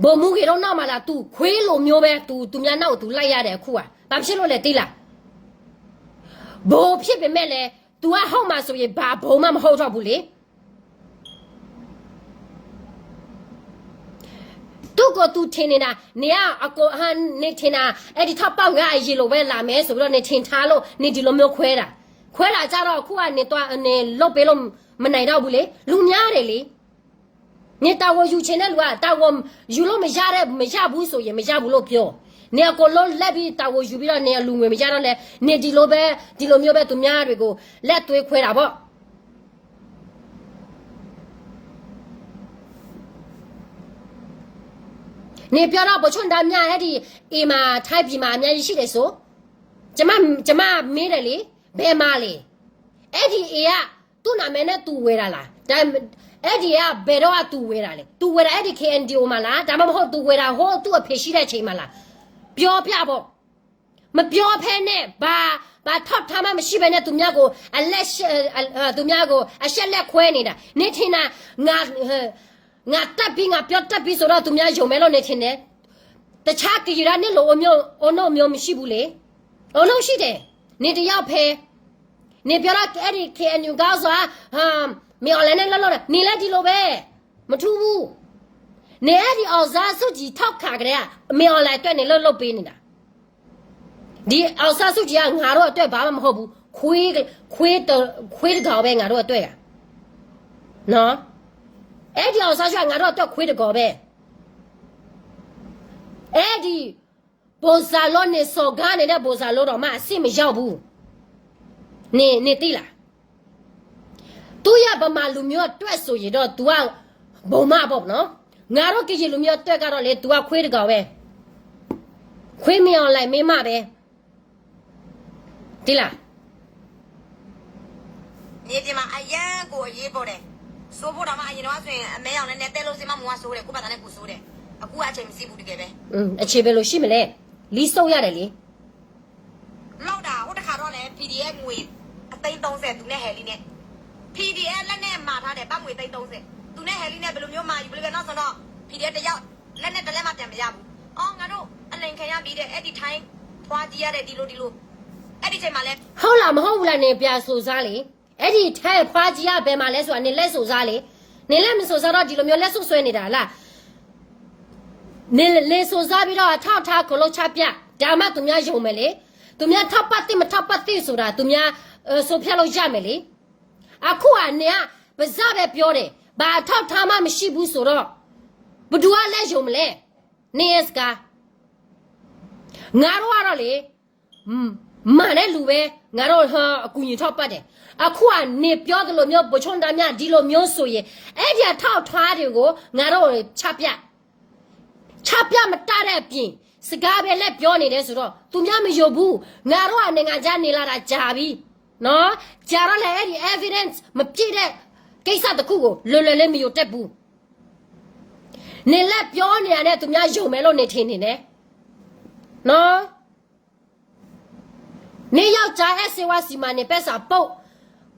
ဗိုလ်မှူးကြီးတို့နောက်မှာလား သူခွေးလိုမျိုးပဲ သူ သူများနောက်ကို သူလိုက်ရတယ်အခုอ่ะ ဘာဖြစ်လို့လဲသိလား ဗိုလ်ဖြစ်ပေမဲ့လည်း သူကဟုတ်မှာဆိုရင် ဘာဗိုလ်မှမဟုတ်တော့ဘူးလေ သူ့ကိုယ်သူထင်နေတာ နေကအကိုဟန်နေထင်တာ အဲ့ဒီထောက်ပံ့ငါအရင်လိုပဲလာမယ်ဆိုပြီးတော့ နေထင်ထားလို့ နေဒီလိုမျိုးခွဲတာ ခွဲတာကြတော့ အခုကနေသွား နေလုပ်ပေးလို့မနိုင်တော့ဘူးလေ လူများတယ်လေ နေတာဝန်ယူချင်တဲ့လူက တာဝန်ယူလို့မရတဲ့ မရဘူးဆိုရင် မရဘူးလို့ပြော နေအကုန်လုံးလက်ပြီးတာဝန်ယူပြီးတော့ နေအလူငွေမရတော့လဲ နေဒီလိုပဲ ဒီလိုမျိုးပဲ သူများတွေကို လက်သွေးခွဲတာပေါ့ နပြောတော့ ဗိုလ်ချုပ်ဒါမြ အဲ့ဒီ အိမ်မှာ ထိုင်းပြည်မှာ အများကြီးရှိတယ်ဆို။ ကျွန်မမေးတယ်လေ။ ဘယ်မှာလဲ။ အဲ့ဒီအိမ်က သူ့နာမည်နဲ့ သူဝယ်တာလား။ ဒါ-, အဲ့ဒီက ဘယ်တော့က သူဝယ်တာလဲ။ သူဝယ်တာ အဲ့ဒီ ခ်အဲၣ်အန်ယူ မှာလား။ ဒါမှမဟုတ် သူဝယ်တာ ဟို သူ့အဖေရှိတဲ့အချိန်မှာလား။ ပြောပြပေါ့။ မပြောဖဲနဲ့ ဘာ, ဘာထောက်ထားမှမရှိဘဲနဲ့ သူများကို အလက်ရှ-, အဲ, အဲ, အဲ, သူများကို အရှက်လက်ခွဲနေတာ။ နင်ထင်တာ ငါ, အဲ, ငါတတ်ပြီး ငါပြောတတ်ပြီးဆိုတော့ သူများယုံမယ်လို့ နင်ထင်တယ်။ တခြားကရင်တိုင်း အဲ့လိုမျိုး အုံနောက်မျိုးမရှိဘူးလေ။ အုံနောက်ရှိတယ်။ နင်တယောက်ပဲ။ နင်ပြောတော့ အဲ့ဒီ ခ်အဲၣ်အန်ယူ ခေါင်းဆောင်က ဟာ, မင်းအောင်လှိုင်နဲ့ လှုပ်လှုပ်တယ်။ နင်လည်းဒီလိုပဲ။ မထူးဘူး။ နင်အဲ့ဒီ အောင်ဆန်းစုကြည် ထောက်ခံကတည်းက မင်းအောင်လှိုင်အတွက် နင်လှုပ်လှုပ်ပေးနေတာ။ ဒီ အောင်ဆန်းစုကြည် က ငါတို့အတွက် ဘာမှမဟုတ်ဘူး။ ခွေး, ခွေးတ, ခွေးတကောင်ပဲ ငါတို့အတွက်။ နော်။ အဲ့ဒီ အောင်ဆန်းစုကြည် က ငါတို့အတွက် ခွေးတကောင်ပဲ။ အဲ့ဒီ ဘိုစၢ်လိ နင်စော်ကားနေတဲ့ ဘိုစၢ်လိ တောင်မှ အဆင့်မရောက်ဘူး။ နင်, နင်သိလား။ သူ့ရဲ့ ဗမာလူမျိုးအတွက်ဆိုရင်တော့ သူက ဘုံမပေါ့နော်။ ငါတို့ ကရင်လူမျိုးအတွက်ကတော့လေ သူက ခွေးတကောင်ပဲ။ ခွေး မင်းအောင်လှိုင် မင်းမပဲ။ သိလား။ မြေပြင်မှာ အရမ်းကို အရေးပေါ်တယ်။ စိုးဖို့တောင်မှ အရင်တုန်းကဆိုရင် အမဲရောင်နဲ့ နဲတဲလို့ စိတ်မမူက စိုးတယ်။ ကိုယ့်ဘာသာနဲ့ ကိုယ်စိုးတယ်။ အခုအချိန်မရှိဘူး တကယ်ပဲ။ อืม အချိန်ဘယ်လိုရှိမလဲ။ လီးစိတ်ရတယ်လေ။ လောက်တာ ဟိုတခါတော့လည်း PDF ငွေ အသိန်းသုံးဆယ် သူနဲ့ ဟဲလီးနဲ့ PDF လက်နဲ့မှာထားတယ် ဘတ်ငွေ သိန်းသုံးဆယ် သူနဲ့ ဟဲလီးနဲ့ ဘယ်လိုမျိုးမှာယူ ဘယ်လိုပဲ နောက်ဆုံးတော့ PDF တယောက် လက်နဲ့ တစ်လက်မှ ပြန်မရဘူး။ အော် ငါတို့ အလိမ်ခံရပြီတဲ့ အဲ့ဒီ ထိုင်းဖွားကြီးရတယ် ဒီလို ဒီလို အဲ့ဒီချိန်မှာလဲ ဟုတ်လား မဟုတ်ဘူးလား နင်ပြန်စုံစမ်းလေ။ အဲ့ဒီ ထိုင်းဖွားကြီးက ဘယ်မှာလဲဆိုတာ နင်လှည့်စုံစမ်းလေ။ နင်လှည့်မစုံစမ်းတော့ ဒီလိုမျိုး လက်စွပ်စွဲနေတာလား။ နင်လှည့်စုံစမ်းပြီးတော့ အထောက်အထား အကုန်လုံးချပြ။ ဒါမှ သူများယုံမယ်လေ။ သူများထောက်ပံ့သင့် မထောက်ပံ့သင့်ဆိုတာ သူများ အဲ, ဆုံးဖြတ်လို့ရမယ်လေ။ အခုက နင်က ပါးစပ်ပဲပြောတယ်။ ဘာအထောက်အထားမှ မရှိဘူးဆိုတော့ ဘယ်သူက လက်ယုံမလဲ။ နင်ရဲ့စကား။ ငါတို့ကတော့လေ မ-, မန်တဲ့လူပဲ ငါတို့ ဟို အကူအညီထောက်ပံ့တယ်။ အခုက နင်ပြောသလိုမျိုး ဗိုလ်ချုပ်ဒါမြ ဒီလိုမျိုးဆိုရင် အဲ့ဒီအထောက်အထားတွေကို ငါတို့ချပြ။ ချပြမတတ်တဲ့အပြင် စကားပဲလှည့်ပြောနေတယ်ဆိုတော့ သူများမယုံဘူး။ ငါတို့က နိုင်ငံခြားနေလာတာကြာပြီနော်။ ကြာတော့လည်း အဲ့ဒီ evidence မပြည့်တဲ့ကိစ္စတစ်ခုကို လွယ်လွယ်လေးမယုံတတ်ဘူး။ နင်လှည့်ပြောနေတာနဲ့ သူများယုံမယ်လို့ နင်ထင်နေတယ်နော်။ နင်ယောက်ျား အဲၣ်စ့ဝါဆီမှာ နင်ပိုက်ဆံပို့,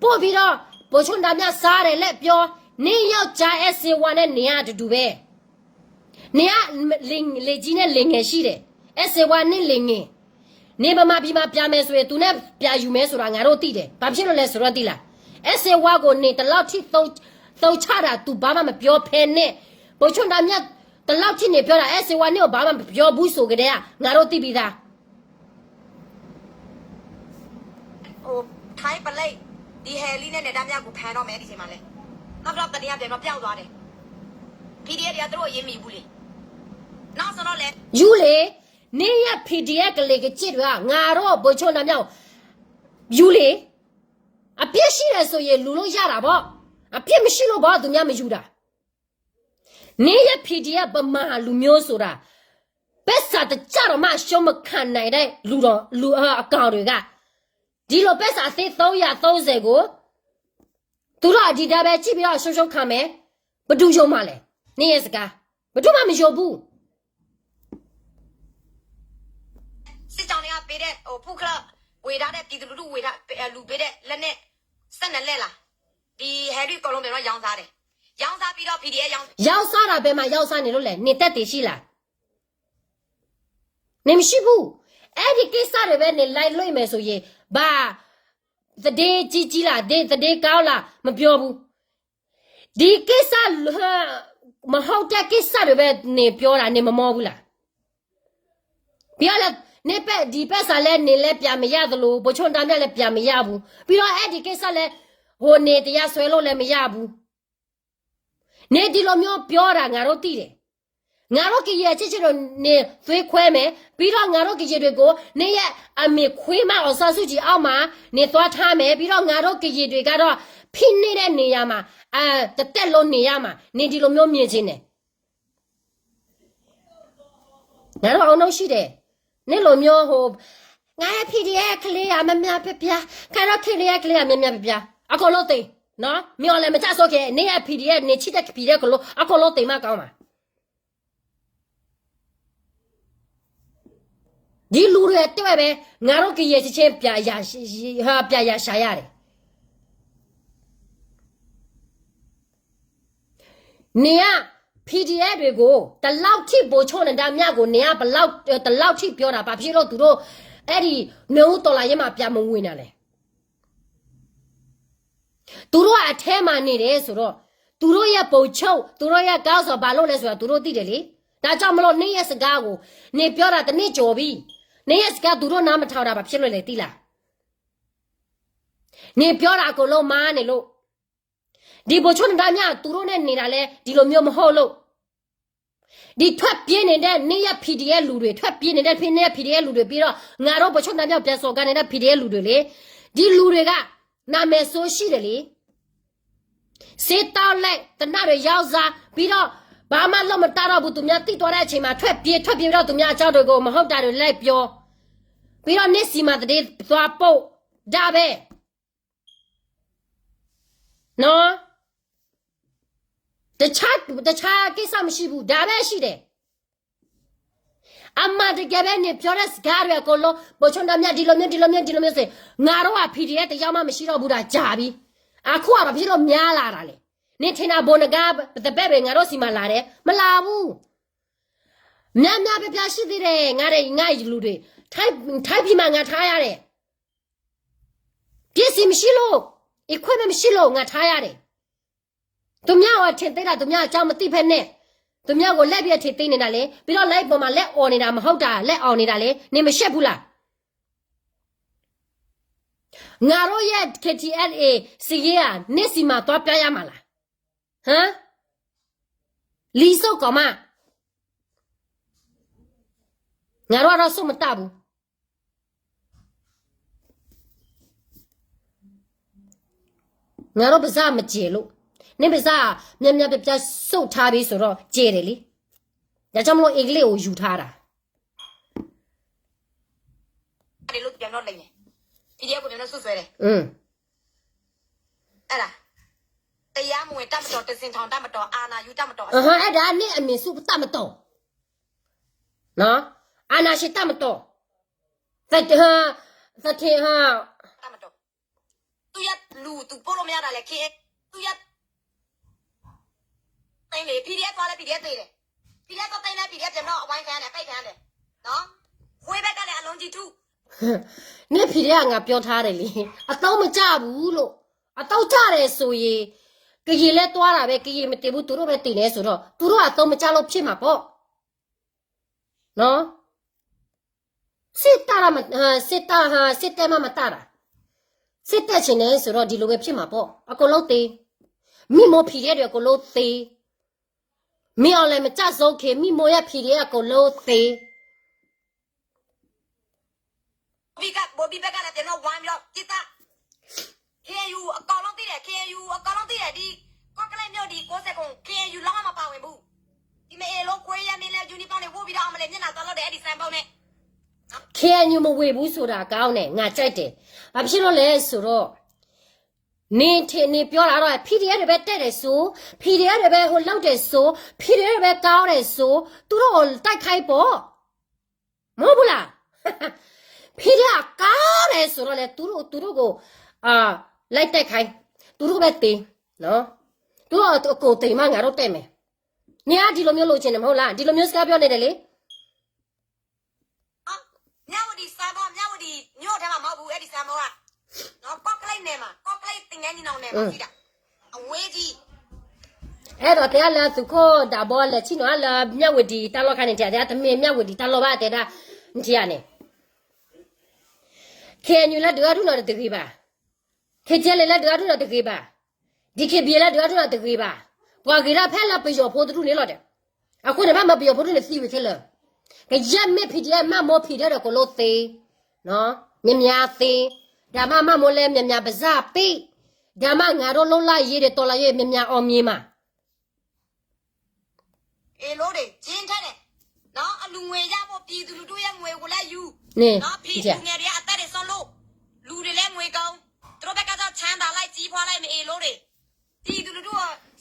ပို့ပြီးတော့ ဗိုလ်ချုပ်ဒါမြ စားတယ် လှည့်ပြော, နင်ယောက်ျား အဲၣ်စ့ဝါနဲ့ နင်ကအတူတူပဲ. နင်က လင်-, လင်ကြီးနဲ့ လင်ငယ်ရှိတယ်. အဲၣ်စ့ဝါနဲ့ လင်ငယ်. နင်ဗမာပြည်မှာ ပြန်မယ်ဆိုရင် သူနဲ့ ပြန်ယူမယ်ဆိုတာ ငါတို့သိတယ်. ဘာဖြစ်လို့လဲဆိုတော့ သိလား? အဲၣ်စ့ဝါကို နင် တစ်လောက်ထိ သုံး-, သုံးချတာ သူဘာမှမပြောဖဲနဲ့ ဗိုလ်ချုပ်ဒါမြ တစ်လောက်ထိ နင်ပြောတာ အဲၣ်စ့ဝါ နင့်ကို ဘာမှမပြောဘူးဆိုကတည်းက ငါတို့သိပြီးသား. ဟို ထိုင်းပလိပ် ဒီဟဲလီးနဲ့ နယ်ဒါမြကို ဖမ်းတော့မယ် ဒီချိန်မှာလဲ. နောက်တော့ တနည်းအားဖြင့်တော့ ပျောက်သွားတယ်. PDF တွေက သူတို့အရေးမယူဘူးလေ. နောက်ဆုံးတော့လဲ ယူလေ. နင့်ရဲ့ PDF ကလင်ကကျင်တွေက ငါတို့ ဗိုလ်ချုပ်ဒါမြကို ယူလေ. အပြစ်ရှိတယ်ဆိုရင် ယူလို့ရတာပေါ့. အပြစ်မရှိလို့ပေါ့ သူများမယူတာ. နင့်ရဲ့ PDF ဗမာလူမျိုးဆိုတာ ပိုက်ဆံတစ်စက်တောင်မှ အရှုံးမခံနိုင်တဲ့ လူတော်-, လူ-, အ, အကောင်တွေက ဒီလိုပိုက်ဆံ အသိန်း သုံးရာ သုံးဆယ်ကို သူတို့က ဒီတိုင်းပဲ ကြည့်ပြီးတော့ အရှုံးရှုံးခံမယ်. ဘယ်သူယုံမှာလဲ? နင့်ရဲ့စကား ဘယ်သူမှမယုံဘူး. စစ်ကြောင်းတွေက ပေးတဲ့ ဟို ဖူးခလဝေထားတဲ့ ပြည်သူလူထုဝေထား အဲ လူပေးတဲ့ လက်နက် စက်နှစ်လက်လား. ဒီဟဲရီ အကုန်လုံး ပြန်တော့ ရောင်းစားတယ်. ရောင်းစားပြီးတော့ PDF ရောင်း ရောင်းစားတာ ဘယ်မှာရောင်းစားနေလို့လဲ? နင်သက်သေရှိလား? နင်မရှိဘူး. အဲ့ဒီကိစ္စတွေပဲ နင် live လွှင့်မယ်ဆိုရင် ဘာသတင်းကြီးကြီးလား, သတင်းကောင်းလား မပြောဘူး. ဒီကိစ္စ မဟုတ်တဲ့ကိစ္စတွေပဲ နင်ပြောတာ နင်မမောဘူးလား? ပြောလဲ နင့်ပဲ-, ဒီပိုက်ဆံလည်း နင်လည်း ပြန်မရသလို ဗိုလ်ချုပ်ဒါမြလည်း ပြန်မရဘူး. ပြီးတော့ အဲ့ဒီကိစ္စလည်း ဟို နင်တရားစွဲလို့လည်း မရဘူး. နင်ဒီလိုမျိုးပြောတာ ငါတို့သိတယ်. ငါတို့ကရင်အချင်းချင်းတို့ နင်သွေးခွဲမယ်. ပြီးတော့ ငါတို့ကရင်တွေကို နင့်ရဲ့အမေခွေးမ အောင်ဆန်းစုကြည် အောက်မှာ နင်သွားထားမယ်. ပြီးတော့ ငါတို့ကရင်တွေကတော့ ဖိနှိပ်တဲ့နေရာမှာ အ, တသက်လုံးနေရမှာ. နင်ဒီလိုမျိုးမြင်ချင်တယ်. ငါတို့အုံနောက်ရှိတယ် နလိုမျိုးဟို ငါရဲ့ PDF ကလေးအများများပြပြ ခါတော့ ကလေးအကလေးအများများပြပြ အကုန်လုံးသေနော် မင်းအောင်လည်းမကြဆိုခဲ့ နင်းရဲ့ PDF နင်းချစ်တဲ့ PDF ကလေးအကုန်လုံးသေမှကောင်းမှာ ဒီလူတွေအတွက်ပဲ ငါတို့ကရည်စချင်းပြရ ပြရရှာရတယ် နေရ PDF တွေကို ဒီလောက်ထိ ဗိုလ်ချုပ်နဒါမြကို နေရ ဘယ်လောက် ဒီလောက်ထိ ပြောတာ ဘာဖြစ်လို့ သူတို့ အဲ့ဒီ နွေဦးတော်လှန်ရေးမှာ ပြန်မဝင်တာလဲ သူတို့က အထဲမှာ နေတယ်ဆိုတော့ သူတို့ရဲ့ ဗိုလ်ချုပ် သူတို့ရဲ့ ခေါင်းဆောင် ဘာလုပ်လဲဆိုတာ သူတို့သိတယ်လေ ဒါကြောင့်မလို့ နေရ စကားကို နေပြောတာ တစ်နှစ်ကျော်ပြီ နေရ စကား သူတို့ နားမထောင်တာ ဘာဖြစ်လို့လဲ သိလား နေပြောတာ အကုန်လုံး မှားနေလို့ ဒီ ဗိုလ်ချုပ်နဒါမြ သူတို့နဲ့ နေတာလဲ ဒီလိုမျိုး မဟုတ်လို့ ဒီထွက်ပြေးနေတဲ့ နေရ PDF လူတွေ ထွက်ပြေးနေတဲ့ နေရ PDF လူတွေ ပြီးတော့ ငါတို့ ဗိုလ်ချုပ်နဒါမြ ပြန်စော်ကားနေတဲ့ PDF လူတွေလေ ဒီလူတွေက နာမည်ဆိုးရှိတယ်လေ ဆေးတောက်လိုက် သေနတ်တွေ ရောင်းစား ပြီးတော့ ဘာမှ လုပ်မတတ်တော့ဘူး သူများ သိသွားတဲ့အချိန်မှာ ထွက်ပြေး ထွက်ပြေးပြီးတော့ သူများအကြောင်းတွေကို မဟုတ်တာတွေ လိုက်ပြော ပြီးတော့ နေ့စီမှာ သတင်းသွားပို့ ဒါပဲ နော် တခြား တခြားကိစ္စမရှိဘူး ဒါပဲရှိတယ် အမှန်တကယ်ပဲ နေပြောတဲ့စကားတွေ အကုန်လုံး ဗိုလ်ချုပ်နဒါမြ ဒီလိုမျိုး ဒီလိုမျိုး ဒီလိုမျိုးဆိုရင် ငါတို့က PDF တစ်ယောက်မှ မရှိတော့ဘူး ဒါကြာပြီ အခုက ဘာဖြစ်လို့ များလာတာလဲ နေထင်တာ ဗိုလ်နဒါ တပည့်တွေ ငါတို့ဆီမှာ လာတယ် မလာဘူး များများပြပြရှိသေးတယ် ငါတဲ့ ငါလူတွေ ထိုင်း ထိုင်းပြည်မှာ ငါထားရတယ် ပစ္စည်းမရှိလို့ equipment မရှိလို့ ငါထားရတယ် သူများကို အထင်သေးတာ သူများအကြောင်းမသိဖဲနဲ့ သူများကို လိုက်ပြီး အထင်သေးနေတာလေ ပြီးတော့ live ပေါ်မှာ လက်အော်နေတာ မဟုတ်တာ လက်အော်နေတာလေ နေမရှက်ဘူးလား ငါတို့ရဲ့ KTLA စစ်ရေးက နေ့စီမှာ သွားပြရမှာလား ဟမ် လီစိတ်ကောင်းမ ငါတို့ကတော့ စိတ်မတတ်ဘူး ငါတို့ပါးစပ်မကျယ်လို့ နင့်ပါးစပ် များများပြပြ ဆုပ်ထားပြီဆိုတော့ ကျယ်တယ်လေ ဒါကြောင့်မလို့ အင်္ဂလိပ်ကို ယူထားတာ တယ်လို့ ပြန်တော့လိမ့်မယ်။ PDF ကို ပြန်တော့ စွပ်စွဲတယ်။ อืม အဲ့ဒါ တရားမဝင် တပ်မတော် တစ်ဆင့်ထောင် တပ်မတော် အာဏာယူ တပ်မတော် အဟါ အဲ့ဒါ နင့်အမည်ဆို တပ်မတော် နော် အာဏာရှင် တပ်မတော် သထင် သထင် ဟာ တပ်မတော် သူ့ရဲ့လူ သူပို့လို့မရတာလဲ ခင်း သူ့ရဲ့ သိမ်းလေ PDF သွားလဲ PDF သိမ်းတယ် PDF သွားသိမ်းလဲ PDF ပြန်တော့ အဝိုင်းခံရတယ် ပိတ်ခံရတယ် နော် ဝေးဘက်ကလည်း အလုံးကြီးထု နင့် PDF က ငါပြောထားတယ်လေ အသုံးမကျဘူးလို့ အသုံးကျတယ်ဆိုရင် ကရင်လည်းသွားတာပဲ ကရင်မတည်ဘူး သူတို့ပဲတည်နေဆိုတော့ သူတို့အသုံးမကျလို့ဖြစ်မှာပေါ့ နော် စစ်တပ်မ စစ်တပ် စစ်တပ်မှမတတ်တာ စစ်တပ်ချင်တယ်ဆိုတော့ ဒီလိုပဲဖြစ်မှာပေါ့ အကုန်လုံးသေ မိမော PDF တွေ အကုန်လုံးသေ မင်းအောင်လှိုင်မကျဆုံးခင် မိမောရဲ့ PDF အကုန်လုံးသေ ဘိဘိဘက်ကလည်း ပြန်တော့ ဝိုင်းပြီးတော့ စစ်တပ် KNU အကောင်လုံးသိတယ် KNU အကောင်လုံးသိတယ် ဒီ ကော့ကရိတ်မြို့ ဒီ ကိုးဆယ့်ခုနစ် KNU လုံးဝမပါဝင်ဘူး ဒီမအေးလို့ ခွေးရမင်းလည်း uniform တွေဝတ်ပြီးတော့ အောင်မလေးမျက်နှာသွားလို့တယ် အဲ့ဒီ symbol နဲ့ KNU မဝင်ဘူးဆိုတာ ကောင်းတယ် ငါကြိုက်တယ် ဘာဖြစ်လို့လဲဆိုတော့ နင်ထင် နင်ပြောတာတော့ PDF တွေပဲ တက်တယ်ဆို PDF တွေပဲ ဟိုလုပ်တယ်ဆို PDF တွေပဲ ကောင်းတယ်ဆို သူတို့ကို တိုက်ခိုက်ပေါ့ မဟုတ်ဘူးလား PDF ကောင်းတယ်ဆိုတော့လဲ သူတို့ သူတို့ကို အာ လိုက်တိုက်ခိုက် သူတို့ပဲသေ နော် သူတို့အကုန်သေမှ ငါတို့တက်မယ် နင်က ဒီလိုမျိုး လိုချင်တယ် မဟုတ်လား ဒီလိုမျိုး စကားပြောနေတယ်လေ မြဝတီ symbol မြဝတီမြို့ထဲမှာ မဟုတ်ဘူး အဲ့ဒီ symbol က နော် ကော့ကရိတ်နယ်မှာ ကော့ကရိတ်သင်္ဃန်းညီနောင်နယ်မှာ ရှိတာ အဝေးကြီး အဲ့တော့ တဲလၢသုးခိၣ်ဒးဘီလဲၤထံၣ်နီၤ လၢမြဝတီတၢ်လီၢ်ခါန့ၣ် တဲ တဲတမ့ၢ် မြဝတီတၢ်လီၢ်ဘၣ် တဲဒၣ် နထံၣ်ဧါန့ၣ် KNU လၢဒုးအါဒုးနီၢ်တဂ့ၤဘၣ် KTLA လၢဒုးအါဒုးနီၢ်တဂ့ၤဘၣ် DKBA လၢဒုးအါဒုးနီၢ်တဂ့ၤဘၣ် ပှၤဂ့ၤဒၣ်ဖဲလၢပယီၤဖိတဒူၣ်န့ၣ်လီၤဒီး အဃိန့ၣ် ဘၣ်မၤပယီၤဖိတဒူၣ်န့ၣ်သံဝံၤခဲလၢာ် ကယဲၢ်မ့ၢ် PDF မ့ၢ်မိၢ် PDF ဒီး ကိးလိသ့ မ့ၢ်မ့ၢ်သ့ ဒါမှမ့ၢ်မိၢ်လဲၣ် မ့ၢ်မ့ၢ်ပစၢ်ပ့ၣ် ဒါမှ ငါတို့ လွတ်လပ်ရေး ဒီး တော်လှန်ရေး မ့ၢ်မ့ၢ် အောင်မြင်မှာ အေးလို့တယ် ကျင်းထဲတယ် အလူၤငွေရဖို့ ပြည်သူလူထုရဲ့ငွေကိုလည်းယူ၊ ဖီလူငယ်တွေအသက်တွေစွန့်လို့ လူတွေလည်းငွေကုန်၊ သူတို့ဘက်ကချမ်းသာလိုက်ကြီးပွားလိုက်မအေးလို့တွေ ပြည်သူလူထု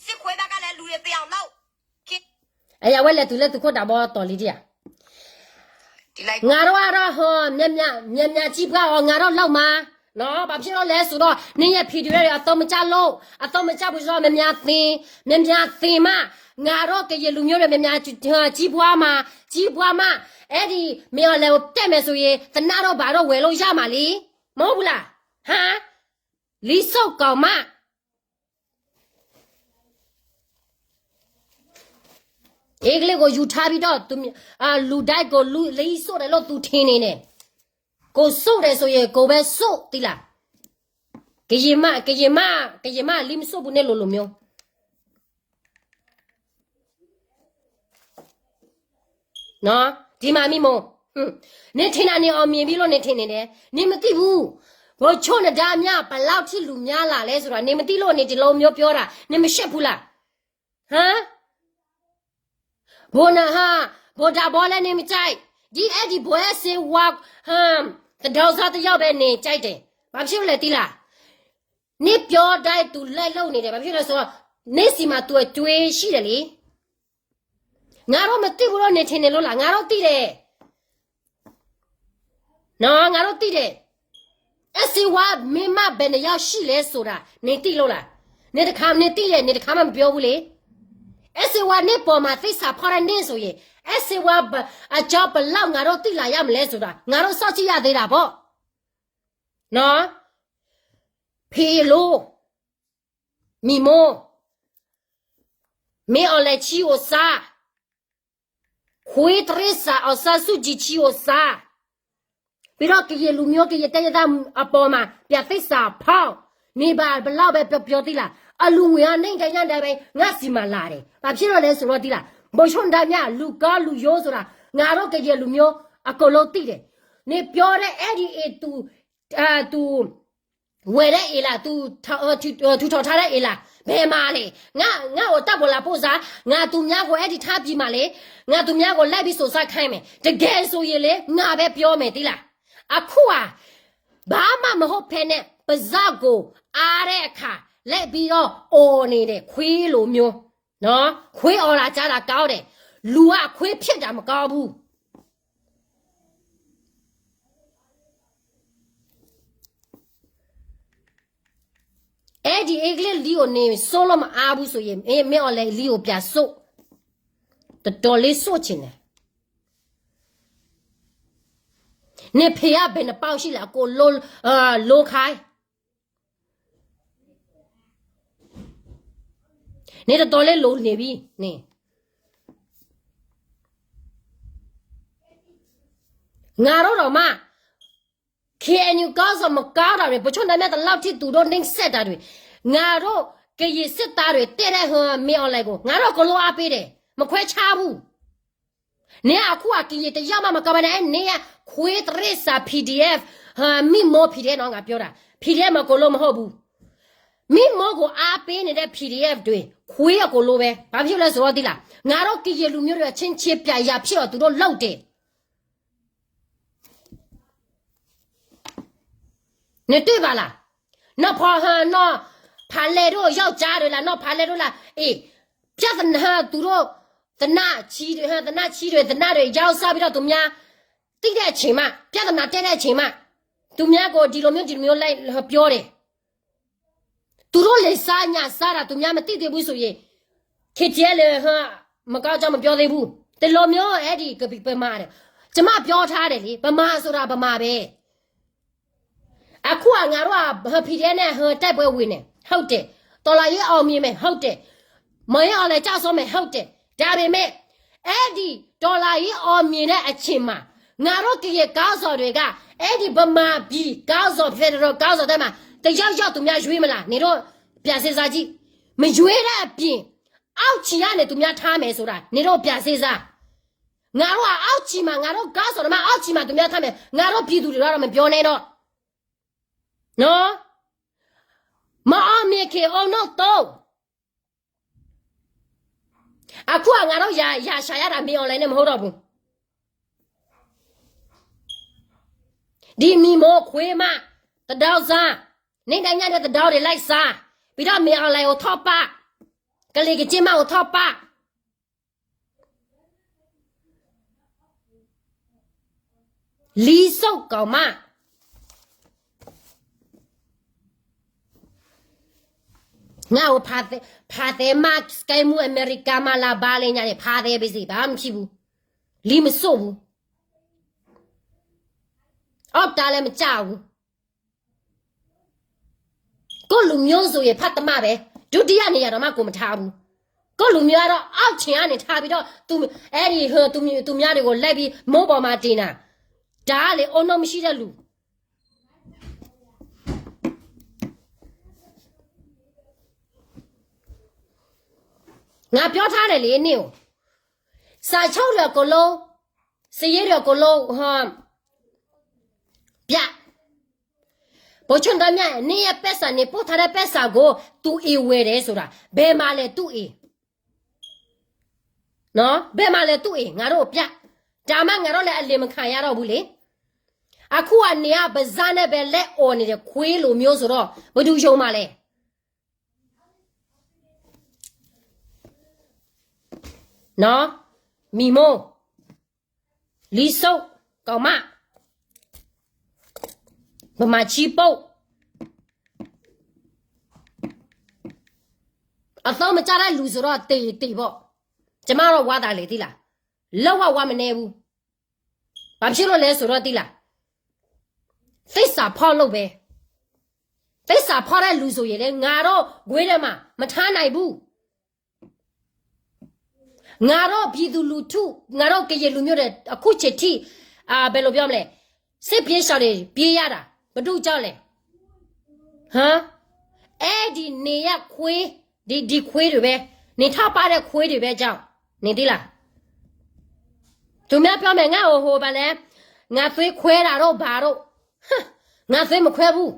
စစ်ခွေးဘက်ကလည်းလူတွေသေအောင်လုပ် အဝဲလဲၤတုၤလၢသုးခိၣ်ဒးဘီတီၤလံဒံးဧါ, ငါတို့ကတော့ ဟို များများကြီးပွားအောင် ငါတို့လုပ်မှာနော်, ဘာဖြစ်လို့လဲဆိုတော့ နေရ ဖီဒူရဲတွေ အသုံးမကျလို့ အသုံးမကျဘူးဆိုတော့ များများသင် များများသင်မှ ငါတို့ကရင်လူမျိုးတွေ များများကြီးပွားမှာ ကြီးပွားမှ အဲ့ဒီ မင်းအောင်လှိုင်ကို တက်မယ်ဆိုရင် သေနတ်တော့ ဘာတော့ ဝယ်လို့ရမှာလी, မဟုတ်ဘူးလား, ဟမ်, လီစိတ်ကောင်းမှ အင်္ဂလိပ်ကိုယူထားပြီးတော့ သူ အာ လူတိုင်းကို လူ လီစိတ်တယ်လို့ သူထင်နေတယ်, ကိုယ်စိတ်တယ်ဆိုရင် ကိုယ်ပဲစိတ် သိလား, ကရင်မ ကရင်မ ကရင်မ လီမစိတ်ဘူးနဲ့ လိုလိုမျိုး နော်, ဒီမှာမိမို, နင်ထင်တာ နင်အောင်မြင်ပြီလို့ နင်ထင်နေတယ်, နင်မသိဘူး, ဗိုလ်ချုပ်နဒါမြ ဘယ်လောက်ထိလူများလာလဲဆိုတာ နင်မသိလို့ နင်ဒီလိုမျိုးပြောတာ, နင်မရှိဘူးလား, ဟမ်, ဗိုလ်နဟါ, ဗိုလ်ဒါဘီလဲ နင်မကြိုက်, ဒီအဲ့ဒီ ဗိုလ်အဲၣ်စ့ဝါ ဟမ်, တဒေါ်စားတစ်ယောက်ပဲ နင်ကြိုက်တယ်, ဘာဖြစ်လို့လဲ သိလား, နင်ပြောတိုင်း သူလိုက်လုပ်နေတယ်, ဘာဖြစ်လို့လဲဆိုတော့ နင်ဆီမှာ သူအကြွေးရှိတယ်လေ ငါတို့မသိဘူးလို့ နင်ထင်နေလို့လား, ငါတို့သိတယ်, နော်, ငါတို့သိတယ်, အဲၣ်စ့ဝါ မင်းမ ဘယ်နှစ်ယောက်ရှိလဲဆိုတာ နင်သိလို့လား, နင်တခါ နင်သိတယ်, နင်တခါမှမပြောဘူးလေ, အဲၣ်စ့ဝါ နင့်ပေါ်မှာ သစ္စာဖောက်တဲ့နေ့ဆိုရင် အဲၣ်စ့ဝါ အကြောင်း ဘယ်လောက် ငါတို့သိလာရမလဲဆိုတာ ငါတို့စောင့်ကြည့်ရသေးတာပေါ့, နော်, ဖီလို မီမို, မင်းအောင်လှိုင်ချီကိုစား, ခွေးတရစ္ဆာန် အောင်ဆန်းစုကြည်ချီကိုစား, ပြီးတော့ ကရင်လူမျိုး ကရင်တိုင်းရင်းသားအပေါ်မှာ ပြန်သစ္စာဖောက်နေပါ, ဘယ်လောက်ပဲပြောပြော သိလား, အလူငွေအနှိမ့်တိုင်းညတိုင်းပဲ ငါ့ဆီမှာလာတယ်, ဘာဖြစ်လို့လဲဆိုတော့ သိလား, ဗိုလ်ချုပ်ဒါမြ လူကောင်းလူရိုးဆိုတာ ငါတို့ကရင်လူမျိုး အကုန်လုံးသိတယ်, နင်ပြောတဲ့ အဲ့ဒီ သူ သူ ဝယ်တဲ့အိမ်လား, သူ ထူထောင်ထားတဲ့အိမ်လား, ဘယ်မှာလဲ, ငါ့ကို တပ်ပေါ်လာပို့စမ်း, ငါသူများကို အဲ့ဒီထားပြည်မှာလဲ, ငါသူများကို လိုက်ပြီး စုံစမ်းခိုင်းမယ်, တကယ်ဆိုရင်လဲ ငါပဲပြောမယ် သိလား, အခုဟာ ဘာမှမဟုတ်ဖဲနဲ့ ပါးစပ်ကို အားတဲ့အခါ လိုက်ပြီးတော့ အော်နေတယ်, ခွေးလိုမျိုး, နော်, ခွေးအော်တာကြားတာကောင်းတယ်, လူကခွေးဖြစ်တာမကောင်းဘူး. အဲ့ဒီ အင်္ဂလိပ် လီကို နင် စိုးလို့မအားဘူးဆိုရင် မင်း မင်းအောင်လှိုင် လီကို ပြန်စိုး, တော်တော်လေး စိုးချင်တယ်, နင် ဖေက ဘယ်နှစ်ပေါင်ရှိလဲ, အကုန် လို လိုခိုင်း, နင် တော်တော်လေး လိုနေပြီ, နင် ငါတို့တောင်မှ KNU ခေါင်းဆောင် မကောင်းတာတွေ, ဗိုလ်ချုပ် နဒါမြ ဒီလောက်ထိ သူတို့ နှိပ်စက်တာတွေ, ငါတို့ ကရင်စစ်သားတွေ တည့်တည့် မင်းအောင်လှိုင်ကို ငါတို့ အကုန်လုံး အားပေးတယ်, မခွဲခြားဘူး. နင်က အခု ကရင် တစ်ယောက်မှ မကောင်းဘဲနဲ့ နင်က ခွေးတရစ္ဆာန် PDF, မီမို PDF နော်, ငါပြောတာ PDF မှ အကုန်လုံး မဟုတ်ဘူး. မီမိုကို အားပေးနေတဲ့ PDF တွေ ခွေး အကုန်လုံးပဲ. ဘာဖြစ်လို့လဲဆိုတော့ သိလား, ငါတို့ ကရင်လူမျိုးတွေ အချင်းချင်း ပျံ့ရန်ဖြစ်အောင် သူတို့ လုပ်တယ်. နင်တွေ့ပါလား? နော်ဖီ ဟါ နော်ဖးလဲတို့ ယောက်ျားတွေလား, နော်ဖးလဲတို့လား, အေး, ပြဿနာ သူတို့ သေနတ်ကြီးတွေ, သေနတ်ကြီးတွေ, သေနတ်တွေ ရောင်းစားပြီးတော့ သူများ သိတဲ့အချိန်မှ, ပြဿနာတက်တဲ့အချိန်မှ, သူများကို ဒီလိုမျိုး ဒီလိုမျိုး လိုက်ပြောတယ်. သူတို့ လယ်စား ညၣ်စားတာ သူများ မသိသေးဘူးဆိုရင်, KTLA ဟါ မကောင်းကြောင်း မပြောသေးဘူး. ဒီလိုမျိုး အဲ့ဒီ ကပီ ဗမာတွေ, ကျွန်မ ပြောထားတယ်လေ, ဗမာဆိုတာ ဗမာပဲ. အခုက ငါတို့က ဟါ PDF နဲ့ ဟါ တိုက်ပွဲဝင်နေ, ဟုတ်တယ်. တော်လှန်ရေး အောင်မြင်မယ်, ဟုတ်တယ်. မင်းအောင်လှိုင် ကျဆုံးမယ်, ဟုတ်တယ်. ဒါပေမဲ့ အဲ့ဒီ တော်လှန်ရေး အောင်မြင်တဲ့ အချိန်မှာ ငါတို့ ကရင် ခေါင်းဆောင်တွေက အဲ့ဒီ ဗမာပြည် ခေါင်းဆောင်, Federal ခေါင်းဆောင်ထဲမှာ တစ်ယောက်ယောက် သူများ ရွေးမလား? နင်တို့ ပြန်စဉ်းစားကြည့်. မရွေးတဲ့အပြင် အောက်ခြေကနေ သူများ ထားမယ်ဆိုတာ နင်တို့ ပြန်စဉ်းစား. ငါတို့က အောက်ခြေမှာ, ငါတို့ ခေါင်းဆောင်တွေမှာ အောက်ခြေမှာ သူများ ထားမယ်. ငါတို့ ပြည်သူတွေကတော့ မပြောနဲ့တော့. နော်, မအောင်မြင်ခင် အုံနောက်သုံး. အခုက ငါတို့ ရန်ရှာရတာ မင်းအောင်လှိုင်နဲ့ မဟုတ်တော့ဘူး. ဒ်မံၤမိၢ်ခွ့မး, သဒါစၢ်, န့ၣ်ဒၣ်ညါဒီးသဒါဒ်လဲၣ်စၢ်, ပံၤဒီးမ့ၢ်အီၤလဲၤအိၣ်ထီၣ်ပၢ်, ကလံၤကစ့မးအိၣ်ထီၣ်ပၢ် လံစိၣ်ကီၤမး, ငါအိၣ်ဖးသဲမး စကဲမူအမဲရကၤမးလၢဘါလၢညါန့ၣ် ဖးသဲဘ့ၣ်စ့ၢ် ဘၣ်မခံဘူး, လံမစိၣ်ဘူး, အီၣ်တၢ်လၢမကၢ်ဘူး. ကိုယ့်လူမျိုးဆိုရင် ဖတ်သမားပဲ, ဒုတိယနေရာတောင်မှ ကိုယ်မထားဘူး. ကိုယ့်လူမျိုးကတော့ အောက်ခြေကနေ ထားပြီးတော့ သူ, အဲ့ဒီ, ဟို, သူ, သူများတွေကို လိုက်ပြီး မိုးပေါ်မှာတင်တာ, ဒါကလေ အုံနောက်မရှိတဲ့လူ. ငါပြောထားတယ်လေ နင့်ကို, စာချုပ်တွေအကုန်လုံး, စာရေးတွေအကုန်လုံး, ဟို, ပြ, ဗိုလ်ချုပ်နင်းမြတ်, နင့်ရဲ့ပိုက်ဆံ, နင်ပို့ထားတဲ့ပိုက်ဆံကို သူအိမ်ဝယ်တယ်ဆိုတာ, ဘယ်မှာလဲ သူ့အိမ်. နော်, ဘယ်မှာလဲ သူ့အိမ်, ငါတို့ကိုပြ. ဒါမှ ငါတို့လည်း အလင်မခံရတော့ဘူးလေ. အခုက နင်က ပါးစပ်နဲ့ပဲ လက်အော်နေတဲ့ ခွေးလူမျိုးဆိုတော့ ဘယ်သူယုံမှာလဲ. နော်, မံၤမိၢ်, လံစိၣ်, ကီၤမး, ဗမာချီပုတ်, အသုံးမကျတဲ့လူဆိုတော့ သေ, သေပေါ့. ကျမတော့ ဝါသာလေ သိလား. လုံးဝ ဝါမနည်းဘူး. ဘာဖြစ်လို့လဲဆိုတော့ သိလား, သစ္စာဖောက်လို့ပဲ. သစ္စာဖောက်တဲ့လူဆိုရင်လည်း ငါတို့ ဝေးထဲမှာ မထားနိုင်ဘူး. ငါတို့ ပြည်သူလူထု, ငါတို့ ကရင်လူမျိုးတွေ အခုချိန်ထိ, အာ, ဘယ်လိုပြောမလဲ, စစ်ပြေးရှောင်တွေ ပြေးရတာ ဘာလို့ကြောက်လဲ. ဟမ်, အဲ့ဒီ နေရခွေး, ဒီ, ဒီခွေးတွေပဲ, နင်ထောက်ပံ့တဲ့ခွေးတွေပဲကြောင့်, နင်သိလား. သူများပြောမယ်, ငါ့ကို ဟို, ဘာလဲ, ငါသွေးခွဲတာတို့ ဘာတို့. ဟမ်, ငါသွေးမခွဲဘူး.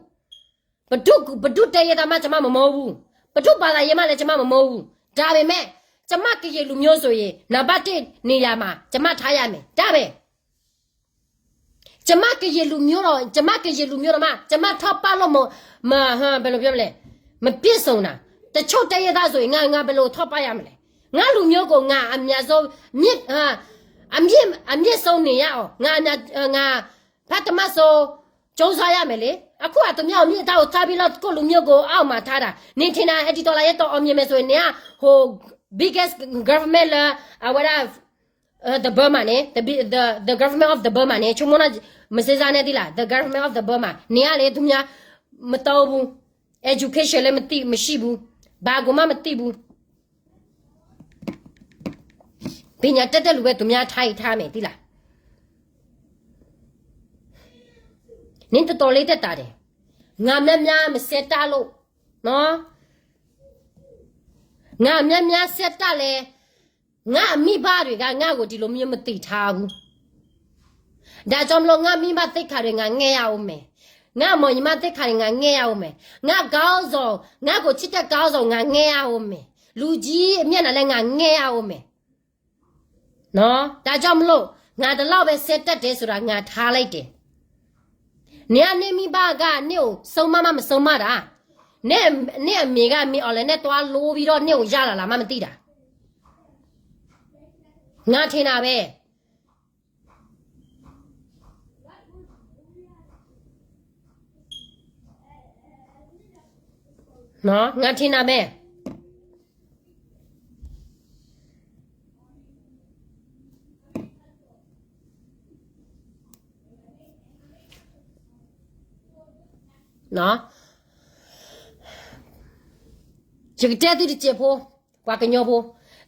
ဘယ်သူ, ဘယ်သူ့တိုင်းရင်းသားမှ ကျွန်မမမိုးဘူး. ဘယ်သူ့ဘာသာရေးမှလည်း ကျွန်မမမိုးဘူး. ဒါပေမဲ့, ကျွန်မ ကရင်လူမျိုးဆိုရင် နံပါတ်တစ်နေရာမှာ ကျွန်မထားရမယ်. ဒါပဲ. ကျွန်မ ကရင်လူမျိုးတော့, ကျွန်မ ကရင်လူမျိုးတော့မှ ကျွန်မထောက်ပံ့လို့မ, မ, ဟမ်, ဘယ်လိုပြောမလဲ, မပြည့်စုံတာ. တချို့တိုင်းရင်းသားဆိုရင် ငါ, ငါဘယ်လိုထောက်ပံ့ရမလဲ. ငါလူမျိုးကို ငါအမြတ်ဆုံး, မြင့်, အမြင့်, အမြင့်ဆုံးနေရအောင်, ငါအမြတ်, ငါ ပထမဆုံး ကြိုးစားရမယ်လေ. အခုက သူများကို မြင့်တာကို ထားပြီးတော့ ကိုယ့်လူမျိုးကို အောက်မှာထားတာ. နင်ထင်တာ အဲ့ဒီ တော်လှန်ရေး တော်အောင်မြင်မယ်ဆိုရင် နင်က ဟို, biggest government လၢ အဝဲဒၣ်, အဲ, the Burma န့ၣ်, the, the, the government of the Burma န့ၣ်, ဆိကမိၣ်နီၤ, မစ့စါန့ၣ် သိလား, the government of the Burma န့ၣ်ကလေ သူများမသုံးဘူး. Education လည်းမသိ, မရှိဘူး. ဘာကိုမှမသိဘူး. ပညာတတ်တဲ့လူပဲ သူများထားရင်ထားမယ် သိလား. နင်တော်တော်လေး သက်သာတယ်. ငါများများ မစဲတတ်လို့နော်, ငါများများ စဲတတ်လဲ, ငါ့မိဘတွေက ငါ့ကို ဒီလိုမျိုး မသိထားဘူး. ဒါကြောင့်မလို့ ငါ့မိဘသိက္ခာတွေ ငါငဲ့ရဦးမယ်. ငါ့မောင်ညီမသိက္ခာတွေ ငါငဲ့ရဦးမယ်. ငါ့ခေါင်းဆောင်, ငါ့ကိုချစ်တဲ့ခေါင်းဆောင် ငါငဲ့ရဦးမယ်. လူကြီးမျက်နှာလည်း ငါငဲ့ရဦးမယ်. နော်, ဒါကြောင့်မလို့ ငါဒီလောက်ပဲ စဲတတ်တယ်ဆိုတာ ငါထားလိုက်တယ်. နင်က နင့်မိဘက နင့်ကို ဆုံးမမှ မဆုံးမတာ. နင့်, နင့်အမေက မင်းအောင်လှိုင်နဲ့ သွားလိုပြီးတော့ နင့်ကို ရလာလားမှ မသိတာ. ငါထင်တာပဲ. နော်, ငါထင်တာပဲ. နော်, ယကတဲသုတစဲးဖိ, ပှၤကညီဖိ,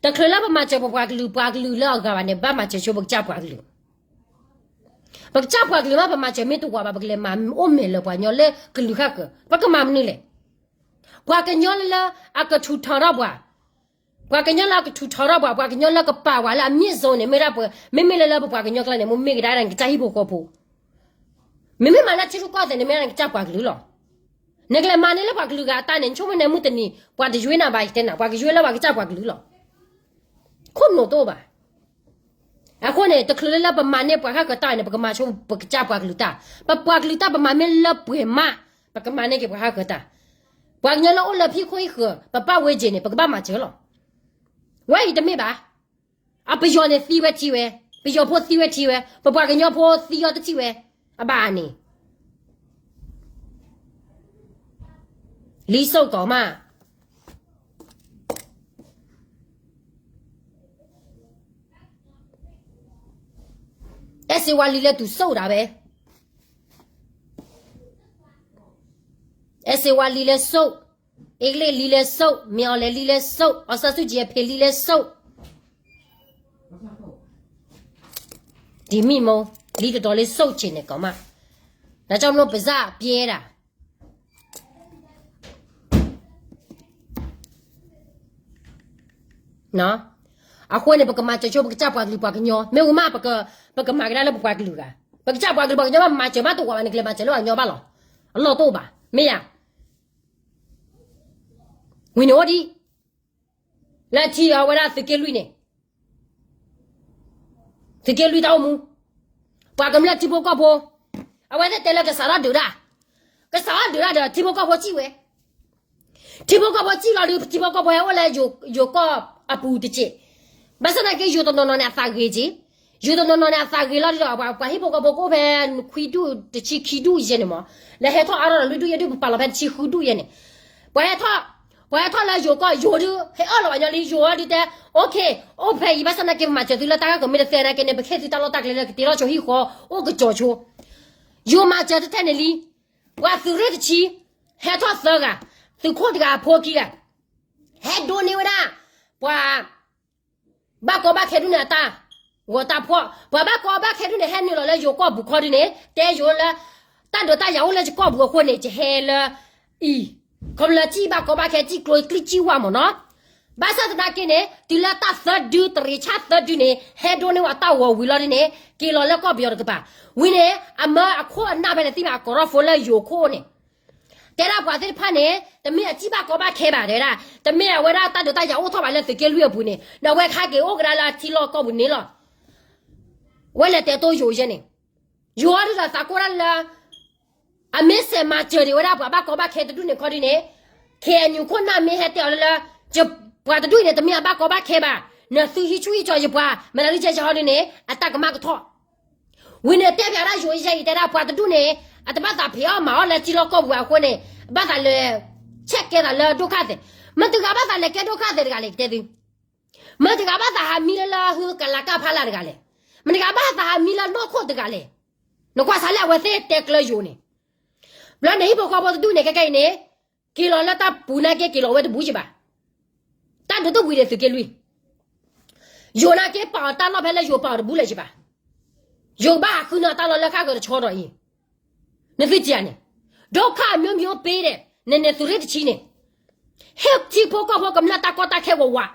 တချုးလၢပမၤစၢၤပပှၤကလုာ်, ပှၤကလုာ်လၢအဂၤဘၣ်န့ၣ် ဘၣ်မၤစၢၤဆိပကစၢ်ပှၤကလုာ်. ပကစၢ်ပှၤကလုာ်မး ပမၤစၢၤမ့ၢ်တဝၤဘၣ် ပကလဲၤမၤအိၣ်မဲာ်လၢပှၤကညီလၢကလုာ်ဃၣ်ကၢၤ, ပကမၤမနုၤလဲၣ်. ပှၤကညီလၢအကထူးထီထီၣ်ပှၤ, ပှၤကညီလၢအကထူးထီထီၣ်ပှၤ, ပှၤကညီလၢကပာ်ဝဲလၢအမြင့်ဆုံးန့ၣ် မ့ၢ်ဒၣ်ပှၤ, မ့မ့ၢ်လၢလၢပပှၤကညီကျါန့ၣ် မ့မ့ၢ်ကဒါနကစၢ်ဟံၣ်ဖိဃီဖိ, မ့မ့ၢ်မၤလၢထံရူၢ်ကီၢ်သဲးန့ၣ် မ့ၢ်ဒၣ်နကစၢ်ပှၤကလုာ်လီၤ. နကလဲၤမၤန့ၢ်လၢပှၤကလုာ်ဂၤအတၢ်န့ၣ် နဆိကမိၣ်န့ၣ်မုၢ်တနံၤ ပှၤတယွ့နၤဘၣ်ယတဲနၤ, ပှၤကယွ့လၢပှၤကစၢ်ပှၤကလုာ်လီၤ. ခိၣ်နူာ်တအိၣ်ဘၣ်. အဃိန့ၣ် တချုးလၢလၢပမၤန့ၢ်ပှၤဟးဃၢၤတၢ်န့ၣ် ပကမၤဆိပကစၢ်ပှၤကလုာ်တၢ်, ပပှၤကလုာ်တၢ်ပမၤမ့ၢ်လၢပှဲၤမး, ပကမၤန့ၢ်က့ၤပှၤဟးဃၢၤတၢ်. ပှၤကညီလၢအိၣ်လၢဖံခိၣ်ဟံၣ်ဃၢၤ ပပၢ်ဝဲက့ၤန့ၣ် ပကဘၣ်မၤစၢၤလီၤ. ဝဲအံၤတမ့ၢ်ဘၣ်. အပယီၤန့ၣ်သံဝဲထံဝဲ, ပယီၤဖိသံဝဲထံဝဲ, ပပှၤကညီဖိသံအီၤတထံၣ်ဝဲ, အဘၣ်အါန့ၣ် လံစိၣ်ကီးမး အဲၣ်စ့ဝါလံလဲၤတုၤစိၣ်ဒၣ်ဝဲ, အဲၣ်စ့ဝါလံလဲၤစိၣ်, အ့ကလ့ၣ်လံလဲၤစိၣ်, မ့ၢ်အီၤလဲၤလံလဲၤစိၣ်, အီစၢ်ဆူၣ်ကၠံအဖံလံလဲၤစိၣ်, ဒ်မံမီၢ်, လံတတီၤလၢစိၣ်ဆ့ၣ်န့ၣ်ကီးမး, ဒါကြောင့်မလို့ ပစံးပြတာ အဃိန့ၣ် ပကမၤစၢၤဆိပကစၢ်ပှၤကလုာ် ပှၤကညီ, မ့ၢ်ဝံၤမး ပကမၤကဒါလၢပပှၤကလုာ်ဂၤ, ပကစၢ်ပှၤကလုာ် ပှၤကညီမး မၤစၢၤမးတဝီဘၣ်န့ၣ် ကလဲၤမၤစၢၤလၢပှၤကညီဘၣ်လီၤ. အလီၢ်တအိၣ်ဘၣ် မ့ၢ်ယၤ, ဝံၤန့ၣ်အိၣ်ဒံး လၢထံအဝဲဒၣ်သုးက့လွံၢ်န့ၣ်, သုးက့လွံၢ်တၢ်အိၣ်မူ, ပှၤကမျၢၢ်ထံဖိကီၢ်ဖိ, အဝဲသ့ၣ်တဲလၢကစးထီၣ်ဒုးတၢ်, ကစးထီၣ်ဒုးတၢ်ဒီး ထံဖိကီၢ်ဖိစံၣ်ဝဲ, ထံဖိကီၢ်ဖိစံၣ်လီၤဒီး ထံဖိကီၢ်ဖိဟဲအိၣ်လၢယိၤကီၢ်အပူၤတစဲး, ဘၣ်ဆၣ်သနာ်က့ ယိၤတနီၤနီၤန့ၣ်အသးဂ့ၤက့, ယိၤတနီၤနီၤန့ၣ်အသးဂ့ၤလီၤဒီး ပှၤဟံၣ်ဖိဃီဖိကအိၣ်ဖဲ ခွံဒူၣ်တဆံခံဒူၣ်ယဲန့ၣ်မး, လၢဟဲထီၣ်အါထီၣ်ဒီးလွံၢ်ဒူၣ်ယဲၢ်ဒူၣ် ပပာ်လီၤဖဲတဆံဃုဒူၣ်ယဲန့ၣ်, ပှၤဟဲထီၣ်, ပှၤဟဲထီၣ်လၢယိၤကီၢ် ယိၤဒုး ဟဲအၢၣ်လီၤပှၤညီလံ ယိၤဒုးတဲ, OK, အိၣ်ဖဲအံၤ ဘၣ်ဆၣ်သနာ်က့ ပမၤစၢၤသုလၢတၢ်ဂ့ၢ်ကီမ့ၢ်တသ့သနာ်က့န့ၣ် ပကဟ့ၣ်သုတၢ်လီၢ်တၢ်ကျဲလၢကတ့ထီၣ်ဆိဟံၣ်ဃီ အိၣ်ကစီၤဆိ, ယိၤမၤစၢၤတထဲန့ၣ်လံ, ပှၤသုးရ့ၣ်တဆံ, ဟဲထီၣ်သၢဂၤ, သုးခိၣ်တဂၤအဖိခံဂၤ, ဟဲဒိးန့ၢ်ဝဲဒၣ်, ပှၤ ဘၣ်ကီဘၣ်ခဲဒူၣ်န့ၣ်အတၢ်, ဂီၤတၢ်ဖှီၣ်, ပှၤဘၣ်ကီဘၣ်ခဲဒူၣ်န့ၣ် ဟဲနုာ်လီၤလၢယိၤကီၢ်ပူၤခီဒုးန့ၣ် တဲယိၤလၢ, တၢ်ဒုးတၢ်ယၤအိၣ်လၢယကီၢ်ပူၤအဃိန့ၣ် ယဟဲလၢအံၤ, ခီဖျိလၢစံၣ်ဘၣ်ကီဘၣ်ခဲ စံၣ်ကျိၤကျံၣ်စံၣ်ဝါမးနီၤ, ဘၣ်ဆၣ်သနာ်က့န့ၣ် တုၤလၢတၢ်သၢဒု တရ့းဆၣ်သၢဒုန့ၣ် ဟဲဒိးန့ၢ်ဝဲတၢ်ဂီၤဝံၤလီၤဒုးန့ၣ် က့ၤလီၤလၢကီၢ်ပယီၤတကပၤ, ဝံၤန့ၣ် အမၢအခိၣ်အနၢ်ဖဲန့ၣ်သ့ၣ်မး အကိးထီၣ်ဖိလၢယိၤခိၣ်န့ၣ် တဲဒၣ်ပှၤသ့ၣ်တဖၣ်န့ၣ် တမ့ၢ်အစံၣ်ဘၣ်ကီဘၣ်ခဲဘၣ် တဲဝဲဒၣ်, တမ့ၢ်အဝဲဒၣ်တၢ်ဒုးတၢ်ယၤအိၣ်ထီၣ်ဘၣ်လၢသုးက့လွံၢ်အပူၤန့ၣ် ဒီးအဝဲခါက့ၤအိၣ်ကဒါလၢအထံလီၢ်ကီၢ်ပူၤန့ၣ်လီၤ. ဝဲလဲၤတဲတိၢ်ယိၤယဲန့ၣ်, ယိၤအီၤဒုးဒီးသးကိၢ်ဒၣ်လၢ အမ့ၢ်စဲးမၤစၢၤဒံးဝဲဒၣ်ပှၤဘၣ်ကီဘၣ်ခဲတဒူၣ်န့ၣ်ခီဒုးန့ၣ်, ခဲအံၤခိၣ်နၢ်မ့ၢ်ဟဲတဲအီၤလၢလၢ, ပှၤတဒူၣ်အံၤန့ၣ် တမ့ၢ်အဘၣ်ကီဘၣ်ခဲဘၣ်, နသုဟံးဆူၣ်ဟံးကၠီယပှၤ မနုၤလၢကဲကဲဟီဒုးန့ၣ် အတၢ်ကမၣ်ကထီၣ် ဝံၤန့ၣ်တဲဖျါဒၣ်ယိၤယဲအံၤတဲဒၣ် ပှၤတဒူၣ်န့ၣ် အတဘၣ်သးဖံးအီၣ်မၤအီၣ်လၢထံလီၢ်ကီၢ်ပူၤအဃိန့ၣ် ဘၣ်သးလဲၤဆဲးကဲသးလၢဒိၣ်ခါသဲး, မတၤတဂၤဘၣ်သးလဲၤကဲဒိၣ်ခါသဲးတဂၤလဲၣ် ကတဲသု, မတၤတဂၤဘၣ်သးဟးမံလၢလၢဟုကလးကၢ်ဖးလၢ်တဂၤလဲၣ်, မတၤတဂၤဘၣ်သးဟးမံလၢနီၢ်ခိၣ်တဂၤလဲၣ်, နကွၢ်စးလၢအဝဲသ့ၣ်တဲကျၢၤယိၤန့ၣ်, ဘျီန့ၣ်ဟံၣ်ဖိဃီဖိတဒူၣ်န့ၣ် ခဲကဲအံၤန့ၣ် က့ၤလီၤလၢတၢ်ပူၤနာ်က့ က့ၤလီၤဝဲတဘူးကဘၣ်, တၢ်ဒုးတဝံၤဒီးသုးက့လွံၢ် ယိၤနာ်က့ပာ်အီၤတၢ်လီၢ်ဖဲလၢယိၤပာ်အီၤတဘူးလၢၤကဘၣ်, ယိၤကဘၣ်ဟးဃုန့ၢ်အတၢ်လီၢ်လၢဃၣ်ဃၢၤတဆီဒီးအံၤ, နသုထံၣ်ဧါန့ၣ်, ဒိၣ်ခါအမျိုးမျိုးပေးဒီး နန့ၣ်သုးရ့ၣ်တဆံန့ၣ်, ဟ့ၣ်ထံဖိကီၢ်ဖိကမျၢၢ်တၢ်ကီတၢ်ခဲဝးဝး,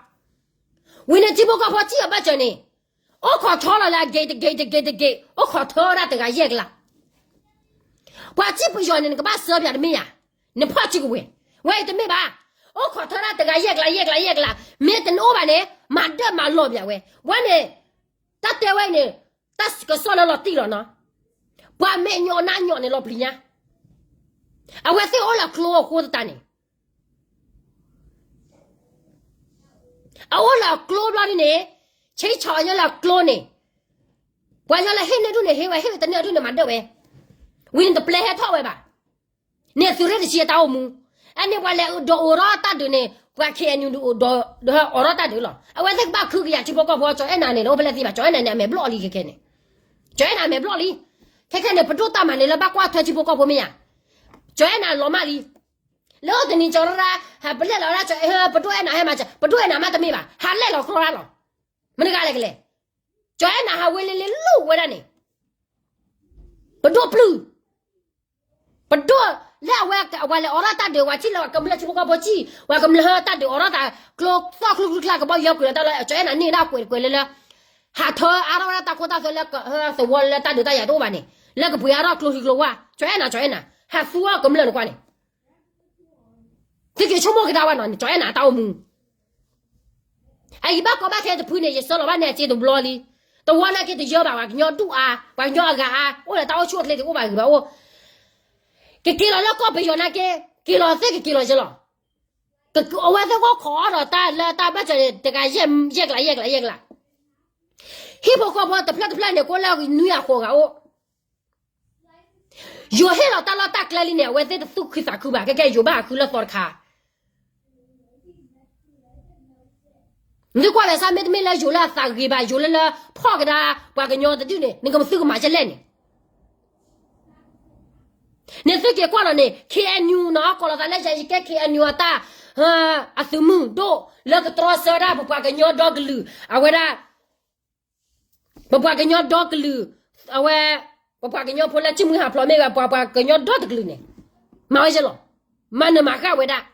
ဝံၤန့ၣ်ထံဖိကီၢ်ဖိစံၣ်အီၤဘၣ်စၢၤန့ၣ်, အိၣ်ခိးထီလီၤလၢအဂ့ၤတဂ့ၤတဂ့ၤတဂ့ၤ အိၣ်ခိးထၢဝဲဒၣ်တဂၤယဲၢ်ကလး ပှၤစံၣ်ပယီၤန့ၣ် နကဘၣ်စၢပၠးတမ့ၢ်ယၤ, နဖီၣ်စုကဝဲၤ, ဝဲအံၤတမ့ၢ်ဘၣ်, အိၣ်ခိးထၢဒၣ်တဂၤယဲၢ်ကလးယဲၢ်ကလးယဲၢ်ကလး, မ့ၢ်တနအိၣ်ဘၣ်န့ၣ် မၤဒၢၣ်မၤလီၤပၠးဝဲ, ဝဲန့ၣ်, တၢ်တဲဝဲအံၤန့ၣ်, တၢ်ကစီၣ်လၢလီၤတံၢ်လီၤနီၤ, ပှၤမဲာ်ညိးနါညိးန့ၣ်လီၤပျံၤညါ, အဝဲသ့ၣ်အိၣ်လၢကျိအဃိသတးန့ၣ် အအိၣ်လၢအကျိဘျီဒ်န့ၣ်, ဆ့ဆီအညီလၢအကျိန့ၣ်, ပှၤညီလၢဟ့ၣ်န့ၢ်ဒူၣ်န့ၣ် ဟ့ၣ်ဝဲ ဟ့ၣ်ဝဲတန့ၢ်ဒူၣ်န့ၣ် မၤဒၢၣ်ဝဲ, ဝံၤန့ၣ်တပျဲဟဲထီၣ်ဝဲဘၣ်, န့ၣ်သုးရ့ၣ်တဆံအတၢ်အိၣ်မူ, အန့ၣ်ပှၤလဲၤဒိးအိးထီၣ်တၢ်ဒုးန့ၣ် ပှၤ ခ့ၣ်အဲၣ်ယူၣ် ဒိးအိးထီၣ်တၢ်ဒုးလီၤ, အဝဲသ့ၣ်ကဘၣ်ခုကယၤထံဖိကီၢ်ဖိ ကၠီၤအဲၣ်နၤန့ၣ် လၢအိၣ်ဖဲလဲၣ်သ့ၣ်ဘၣ်, ကၠီၤအဲၣ်နၤန့ၣ် အမဲာ်ဘျီၣ်လံခဲခဲန့ၣ်, ကၠီၤအဲၣ်နၤအမဲာ်ဘျီၣ်လံ, ခဲခဲန့ၣ် ပဒိၣ်တၢ်မၤန့ၣ်လၢဘၣ်ကွၢ်ထွဲထံဖိကီၢ်ဖိမ့ၢ်ယါ, ကၠီၤအဲၣ်နၤလီၤမၢ်လံ လၢအိၣ်တနံၤကၠီၤရၢ်ရၢ် ဟးပလဲၣ်လီၤဝဲဒၣ် ပဒိၣ်အဲၣ်နၤဟဲမၤစၢၤ ပဒိၣ်အဲၣ်နၤမးတမ့ၢ်ဘၣ် ဟးလဲၣ်လီၤကျီရၢ်လီၤ, မတၤတဂၤလဲၣ်ကလဲၣ်, ကၠီၤအဲၣ်နၤဟးဝဲလ့လ့လိာ်ဝဲဒၣ်န့ၣ်, ပဒိၣ်ပျုၢ်, ပဒိၣ်လၢအဝဲ အဝဲလဲၤအိးထီၣ်တၢ်ဒုး ဝဲထံၣ်လၢပှၤကမျၢၢ်ထံဖိကီၢ်ဖိထံၣ် ပှၤကမျၢၢ်ဟၢတၢ်ဒုးအိးထီၣ်သး ကျိသီၣ်ချူချူချါကဘီယူၤကွံာ်လီၤတၢ်လၢ ကၠီၤအဲၣ်နၤန့ၣ်ဒၣ်ကွဲးကွဲးလၢလၢ ဟးထၢအါထီၣ်ဝဲဒၣ်တၢ်ခိတၢ်သွဲလၢသဝီလၢတၢ်ဒုးတၢ်ယၤတအိၣ်ဘၣ်န့ၣ် လၢကပှ့ၤအါထီၣ်ကျိချံကျိဝၣ် ကၠီၤအဲၣ်နၤ ကၠီၤအဲၣ်နၤ ဟးသူအီၤကမျၢၢ်န့ၣ်ကွၢ်န့ၣ် သုက့ၤဆိကမိၣ်ကဒါဝဲနီၤန့ၣ် ကၠီၤအဲၣ်နၤအတၢ်အိၣ်မူ အအံၤဘၣ်ကီဘၣ်ခဲတဖုန့ၣ် ယဆှၢလီၤဘၣ်န့ၣ်အစ့တဘျီလံ. တဝီနာ်က့တယၢဘၣ် ပှၤကညီဒူၣ်အါ, ပှၤကညီအဂၤအါ, အိၣ်ဒီးတၢ်အိၣ်ဆူၣ်အိၣ်ချ့တအိၣ်ဘၣ်ဂ့ၤဘၣ်အိၣ်, ကက့ၤလီၤလၢကီၢ်ပယီၤနာ်က့, က့ၤလီၤသ့ကက့ၤလီၤယဲလီၤ. အဝဲသ့ၣ်ကအိၣ်ခိးအီၣ်ဒီးတၢ်လၢတၢ်ဘၢၣ်စၢၤန့ၣ် တဂၤယဲၢ်ကလးယဲၢ်ကလးယဲၢ်ကလး, ဟံၣ်ဖိဃီဖိတဖျၢၣ်တဖျၢၣ်န့ၣ် ကအိၣ်လၢနွံဂၤဃိးဂၤအိၣ်, ယိၤဟ့ၣ်လီၤတၢ်လီၢ်တၢ်ကျဲလံန့ၣ် အဝဲသ့ၣ်တသူၣ်ခုသးခုဘၣ်, ခဲကဲယိၤဘၣ်ဃုလၢသီတခါ သုကွၢ်လၢ်စၢ် မ့တမ့ၢ်လၢယိၤလၢအသးဂ့ၤဘၣ်, ယိၤလၢလၢ ဖီၣ်ကဒါပှၤကညီတဒူၣ်န့ၣ် နကမၤသုကမၤကလဲၣ်န့ၣ်, နသုက့ၤကွၢ်လီၤန့ၣ် ခ့ၣ်အဲၣ်ယူၣ်နီၤ ကိးလီၤသးလၢယၤ ယကဲ ခ့ၣ်အဲၣ်ယူၣ် အတၢ် အသုးမုၢ်ဒိၣ်လၢကတြီဆၢဒၣ် ပပှၤကညီဒီကလုာ် အဝဲဒၣ် ပပှၤကညီဒီကလုာ် အဝဲ ပပှၤကညီဖိလၢထံမုၢ်ဟးဖျိးမ့ၢ်ဂ့ၤ ပှၤပှၤကညီဒီတကလုာ်န့ၣ် မၤဝဲယဲလီၤ, မၤနၢၤမၤဃၣ်ဝဲဒၣ်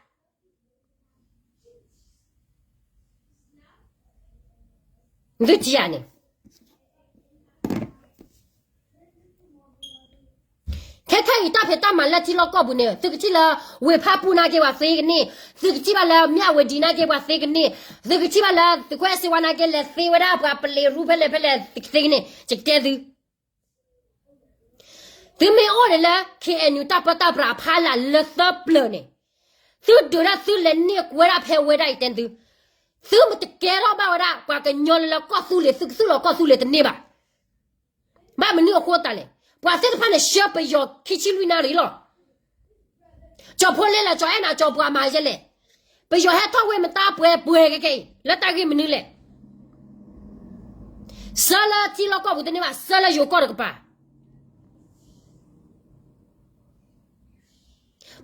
သုထံၣ်ဧါန့ၣ်, ခဲခဲအံၤတၢ်ဖံးတၢ်မၤလၢထံလီၢ်ကီၢ်ပူၤန့ၣ် သုကထံၣ်လၢ ဝ့ၢ်ဖၣ်ပူၣ်နာ်က့ ပှၤသ့ကန့ၢ်, သုကထံၣ်ဘၣ်လၢ မၠၣ်ဝတံၤနာ်က့ ပှၤသ့ကန့ၢ်, သုကထံၣ်ဘၣ်လၢ သုးခိၣ်အဲၣ်စ့ဝါနာ်က့ လဲၤသ့ဝဲဒၣ်ပှၤပလံၤရူဖဲလဲၣ်ဖဲလဲၣ် သ့ကန့ၢ်, ယကတဲသု သုမ့ၢ်အိၣ်ဒံးလၢ ခ့ၣ်အဲၣ်ယူၣ် တၢ်ပၢတၢ်ပြးအဖီလာ်လၢသၢပျၢၤန့ၣ်, သုဒုးဒၣ်သုလဲၤန့ၢ်ကွဲဒၣ်ဖဲဝဲဒၣ်အံၤတဲသု, သုမ့ၢ်တကဲထီၣ်ဘၣ်ဝဲဒၣ် ပှၤကညီလၢလၢကီၢ်သူလ့ၤ သုကသူၣ်လီၤကီၢ်သူလ့ၤတန့ၢ်ဘၣ်. ဘၣ်မနုၤအဃိသတးလဲၣ်, ပှၤသ့ၣ်တဖၣ်န့ၣ် ဆှၢပယီၤခံဆံလွံၢ်နၣ်ရံၣ်လီၤ. ကၠီၤဖိလ့လၢကၠီၤအဲၣ်နၤ ကၠီၤပှၤမၤယဲလဲၣ်, ပယီၤဟဲထီၣ်ဝ့ၢ်မတၤပှဲၤပှဲၤကဲကဲအံၤ လၢတၢ်ဂ့ၢ်မနုၤလဲၣ်. ဆှၢလၢထံလီၢ်ကီၢ်ပူၤတန့ၢ်ဘၣ်, ဆှၢလၢယိၤကီၢ်တကပၤ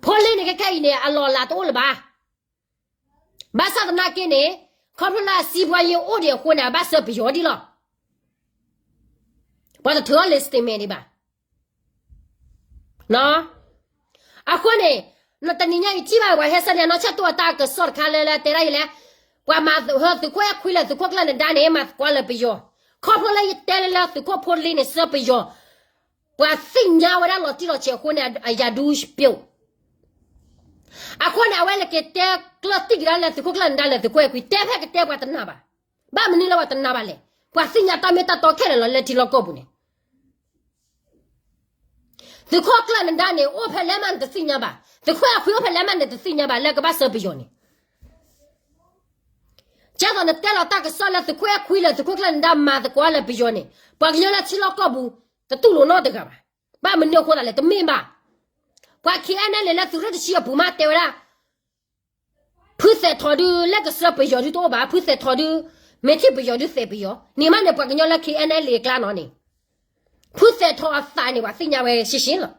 ဖိလ့န့ၣ် ခဲခဲအံၤန့ၣ် အလီၢ်အလၤတအိၣ်လၢၤဘၣ်. ဘၣ်ဆၣ်သနာ်က့န့ၣ် ခီဖျိလၢအစံးပှၤယံၤအိၣ်ဒံးအဃိန့ၣ် အဘၣ်ဆှၢပယီၤဒံးလီၤ. ပှၤတထုးအီၤလၢ statement ဒံးဘၣ်. အဃိန့ၣ် တနံၤညါအံၤထံၣ်ဘၣ်ပှၤဟဲဆှၢန့ၣ် အနီၢ်ဆၢၣ်တိၢ်အတၢ်ကစီၣ်တခါလၢလၢတဲဒၣ်အံၤလဲၣ်, ပှၤမၤသုးခိၣ်အဲၣ်ခွံလၢသုးခိၣ်ကျၢၢ်နဒါန့ၣ် မၤသကိးလၢပယီၤ, ခီဖျိလၢယတဲလၢလၢသုးခိၣ်ဖိလ့န့ၣ် ဆှၢပယီၤ ပှၤသ့ၣ်ညါဝဲဒၣ်လီၤတံၢ်လီၤဆဲးအဃိန့ၣ် အယၤဒူပျိး. အဃိန့ၣ် အဝဲလဲၤက့ၤတဲကျၢၢ်တံၢ်ကဒါလၢသုးခိၣ်ကျၢၢ်နဒါလၢသုးခိၣ်အဲၣ်ခွံ တဲဖဲကတဲပှၤတနာ်ဘၣ်. ဘၣ်မနုၤလၢပှၤတနာ်ဘၣ်လဲၣ်, ပှၤသ့ၣ်ညါတၢ်မ့ၢ်တၢ်တီခဲလၢာ်လီၤလၢထံလီၢ်ကီၢ်ပူၤန့ၣ် သုးခိၣ်ကျၢၢ်နဒါန့ၣ် အိၣ်ဖဲလဲၣ်မးနတသ့ၣ်ညါဘၣ်, သုးခိၣ်အဲၣ်ခွံအိၣ်ဖဲလဲၣ်မးနတသ့ၣ်ညါဘၣ် လၢကဘၣ်ဆှၢပယီၤန့ၣ်. ကဲသိးနတဲလီၤတၢ်ကစီၣ်လၢသုးခိၣ်အဲၣ်ခွံလၢသုးခိၣ်ကျၢၢ်နဒါမၤသကိးလၢပယီၤန့ၣ် ပှၤကညီလၢထံလီၢ်ကီၢ်ပူၤ တတူၢ်လိာ်နီတဂၤဘၣ်. ဘၣ်မနုၤအဃိသတးလဲၣ် တမ့ၢ်ဘၣ်. ပှၤ KNLA လၢသုးရ့ၣ်တဆံအပူၤမးတဲဝဲဒၣ် ဖုသဲးထီၣ်ဒုး လၢကဆှၢပယီၤဒုးတအိၣ်ဘၣ်, ဖုသဲးထီၣ်ဒုး မ့ၢ်ထံၣ်ပယီၤဒုးသဲးပယီၤ, န့ၣ်မးန့ၣ် ပှၤကညီလၢ KNLA အကျါနီၤန့ၣ် ဖုသဲးထီၣ်အသးန့ၣ် ပှၤသ့ၣ်ညါဝဲရှဲရှဲလီၤ.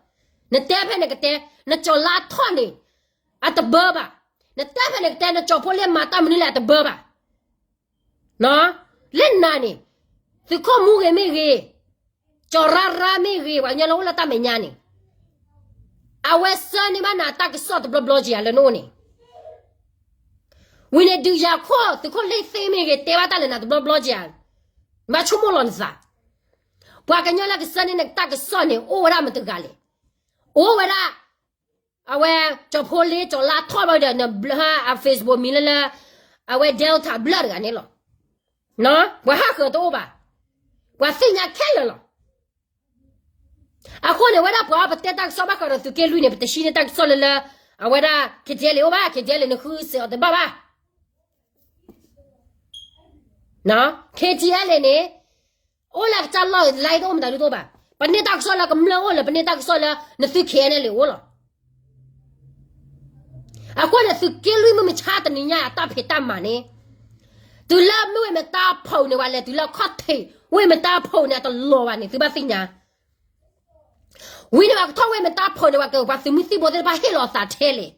နတဲဖဲနကတဲ နကၠီၤလါထီၣ်န့ၣ် အတဘၢဘၣ်. နတဲဖဲနကတဲ နကၠီၤဖိလ့မၤတၢ်မနုၤလဲၣ် အတဘၢဘၣ်. လၢနၤန့ၣ် သုးခိၣ်မူဂ့ၤမ့ၢ်ဂ့ၤ, ကၠီၤရါရါမ့ၢ်ဂ့ၤ, ပှၤကညီလၢအိၣ်လၢတၢ်မဲာ်ညါန့ၣ် အဝဲဆှၢန့ၢ်ဘၣ်နၤတၢ်ကစီၣ်တဘျီဘျီက့ၤဧါလၢနအိၣ်န့ၣ်, ဝံၤန့ၣ်ဒုးယၤခိၣ် သုးခိၣ်လ့သ့မ့ၢ်ဂ့ၤ တဲဘၣ်တၢ်လၢနၤတဘျီဘျီက့ၤဧါ, ဘၣ်ဆိကမိၣ်လီၤနသး, ပှၤကညီလၢကဆှၢန့ၢ်နတၢ်ကစီၣ်န့ၣ် အိၣ်ဝဲဒၣ်မတဂၤလဲၣ်, အိၣ်ဝဲဒၣ် အဝဲ ကၠီၤဖိလ့ ကၠီၤလါထီၣ်ဘၣ်ဒီး နဘျၢ အ Facebook မံၤလၢလၢ အဝဲ Delta ဘျၢတဂၤန့ၣ်လီၤ. ပှၤဟးဃၢၤတအိၣ်ဘၣ်. ပှၤသ့ၣ်ညါခဲလၢာ်လီၤ. အဃိန့ၣ် ဝဲဒၣ်ပှၤအီၤပတဲတၢ်ကစီၣ်ဘၣ်ဃးဒီးသုးက့လွံၢ်န့ၣ် ပတဟံးန့ၢ်တၢ်ကစီၣ်လၢလၢ အဝဲဒၣ် KTLA အိၣ်ဘၣ်, KTLA န့ၣ်ဃုစဲးအီၤတဘၣ်ဘၣ်. KTLA န့ၣ် အိၣ်လၢအကစၢ်လီၢ် live တအိၣ်မတၤဒုတအိၣ်ဘၣ်. ပန့ၢ်တၢ်ကစီၣ်လၢကမျၢၢ်အိၣ်လၢ ပန့ၢ်တၢ်ကစီၣ်လၢနသု KNLA အိၣ်လီၤ. အဃိန့ၣ် သုးက့လွံၢ်မုၢ်မဆါတနံၤညါအတၢ်ဖံးတၢ်မၤန့ၣ် တုၤလၢမ့ၢ်ဝ့ၢ်မတါဖီးန့ၣ် ပှၤလဲၤတုၤလၢခီၣ်ထံး ဝ့ၢ်မတါဖီးန့ၣ် အတလီၤဘၣ်န့ၣ် သုဘၣ်သ့ၣ်ညါ. ဝံၤန့ၣ်ပှၤကထီၣ်ဝ့ၢ်မတါဖီးန့ၣ် ပှၤကပှၤသုးမုၢ်သံၣ်ဘိသ့ၣ်တဖၣ်ဟ့ၣ်လီၤအသးထဲလဲၣ်.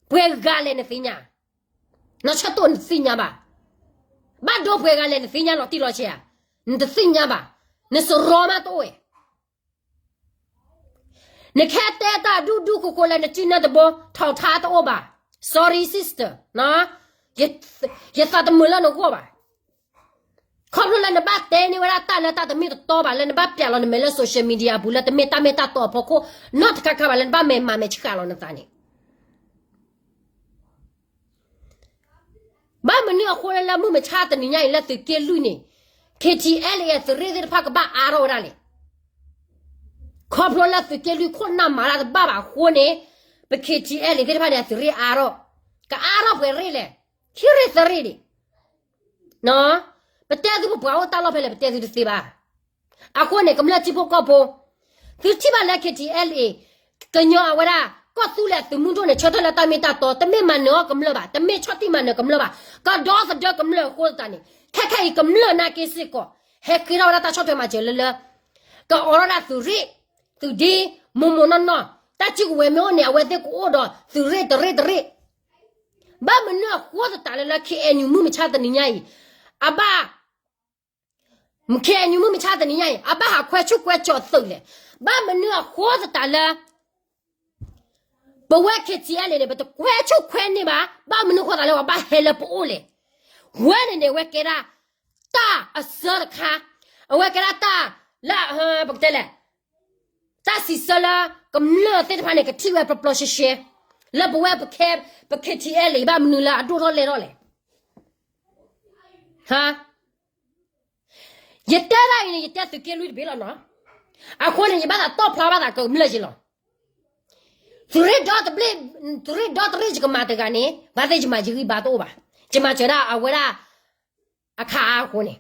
ပှဲၤဂၤလဲၣ်နသ့ၣ်ညါ. နီၢ်ဆၢၣ်တိၢ်နတသ့ၣ်ညါဘၣ်. ဘၣ်ဒိပှဲၤဂၤလဲၣ်နသ့ၣ်ညါလီၤတံၢ်လီၤဆဲးဧါ. နတသ့ၣ်ညါဘၣ်. နစရီမးတအိၣ်ဝဲ နခဲတဲတၢ်ဒူၣ်ဒူၣ်ခိခိလၢနစုနၢတဘိ ထောက်ထားတအိၣ်ဘၣ်. Sorry sister, ယသးတမုာ်လၢနဂီၢ်ဘၣ်. ခီဖျိလၢနဘၣ်တဲန့ၢ်ဝဲဒၣ်တၢ်လၢတၢ်တမ့ၢ်တတီဘၣ် လၢနဘၣ်ပျးလီၤနမဲာ်လၢ social media အပူၤ လၢတမ့ၢ်တၢ်မ့ၢ်တၢ်တီအဖီခိၣ် နီတခါခါဘၣ် လၢနဘၣ်မဲာ်မၤမဲာ်ဆှးလီၤနသးန့ၣ် ဘၣ်မနုၤအဃိလၢလၢမုၢ်မဆါတနံၤညါအံၤလၢသုးက့လွံၢ်န့ၣ် K T L A သုးရ့ၣ်သ့ၣ်တဖၣ်ကဘၣ်အါထီၣ်ဝဲဒၣ်လဲၣ်. ခီဖျိလၢသုးက့လွံၢ်ခိၣ်နၢ်မၤတၢ်တဘၣ်ဘၣ်အဃိန့ၣ်, ပ K T L A သ့ၣ်တဖၣ်န့ၣ် အသုးရ့ၣ်အါထီၣ်, ကအါထီၣ်ပှဲၤရ့ၣ်လဲၣ်, ခံရ့ၣ်သၢရ့ၣ်ဒံး. ပတဲသုပပှၤအိၣ်တၢ်လီၢ်ဖဲလဲၣ် ပတဲသုတသ့ဘၣ်. အဃိန့ၣ် ကမျၢၢ်ထံဖိကီၢ်ဖိ, သုထံၣ်ဘၣ်လၢ K T L A ကညီအဝဲဒၣ် ကီၢ်သူလ့ၤအသုးမုၢ်ဒိၣ်န့ၣ် ဆၢထၢၣ်လၢတၢ်မ့ၢ်တၢ်တီ, တမ့ၢ်မၤနၢၤအီၣ်ကမျၢၢ်ဘၣ်, တမ့ၢ်ဆီၣ်တံၢ်မၤနၢၤကမျၢၢ်ဘၣ်, ကဒီသဒၢကမျၢၢ်အဃိသတးန့ၣ်, ခဲခဲအံၤကမျၢၢ်နာ်က့စ့ၢ်ကီး ဟဲဃ့ထီၣ်ဝဲဒၣ်တၢ်ဆီၣ်ထွဲမၤစၢၤလၢလၢ, ကအိးထီၣ်ဒၣ်သုးရ့ၣ်, သုးဒ့, မိၢ်မိၢ်နီၢ်နီၢ်, တၢ်စုကဝဲၤမ့ၢ်အိၣ်န့ၣ် အဝဲသ့ၣ်ကအိၣ်ဒီးသုးရ့ၣ်တရ့ၣ်တရ့ၣ်. ဘၣ်မနုၤအဃိသတးလၢလၢ K N U မုၢ်မဆါတနံၤညါအံၤ, အဘၣ် K N U မုၢ်မဆါတနံၤညါအံၤ အဘၣ်ဟးခွဲဆူၣ်ကွဲကၠီၤသုးလဲၣ်. ဘၣ်မနုၤအဃိသတးလၢ ပဝဲ K T L A န့ၣ် ပတကွဲဆူၣ်ကွဲန့ၢ်ဘၣ်, ဘၣ်မနုၤအဃိသတးလၢပှၤဘၣ်ဟဲလၢပအိၣ်လဲၣ်. ဝဲန့ၣ်န့ၣ် ဝဲကဲဒၣ် တၢ်အစၢတခါ, အဝဲကဲဒၣ်တၢ်လၢ ပကတဲလဲၣ်, တၢ်စံးဆၢလၢ ကမျၢၢ်သ့ၣ်တဖၣ်န့ၣ် ကထံၣ်ဝဲပျီပျီရှဲရှဲ, လၢပဝဲပခဲ ပ K T L အံၤ ဘၣ်မနုၤလၢအဒိၣ်ထီၣ်လဲၢ်ထီၣ်လဲၣ်. ဟါ, ယတဲဒၣ်အံၤန့ၣ် ယတဲသုးက့လွံၢ်တဘ့ၣ်လီၤနီၤ. အဃိန့ၣ် ယဘၣ်သးတီၣ်ဖျါဘၣ်သးကမျၢၢ်ယ့လီၤ. သုးရ့ၣ်ဒီတရ့ၣ်, သုးရ့ၣ်ဒီတရ့ၣ်ယကမၤတဂၤန့ၣ် ဘၣ်သ့ၣ်ယမၤယဂံၢ်ဘါတအိၣ်ဘၣ်. ယမၤစၢၤဒၣ်အဝဲဒၣ် အခါအါအဃိန့ၣ်,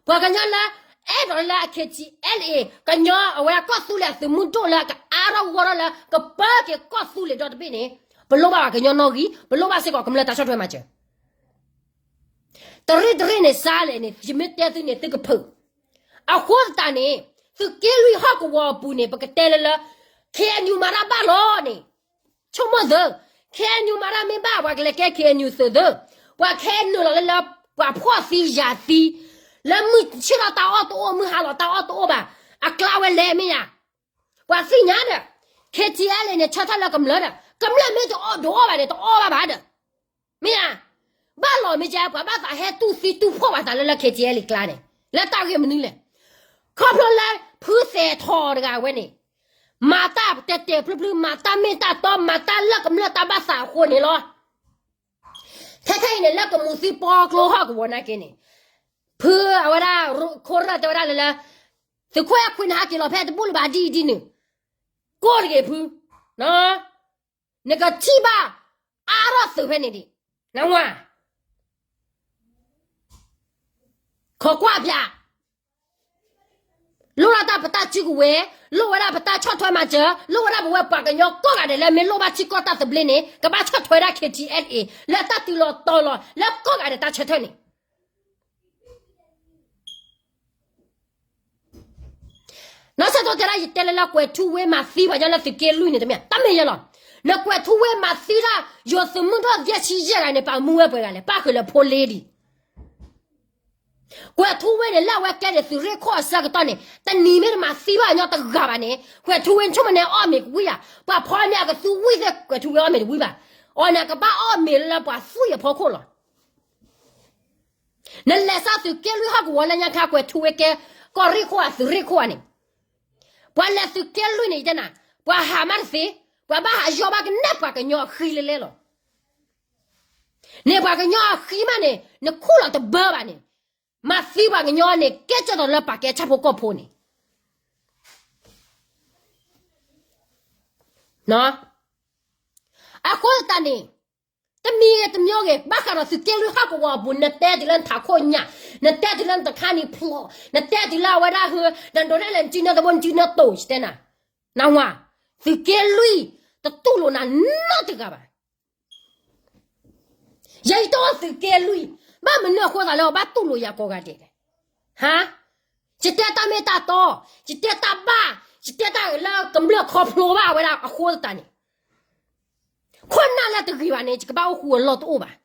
ပှၤကညီလၢ အဲၣ်ဒိးလၢ K T L A ကညီအဝဲဒၣ်ကီၢ်သူလ့ၤအသုးမုၢ်ဒိၣ်လၢကအါထီၣ်ဂီၢ်ထီၣ်လၢကပၢက့ၤကီၢ်သူလ့ၤဒီတဘ့ၣ်န့ၣ်, ပလိၣ်ဘၣ်ပှၤကညီနီၣ်ဂံၢ်, ပလိၣ်ဘၣ်စ့ၢ်ကီးကမျၢၢ်တၢ်ဆီၣ်ထွဲမၤစၢၤ. တရ့ၣ်တရ့ၣ်န့ၣ်စါလဲၣ်န့ၣ် ယမ့ၢ်တဲသုန့ၣ်သုကဖုး. အဃိသတးန့ၣ် သုးက့လွံၢ်ဟီၣ်ကဝီၤအပူၤန့ၣ် ပကတဲလၢလၢ K N U မၤတၢ်ဘၣ်လီၤန့ၣ် ဆိကမိၣ်သု, K N U မၤတၢ်မ့ၢ်ဘၣ် ပှၤကလဲၤကဲ K N U သုးသု, ပှၤခဲနုာ်လီၤလၢလၢ ပှၤဖှီၣ်သံယာ်သံ, လၢမုၢ်ဆ့ၣ်ထီၣ်တၢ်အီၣ်တအိၣ် မုၢ်ဟါလီၤတၢ်အီၣ်တအိၣ်ဘၣ်, အကျါဝဲလဲၣ်မ့ၢ်ယါ. ပှၤသ့ၣ်ညါဒီး K T L A န့ၣ် ဆၢထၢၣ်လၢကမျၢၢ်ဒီး ကမျၢၢ်မ့ၢ်တအီၣ်ဒိးအီၣ်ဘၣ်န့ၣ် တအီၣ်ဘၣ်ဘၣ်ဒီး မ့ၢ်ဧါ. ဘၣ်လီၤမ့ၢ်ကဲ ပှၤဘၣ်သးဟဲတူၢ်သံတူၢ်ဖှီၣ်ဘၣ်သးလၢလၢ K T L A ကျါန့ၣ် လၢတၢ်ဂ့ၢ်မနုၤလဲၣ်. ခီဖျိလၢဖုသဲးထီၣ်တဂၤဝဲန့ၣ် မၤတၢ်တဲာ်တဲာ်ဖျုဖျု မၤတၢ်မ့ၢ်တၢ်တီ မၤတၢ်လၢကမျၢၢ်တၢ်ဘၣ်သးအဃိန့ၣ်လီၤ. ခဲခဲအံၤန့ၣ် လၢကမူၤသံပီကျိဟီၣ်ကဝီၤနာ်က့န့ၣ် ဖုအဝဲဒၣ် ခိၣ်ရၢၢ်တဲဝဲဒၣ်လၢလၢ သုးခိၣ်အဲၣ်ခွံနဟးက့ၤလီၤဖဲတဘူၣ်လၢၤဘၣ်ဒ်အံၤဒ်နုၤ ကိၢ်တဂ့ၤဖု, နကထံၣ်ဘၣ် အါထီၣ်သုးဖဲန့ၣ်ဒံး, နဝၤ ခိးကွၢ်ဖျါ, လိၣ်ဒၣ်တၢ်ပတၢ်စုကဝဲၤ, လိၣ်ဝဲဒၣ်ပတၢ်ဆီၣ်ထွဲမၤစၢၤ, လိၣ်ဝဲဒၣ်ပဝဲပှၤကညီကိးဂၤဒဲးလၢမ့ၢ်လိၣ်ဘၣ်ထံကီၢ်တၢ်သဘျ့န့ၣ် ကဘၣ်ဆီၣ်ထွဲဒၣ် K T L A လၢတၢ်တုၤလီၤတီၤလီၤ လၢကိးဂၤဒဲးတၢ်ဆၢထၢၣ်န့ၣ် နီၢ်ဆၢတိတဲဒၣ် ယတဲလၢလၢကွဲးထူဝ့မၤသံပှၤကညီလၢသုးက့လွံၢ်န့ၣ်တမ့ၢ် တမ့ၢ်ယဲလီၤ. နကွဲးထူဝ့မၤသံတၢ် ယိၤသုးမုၢ်ထီၣ်ယဲၢ်ဆံယဲၢ်ဂၤန့ၣ် ပာ်မူဝဲပှဲၤဂၤလဲၣ် ပၣ်ဃုာ်လၢဖိလ့ဒံး. ကွဲးထူဝ့န့ၣ် လၢအဝဲကဲန့ၣ်သုးရ့ၣ်ခိၣ်အဆၢကတီၢ်န့ၣ် တနံၤမ့ၢ်တမၤသံဘၣ်ညီတဂၤဘၣ်န့ၣ် ကွဲးထူဝ့ဆိကမိၣ်န့ၣ်အီၣ်မ့ၤကဝံၣ်ဧါ, ပှၤဖီန့ၣ်အကသူဝံၣ်သ့ၣ်ကွဲးထူဝ့အီၣ်မ့ၤတဝံၣ်ဘၣ်. အီၤန့ၣ် အကဘၣ်အီၣ်မ့ၤလၢပှၤသူၣ်အဖီခိၣ်လီၤ. နလဲၤစးသုးက့လွံၢ်ဟီၣ်ကဝီၤလၢညါခါကွဲးထူဝ့ကဲ ကီၢ်ရ့ၣ်ခိၣ်ဧါ သုးရ့ၣ်ခိၣ်ဧါန့ၣ်, ပှၤလဲၤသုးက့လွံၢ်န့ၣ် ယတဲနၤ, ပှၤဟးမးတသ့, ပှၤဘၣ်ဟးယီၢ်ဘၣ်ကနဲၣ်ပှၤကညီအဃံလၢလဲလီၤ. န့ၣ်ပှၤကညီအဃံမးန့ၣ် နခူၣ်လီၤတဘၢဘၣ်န့ၣ်, မၤသံပှၤကညီန့ၣ် ကဲကၢ်သိးလၢပာ်ကဲဆၣ်ဖိကီၢ်ဖိန့ၣ် အဃိသတးန့ၣ် တမံၤဂ့ၤတမံၤဂ့ၤ ဘၣ်ဃးဒီးသုးက့လွံၢ်ဟီၣ်ကဝီၤအပူၤ နတဲတုၤလၢနထးခိၣ်ညၣ်, နတဲတုၤလၢနတခါနံၤဖျိး, နတဲတုၤလၢအဝဲဒၣ်ဟၢ, နဒိးနဲၣ်လဲၣ်နစုနၢသဘိနစုနၢတိၤ ယတဲနၤ, နဝၤ, သုးက့လွံၢ် တတူၢ်လိာ်နၤနီတဂၤဘၣ်. ယဲယတအိၣ်သုးက့လွံၢ်, ဘၣ်မနုၤအဃိသးလၢအဘၣ်တူၢ်လိာ်ယၤကိးဂၤဒဲးလဲၣ်. ဟါ, ယတဲတၢ်မ့ၢ်တၢ်တီ, ယတဲတၢ်ဘၣ်, ယတဲတၢ်လၢကမျၢၢ်ခီဖျိဘၣ်ဝဲဒၣ်အဃိသတးန့ၣ်, ခိၣ်နၢ်လၢတဂ့ၤဘၣ်န့ၣ် ယကဘၣ်အိၣ်ဃူအလီၢ်တအိၣ်ဘၣ်.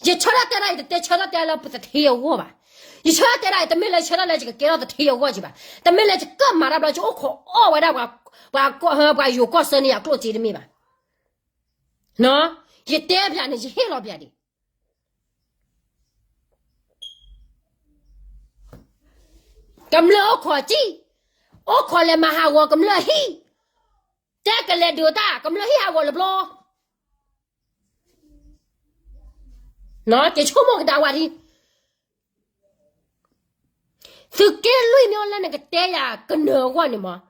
ယဆၢထၢၣ်တဲဒၣ် ယတတဲဆၢထၢၣ်တဲလၢပသထ့အဂီၢ်ဘၣ်. ယဆၢထၢၣ်တဲဒၣ် တမ့ၢ်လၢယဆၢထၢၣ်လၢယကကဲထီၣ်သထ့အဂီၢ်က့ဘၣ်. တမ့ၢ်လၢယကမၤတၢ်ဘျီ ယအိၣ်ခိးအီၣ်ဝဲဒၣ် ပှၤယိၤကီၢ်စၢန့ၣ်အကျိၣ်စ့တမ့ၢ်ဘၣ်. ယတဲပျးန့ၣ် ယဟ့ၣ်လီၤပျးဒံး. ကမျၢၢ်အိၣ်ခိးစံၣ်, အိၣ်ခိးလဲၤမၤဟးဂီၤကမျၢၢ်ဟံၣ်, တဲကလဲၤဒုးတၢ် ကမျၢၢ်ဟံၣ်ဟးဂီၤလၢဘျီ, က့ၤဆိကမိၣ်ကဒါဝဲဒံး. သုးက့လွံၢ်မ့ၢ်လၢနကတဲယၤကနၢၤအဂီၢ်န့ၣ်မး,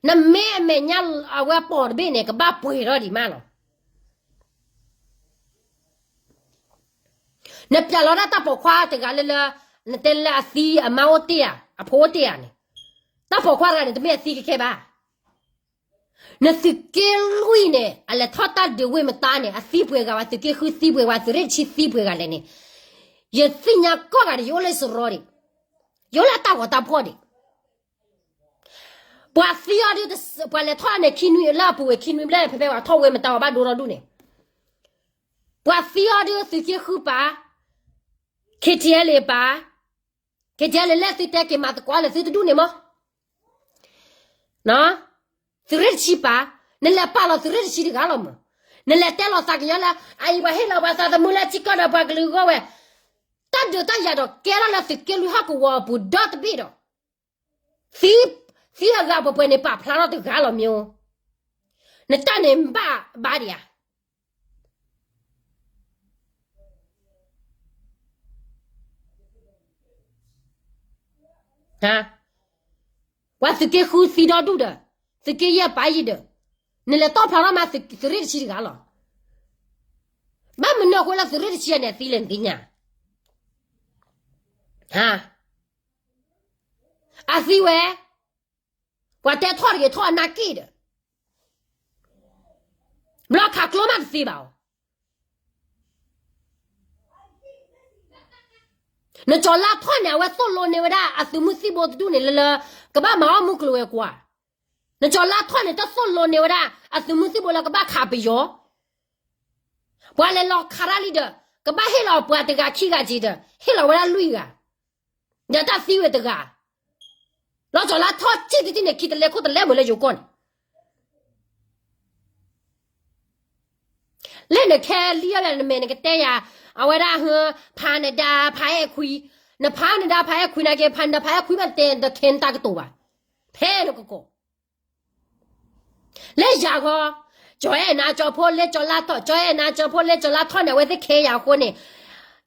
နမ့ၢ်အမဲာ်ညါအဝဲပိာ်တဘ့ၣ်န့ၣ် ကဘၣ်ပှဲၤထီၣ်ဒံးမးလီၤ. နပျဲလီၤဒၣ်တၢ်ပိာ်ခွါတဂၤလၢလၢ နတဲလၢအသံအမါအိၣ်တ့ၢ်ဧါ အဖိအိၣ်တ့ၢ်ဧါန့ၣ်, တၢ်ပိာ်ခွါတဂၤန့ၣ် တမ့ၢ်အသံခဲခဲဘၣ်. နသုးက့လွံၢ်န့ၣ် အလဲၤထီၣ်တၢ်ဒုးဝ့ၢ်မတါန့ၣ် အသံပှဲၤဂၤဝဲ, သုးက့ဃုသံပှဲၤဝဲ, သုးရ့ၣ်တဆံသံပှဲၤဂၤလဲၣ်န့ၣ်, ယသ့ၣ်ညါကိးဂၤဒဲး ယအိၣ်လၢစရီဒံး, ယအိၣ်လၢအတၢ်ဂီၤတၢ်ဖီၣ်ဒံး. ပှၤသံအီၤဒုး ပှၤလဲၤထီၣ်န့ၣ် ခံနွံလၢအပူၤဝဲ ခံနွံဘျဲၣ် ဖဲဖဲပှၤထီၣ်ဝ့ၢ်မတါဝဲဘၣ်ဒိထီၣ်ဒူၣ်န့ၣ်, ပှၤသံအီၤဒုး သုးက့ဃုပၢ်, ခ့ထံအဲလ့ပၢ်, ခ့ထံအဲလ့ လၢသုတဲက့ၤမၤသကိးလၢသုတဒူၣ်န့ၣ်မး သုးရ့ၣ်တဆံပၢ်, နလဲၤပာ်လီၤသုးရ့ၣ်တဆံတဂၤလီၤမး, နလဲၤတဲလီၤသးကညီၤလၢ အအံၤပှၤဟ့ၣ်လီၤပှၤသးသမူလၢထံကီၢ်ဒီးပှၤကလုာ်အဂီၢ်ဝဲ, တၢ်ဒုးတၢ်ယၤဒီးကဲထီၣ်လၢသုးက့လွံၢ်ဟီၣ်ကဝီၤအပူၤဒီတဘ့ၣ်ဒီး, သံ, သံအဂၤပှဲၤပှဲၤန့ၣ် ပာ်ဖျါထီၣ်တဂၤလီၤမး, နတၢ်န့ၣ်ဘၣ်ဘၣ်ဒံးဧါ ပှၤသုးက့ဃုသံဒီဒူၣ်ဒီး, သုးက့ယဲၢ်ပၢ်ယံၤဒီး, နလဲၤတီၣ်ဖျါထီၣ်မးသုးရ့ၣ်တဆံတဂၤလီၤ. ဘၣ်မနုၤအဃိလၢသုးရ့ၣ်တဆံန့ၣ် အသံလဲၣ်နသ့ၣ်ညါ, အသံဝဲ, ပှၤတဲထီၣ်တဂ့ၤထီၣ်အနၢ်က့ၣ်ဒီး, ဘျီခးကျိမးတသ့ဘၣ်အီၤ နကၠီၤလါထီၣ်န့ၣ် အဝဲသိၣ်လိန့ၢ်ဝဲဒၣ်အသုးမုၢ်သံၣ်ဘိတဒူၣ်န့ၣ်လၢလၢ ကဘၣ်မၤအီၣ်မုၢ်ကျိၤဝဲၤကွာ်, နကၠီၤလါထီၣ်န့ၣ် တသိၣ်လိန့ၢ်ဝဲဒၣ်အသုးမုၢ်သံၣ်ဘိလၢကဘၣ်ခးပယီၤ, ပှၤလဲၤလီၤခးတၢ်လံဒီး ကဘၣ်ဟ့ၣ်လီၤပှၤတဂၤခံဂၤက့ၤဒီး ဟ့ၣ်လီၤဝဲဒၣ်လွံၢ်ဂၤ, ဒီးတၢ်သံဝဲတဂၤ, လီၤကၠီၤလါထီၣ်စံၣ်တထံၣ်န့ၣ် ခံတလဲခိၣ်တလဲမုာ်လၢယိၤကီၢ်န့ၣ် လၢနခဲလံအီၤနမဲာ်နကတဲယၤ, အဝဲဒၣ်ဟၢ ဖးနဒါဖးအဲၣ်ခွံ, နဖးနဒါဖးအဲၣ်ခွံနာ်က့ ဖးနဒါဖးအဲၣ်ခွံဘၣ်တဲဒီးခဲနတၢ်ကတိၤဘၣ်, ဖဲနကကိး, လၢယၤဂီၢ်, ကၠီၤအဲၣ်နၤကၠီၤဖိလ့ကၠီၤလါထီၣ်, ကၠီၤအဲၣ်နၤကၠီၤဖိလ့ကၠီၤလါထီၣ်န့ၣ် အဝဲသ့ၣ်ခဲယၤအဃိန့ၣ်,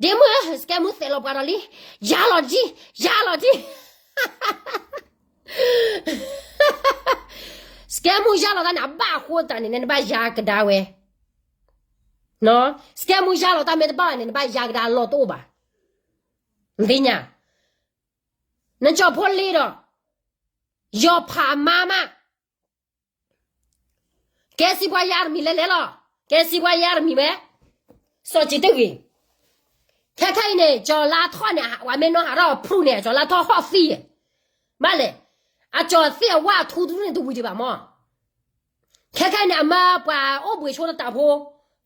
ဒ့မုၣ်ဧၢ စကဲမူသဲးလီၤပှၤဒီးလံ, ယၤလီၤဒံ, ယၤလီၤဒံ စကဲမူယါလီၤတၢ်န့ၣ် အဘၣ်အဃိသတးန့ၣ် နဘၣ်ယါကဒါဝဲ, စကဲမူယါလီၤတၢ်မ့ၢ်တဘၣ်န့ၣ် နဘၣ်ယါကဒါအလီၢ်တအိၣ်ဘၣ်, နသ့ၣ်ညါ, နကၠီၤဖိလ့ဒီး, ယီၤဖးမါမး, ကဲစံးပှၤယါတမံၤလဲၤလဲၤလီၤ, ကဲစံးပှၤယါတမံၤဝဲ, စီၤက့ၤတဂ့ၤ, ခဲခဲအံၤန့ၣ် ကၠီၤလါထီၣ်န့ၣ် ပှၤမ့ၢ်နီၢ်ဟးထီၣ်အဖျူၣ်န့ၣ် ကၠီၤလါထီၣ်ဟီၣ်သံ, ဘၣ်လဲၣ်, အကၠီၤသ့ၣ်အဝါအထူတဒူၣ်န့ၣ်တဝံၤဒံးဘၣ်မး, ခဲခဲအံၤန့ၣ် အမၢပှၤအိၣ်ဘှံးဆိတတးဖိ,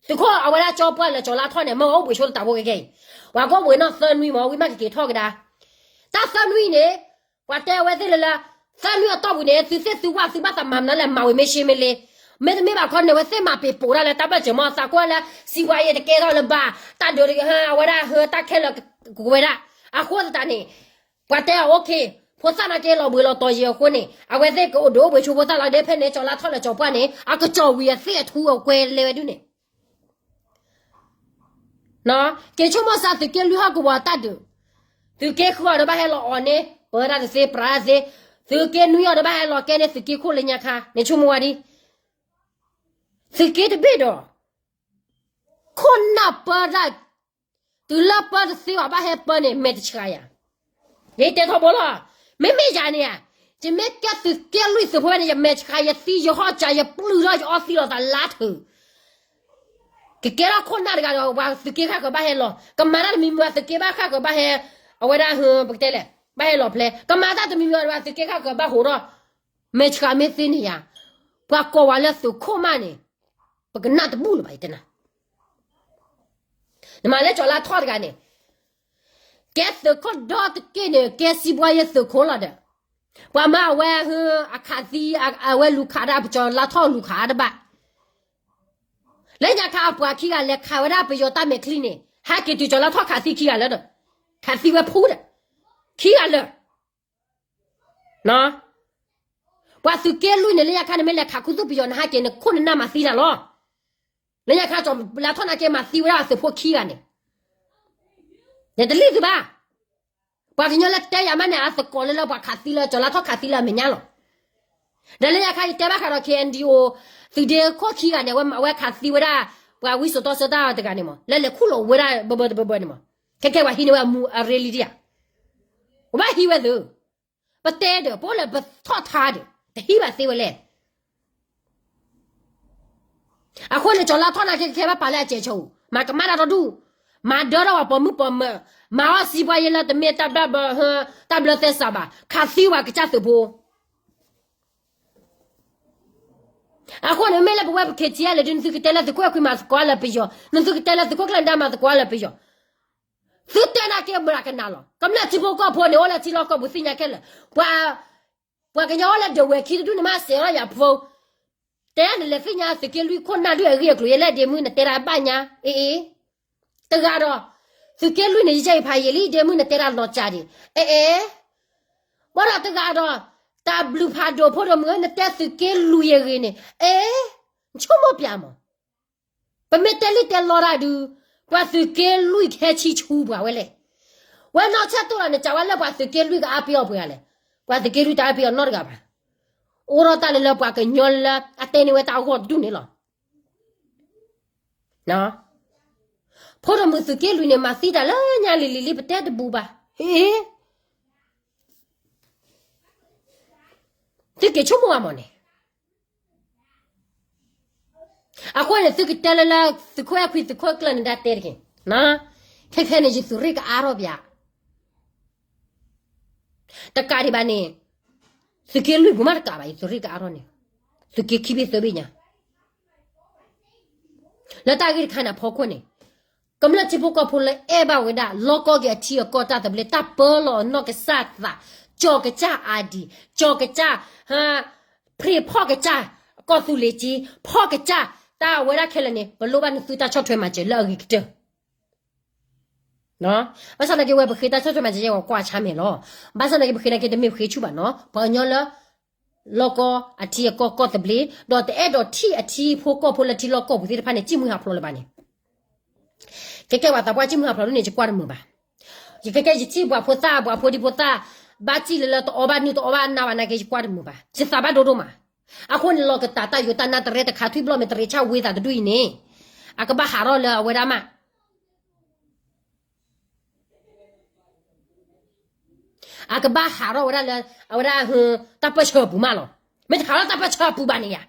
သုးခိၣ်အဝဲဒၣ်ကၠီပှၢ်လၢကၠီၤလါထီၣ်န့ၣ် မၢအိၣ်ဘှံးဆိတတးဖိခဲခဲအံၤ, ပှၤကအိၣ်ဘှံးနီၢ်သၢနွံမး ဝံၤမးကက့ၤထီၣ်ကဒါ, တၢ်သၢနွံန့ၣ်, ပှၤတဲအဝဲသ့ၣ်လၢလၢ, သၢနွံအတီၢ်ပူၤန့ၣ် သုသ့ၣ်သုဝၣ်သုဘၣ်သးမၤမနုၤလဲၣ် မၤဝံၤမ့ၢ်ရှဲမ့ၢ်လ့, မ့တမ့ၢ်ဘၣ်ခီန့ၣ် အဝဲသ့ၣ်မၤပ့ၤပိာ်ဒၣ်လၢတၢ်ဘၢၣ်စၢၤမး သးကွၢ်လၢ စံးပှၤအံၤတကဲထီၣ်လၢၤဘၣ်, တၢ်ဒုးတဂ့ၤ အဝဲဒၣ်ဟၢတၢ်ခဲလၢာ်ကဝဲဒၣ်, အဃိသတးန့ၣ်, ပှၤတဲအီၤ OK, ဖိသၣ်နာ်က့လီၤဘှံးလီၤတီၤယံၤအဃိန့ၣ် အဝဲသ့ၣ်ကအိၣ်ဒုးအိၣ်ဘှံးဆိဖိသၣ်လီၤဒ်ဖဲန့ၣ် ကၠီၤလါထီၣ်လၢကၠီၤပှၢ်န့ၣ် အကစီၤဝံၤအသ့ၣ်အထူအကွဲလဲဝဲဒၣ်န့ၣ် က့ၤဆိကမိၣ်စၢ်သုးက့လွံၢ်ဟီၣ်ကဝီၤတၢ်ဒုး, သုးက့ဃုအီၤဒီးဘၣ်ဟဲလီၤအီၤန့ၣ် ပၢတၢ်တသ့ပြးတၢ်သ့, သုးက့နွံအီၤဒီးဘၣ်ဟဲလီၤကဲန့ၣ် သုးက့ခိၣ်လၢညါခါ နဆိကမိၣ်ဝဲဒၣ်, သုးက့တဘ့ၣ်ဒီး, ခိၣ်နၢ်ပၢတၢ်, တုၤလၢပၢတသ့ဘၣ်ဘၣ်ဟဲပၢန့ၣ် မဲာ်တဆှးယၤ ယတဲထီဘိလီၤ, မ့မ့ၢ်ယၤန့ၣ်ဧါ, ယမ့ၢ်ကဲသုးက့လွံၢ်သုးဖိဝဲန့ၣ် ယမဲာ်ဆှးယသံယဟီၣ်စၢ်ယပျုၢ်ထီၣ်ယအီသံလီၤသးလါထုး, ကကဲထီၣ်ခိၣ်နၢ်တဂၤဒီး ပှၤသုးက့ဃၣ်ဃၢၤဘၣ်ဟဲလီၤ, ကမၤတၢ်တမံၤမံၤ ပှၤသုးက့ဘၣ်ဃၣ်ဃၢၤဘၣ်ဟဲ, အဝဲဒၣ်ဟၢ ပကတဲလဲၣ်, ဘၣ်ဟဲလီၤဖျဲ, ကမၤတၢ်တမံၤမံၤ ပှၤသုးက့ဃၣ်ဃၢၤဘၣ်ဟးထီၣ်, မဲာ်ဆှးမ့ၢ်သ့န့ၣ်ယၤ, ပှၤကိးဝဲလၢသုးခိၣ်မးန့ၣ်, ပကနၣ်တဘူၣ်လၢၤဘၣ် ယတဲနၤ နမၤလၢကၠီၤလါထီၣ်တဂၤန့ၣ်, ကဲသုးခိၣ်ဒီတက့ၢ်န့ၣ် ကဲစံးပှၤယဲသုးခိၣ်လီၤဒီး, ပှၤမၤအဝဲဟၢ အခးသံ အဝဲလူၤခးဒၣ်ပကၠီၤလါထီၣ်လူၤခးတဘၣ်, လၢညါခါအပှၤခံဂၤ လဲၤခးဝဲဒၣ်ပယီၤတၢ်မဲာ်ချံန့ၣ် ဟဲက့ၤတုၤကၠီၤလါထီၣ်ခးသံခံဂၤလၢာ်ဒီး, ခးသံဝဲဖူဒီး, ခံဂၤလၢာ် ပှၤသုးက့လွံၢ်န့ၣ် လၢညါခါနမ့ၢ်လဲၤခးခူသူၣ်ပယီၤ နဟဲက့ၤနခိၣ်နနၢ်မၤသံနၤလီၤ, လၢညါခါကၠီၤလါထီၣ်နာ်က့မၤသံဝဲဒၣ်သုးဖိခံဂၤန့ၣ်, နတလံၣ်သုဘၣ်, ပှၤကညီလၢတဲယၤမးန့ၣ် အသကိးလၢလၢပှၤခးသံလၢ ကၠီၤလါထီၣ်ခးသံလၢအမဲာ်ညါလီၤ. ဒီးလၢညါခါအံၤတဲဘၣ်ဃးဒီး K N D O သုးဒ့ခိၣ်ခံဂၤန့ၣ် အဝဲခးသံဝဲဒၣ် ပှၤဝံစိာ်တီဆၢတၢ်တဂၤန့ၣ်မး လၢလဲၤခူၣ်လီၤဝဲဒၣ်ဘၢဘၢတဘၢဘၢန့ၣ်မး ခဲကဲပှၤဟံးန့ၢ်ဝဲအမူအရ့လံဒံဧါ. ပဘၣ်ဟံးဝဲသု, ပတဲဒီး ပအိၣ်လၢပထီၣ်ထါဒီး တဟံးဘၣ်သ့ဝဲလဲၣ်. အဃိန့ၣ် ကၠီၤလါထီၣ်နာ်က့ ခဲခဲဘၣ်ပာ်လၢအစဲးဆိ, မၤကမၣ်တၢ်ဒီဒူၣ်, မၤဒၢထီၣ်ပှၤပိာ်မုၣ်ပိာ်မၢၤ, မၤအီၣ်စံးပှၤယဲလၢတမ့ၢ်တၢ်ဘျၢ, တၢ်ဘျၢသဲစးဘၣ်, ခးသံဝဲကစၢ်သုးဖိ. အဃိန့ၣ် မ့ၢ်လၢပဝဲပ K T L ဒုး နသုကတဲလၢသုးခိၣ်အဲၣ်ခွံမၤသကိးလၢပယီၤ, နသုကတဲလၢသုးခိၣ်ကျၢၢ်နဒါမၤသကိးလၢပယီၤ, သုတဲနာ်က့ မတၤကနၣ်လီၤ. ကမျၢၢ်ထံဖိကီၢ်ဖိန့ၣ် အိၣ်လၢထံလီၢ်ကီၢ်ပူၤသ့ၣ်ညါခဲလၢာ်, ပှၤ ပှၤကညီအိၣ်လၢဒဝဲၢ်ခံတဒူၣ်န့ၣ်မးစဲးထီၣ်ယၤဖိ, တဲနလဲၤသ့ၣ်ညါသုးက့လွံၢ်ခိၣ်နၢ်ဒုၣ်အဂ့ၢ်အကျိၤ ယဲလဲၣ်ဒ့မုၣ်နတဲတၢ်ဘၣ်ညါ, အ့အ့, တဂၤဒီး, သုးက့လွံၢ်န့ၣ် ယယဲၢ်ယဖးယံာ်လံ ဒ့မုၣ်နတဲတၢ်လီၤစၢ်ဒံး, အ့အ့, ဘၣ်ဒီးတဂၤဒီး, တၢ်ဘျုးဖးဒိၣ်ဖိဒီးမုၢ်ဧၢ နတဲသုးက့လွံၢ်အဂ့ၢ်န့ၣ်, အ့, နဆိကမိၣ်ပျးမး ပမ့ၢ်တဲလံတဲလီတၢ်ဒုး, ပှၤသုးက့လွံၢ်ခဲဆံဆူပှၤဝဲလဲၣ်. ဝဲနီၢ်ဆဲးတိၢ်လီၤန့ၣ် ကးဝဲလၢပှၤသုးက့လွံၢ်ကအါပ့ၤအီၤပှဲၤဂၤလဲၣ်. ပှၤသုးက့လွံၢ်တအါပ့ၤအီၤနီတဂၤဘၣ်. အိၣ်ဒီးတၢ်လၢလၢပှၤကညီလၢအတဲန့ၢ်ဝဲတၢ်အဂီၢ်တဒူၣ်န့ၣ်လီၤ. ဖိဒီးမုၣ်သုးက့လွံၢ်န့ၣ် မၤသံတၢ်လၢညါလံၤလံၤလံ ပတဲတဘူးဘၣ်. ဟ့ၣ်, သုက့ၤဆိကမိၣ်ဘၣ်မးန့ၣ် အဃိန့ၣ် သုကတဲလၢလၢ သုးခိၣ်အဲၣ်ခွံ သုးခိၣ်ကျၢၢ်နဒါတဲတက့ၢ်. ခဲခဲန့ၣ် ယသုးရ့ၣ်ကအါထီၣ်ပၠး, တကးဒံးဘၣ်န့ၣ်, သုးက့လွံၢ်ပူၤမးတကးဘၣ် ယသုးရ့ၣ်ကအါထီၣ်န့ၣ်, သုးက့ခံဘ့ၣ်သၢဘ့ၣ်ညါ လၢတၢ်ဂ့ၢ်တခါန့ၣ်အဖီခိၣ်န့ၣ်, ကမျၢၢ်ထံဖိကီၢ်ဖိလၢအဲၣ်ဘၣ်ဝဲဒၣ် လီၢ်ကီၢ်က့ၤအထံအကီၢ်တၢ်သဘျ့ တၢ်ပၢလီၤအနီၢ်ကစၢ်သး, ကၠီၤကစၢ်အါဒံ, ကၠီၤကစၢ်, ဖ့ဖီၣ်ကစၢ်, ကီၢ်သူလ့ၤက့, ဖီၣ်ကစၢ်, တၢ်ဝဲဒၣ်ခဲလၢာ်န့ၣ် ပလိၣ်ဘၣ်နသုတၢ်ဆီၣ်ထွဲမၤစၢၤလၢအဂ့ၤကတၢၢ် ဘၣ်ဆၣ်သနာ်က့ဝဲပဃ့တၢ်ဆီၣ်ထွဲမၤစၢၤယဲၢ်ဝဲကွၢ်ဆါမဲာ်လီၤ. ဘၣ်ဆၣ်သနာ်က့ပဃ့နာ်က့တမ့ၢ်ပဃ့ဆူၣ်ဘၣ်နီၤ, ပှၤကညီလၢ လီၢ်ကီၢ်အထံအကီၢ်ကီၢ်သဘျ့, ဒီးတအဲၣ်ဒိးထံၣ်အထံဖိကီၢ်ဖိလၢထံလီၢ်ကီၢ်ပူၤသ့ၣ်တဖၣ်န့ၣ် စံၣ်မှံဟးဖျိးလၢၤဘၣ်န့ၣ်, ကဲကဲပှၤသးပှၢ်စံၣ်မှံဟးဖျိးဒ်န့ၣ် ယကွၢ်တမုာ်ဘၣ်. ယကဲကဲယထံၣ်ပှၤဖိသၣ် ပှၤဖိဒံဖိသၣ်, ဘၣ်စံၣ်လၢလၢတအီဘၣ်နုၢ်တအီဘၣ်နါဘၣ်နာ်က့ ယကွၢ်တမုာ်ဘၣ်. ယသးဘၣ်ဒိဒိၣ်မး. အဃိန့ၣ်လီၤကတၢ်တၢ်ယိးတၢ်နါတရဲတခါထွံၣ်ဘျီၣ်မ့ၢ်တရ့ဆၣ်ဝ့သးတဒူၣ်အံၤန့ၣ်, အကဘၣ်ဟးထီၣ်လၢအဝဲဒၣ်မး အကဘၣ်ဟးထီၣ်ဝဲဒၣ်လၢ အဝဲဒၣ် တၢ်ပၢၢ်ဆၢအပူၤမးလီၤ. မ့ၢ်တဟးထီၣ်တၢ်ပၢၢ်ဆၢအပူၤဘၣ်န့ၣ်ယါ,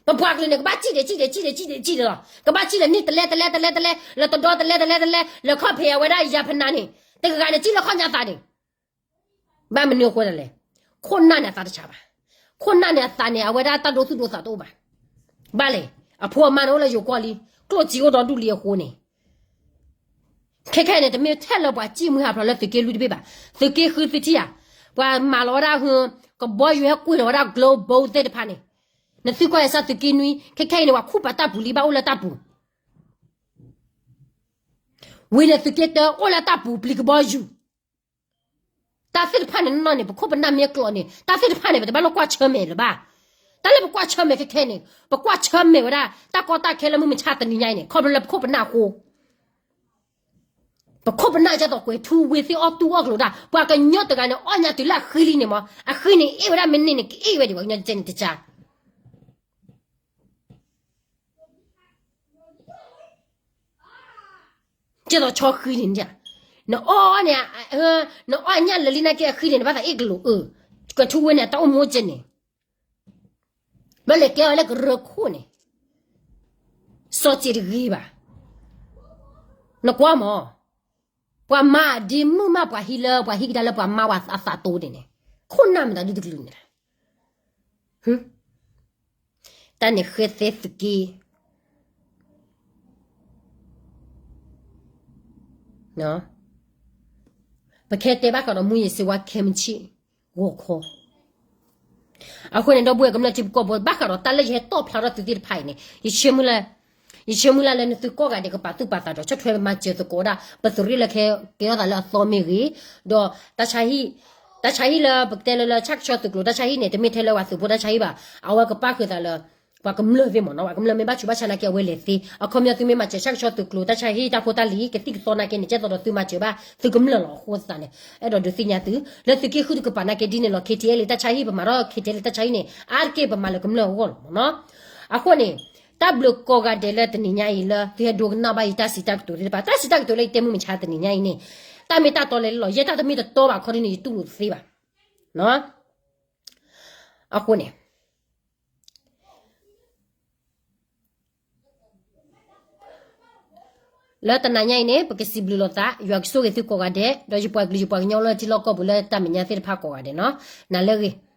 ပပှၤကလုာ်န့ၣ် ကဘၣ်စံၣ်ဒံးစံၣ်ဒံးစံၣ်ဒံးစံၣ်ဒံးစံၣ်ဒံးလီၤ. ကဘၣ်စံၣ်လၢနံၣ်တလဲတလဲတလဲတလဲ, လၢတဒီတလဲတလဲတလဲ, လၢခီၣ်ဖံးအဝဲဒၣ်ယၤဖနၤန့ၣ်, တဂၤဂၤန့ၣ် စံၣ်လၢခီၣ်ညါသးန့ၣ် ဘၣ်မနုၤအဃိဒ်လဲၣ်. ခိၣ်နၢ်န့ၣ်အသးတဆါဘၣ်. ခိၣ်နၢ်န့ၣ်အသးန့ၣ် အဝဲဒၣ်တၢ်ဒိသူၣ်ဒိသးတအိၣ်ဘၣ်. ဘၣ်လဲၣ်, အဖိအမါန့ၣ်အိၣ်လၢယိၤကီၢ်လံ, ကျိၣ်စ့အိၣ်ဒီဒူၣ်လံအဃိန့ၣ်, ခဲခဲန့ၣ် တမ့ၢ်ထဲလၢပှၤစံၣ်မှံဟးဖျိးလၢသုးက့လွံၢ်တဘ့ၣ်ဘၣ်. သုးက့ဃုသုထံၣ်ဧါ, ပှၤမၤလီၤဝဲဒၣ် ကဘီယူၤဟဲကွံာ်လီၤဝဲဒၣ် global သ့ၣ်တဖၣ်န့ၣ်, နသုကွၢ်ယစၢ်သုးက့နွံ, ခဲခဲအံၤန့ၣ် ပှၤခူၣ်ပာ်တၢ်ပူၤလံ ဘၣ်အိၣ်လၢတၢ်ပူၤ ဝံၤန့ၣ်သုးက့တၢအိၣ်လၢတၢ်ပူၤပျံၤကဘီယူၤ, တၢ်သ့ၣ်တဖၣ်န့ၣ်နီၢ်န့ၣ် ပခိၣ်ပနၢ်မ့ၢ်ကျိးန့ၣ် တၢ်သ့ၣ်တဖၣ်န့ၣ် ပတဘၣ်လိၣ်ကွၢ်ဆၢၣ်မဲာ်လၢၤဘၣ်. တၢ်လၢပကွၢ်ဆၢၣ်မဲာ်ခဲခဲန့ၣ် ပကွၢ်ဆၢၣ်မဲာ်ဝဲဒၣ် တၢ်ကီတၢ်ခဲလၢမုၢ်မဆါတနံၤညါအံၤန့ၣ် ခီဖျိလၢပခိၣ်ပနၢ်အဃိ ပခိၣ်ပနၢ်ကသိးကွဲၤထူဝ့သ့ၣ်အီၣ်တူၢ်အီၣ်ကျိၤတၢ် ပှၤကညီတဂၤန့ၣ် အီၣ်ညါတုၤလၢအဃံလံန့ၣ်မး အဃံန့ၣ် အ့ၣ်ဝဲဒၣ်မ့ၢ်န့ၢ်န့ၣ် ကအ့ၣ်ဝဲဒၣ်ပှၤကညီတကဲန့ၣ်တကါ ကဲသိးဆီဃံန့ၣ် နအီၣ်န့ၣ် နအီၣ်ညၣ်လၢာ်လံနာ်က့အဃံန့ၣ် နဘၣ်သးအ့ၣ်ကလိာ်အၢ ကွဲၤထူဝ့န့ၣ် တၢ်အိၣ်မူကဲန့ၣ် ဘၣ်လဲၤကဲအီၤလၢကရၢခိၣ်န့ၣ် စီၤစ့တဂ့ၤဘၣ် နကွၢ်မး ပှၤမါဒ့မုၣ်မး ပှၤဟံးလၢ ပှၤဟံးကဒါလၢပှၤမါဝဲအသးတိန့ၣ်န့ၣ် ခိၣ်နၢ်မတၤဒုတကလုာ်န့ၣ် တၢ်န့ၣ်ဃဲသဲသုးက့ ပကတဲဘၣ်ဃးဒီးမူးယစ်ဆေးဝါးခဲမုၢ်ဆ့ၣ်ဂီၤခီ အဃိန့ၣ် ဒီပုၢ်ဝဲၢ်ကမျၢၢ်ထံဖိကီၢ်ဖိ ဘၣ်ဃးဒီးတၢ်လၢယဟဲတီၣ်ဖျါထီၣ်သုသ့ၣ်တဖၣ်အံၤန့ၣ် ယဆၢမုၢ်လၢ် ယဆၢမုၢ်လၢ်လၢနသုကိးဂၤဒဲးကပာ်သူၣ်ပာ်သးဒီး ဆီၣ်ထွဲမၤစၢၤသကိးဒၣ် ပသုးရ့ၣ်လၢကဲထီၣ်သးလၢအသီမ့ၢ်ဂ့ၤ, ဒီး တၢ်ဆါဟံၣ်လၢပကတဲလၢလၢဆၣ်ကဆီသုးကျိၤ တၢ်ဆါဟံၣ်န့ၣ် တမ့ၢ်ထဲလၢပှၤသုးဖိတၢ်ဆါဟံၣ်ဘၣ်, အဝဲကပၣ်ဃုာ်သးလၢ ပှၤကမျၢၢ်သ့ၣ်မ့ၢ်နီၤ, ပှၤကမျၢၢ်မ့ၢ်ဘၣ်ဆူးဘၣ်ဆါနာ်က့အဝဲလဲၤသ့, အခီပညီသုမ့ၢ်မၤစၢၤဆၣ်ကဆီသုးကျိၤ တၢ်ဆါဟံၣ်တၢ်ဖိတၢ်လံၤ ကသံၣ်ကသီနာ်က့န့ၣ် ကဲသိးဒီးသုမၤစၢၤဘၣ် သုကမျၢၢ်လီၤ. အဃိသတးန့ၣ် အဲၣ်ဒိးဒုးသ့ၣ်ညါသု လၢသုးက့ဃုတကပၤနာ်က့ဒ်န့ၣ်လီၤ. ခ့ထံအဲလ့ တၢ်ဆါဟံၣ် ပမၤထီၣ် ခ့ထံအဲလ့ တၢ်ဆါဟံၣ်န့ၣ် အါတက့ၢ်ပမၤလၢကမျၢၢ်အဂီၢ်လီၤမ့ၢ်နီၤ. အဃိန့ၣ် တၢ်ဘျုးကိးဂၤဒဲးလၢတနံၤညါအံၤလၢ သုဟဲဒိကနၣ်ဘၣ်ယတၢ်စံးတၢ်ကတိၤသ့ၣ်တဖၣ်, တၢ်စံးတၢ်ကတိၤလၢယတဲမုၢ်မဆါတနံၤညါအံၤန့ၣ် တၢ်မ့ၢ်တၢ်တီလဲၤလီၤ, ယဲတၢ်တမ့ၢ်တတီဘၣ်ခီဒ်န့ၣ် ယတူၢ်လိာ်တသ့ဘၣ်. အဃိန့ၣ် လၢတနၤညါအံၤန့ၣ် ပကစံးဘျုးလိာ်သး, ယွၤကဆိၣ်ဂ့ၤသုကိးဂၤဒဲး, ဒီးယပှၤကလုာ်ယပှၤကညီလၢထံလီၢ်ကီၢ်ပူၤ လၢတၢ်မဲာ်ညါသ့ၣ်တဖၣ်ကိးဂၤဒဲးနီၤ, နၤလၢအဂ့ၤ.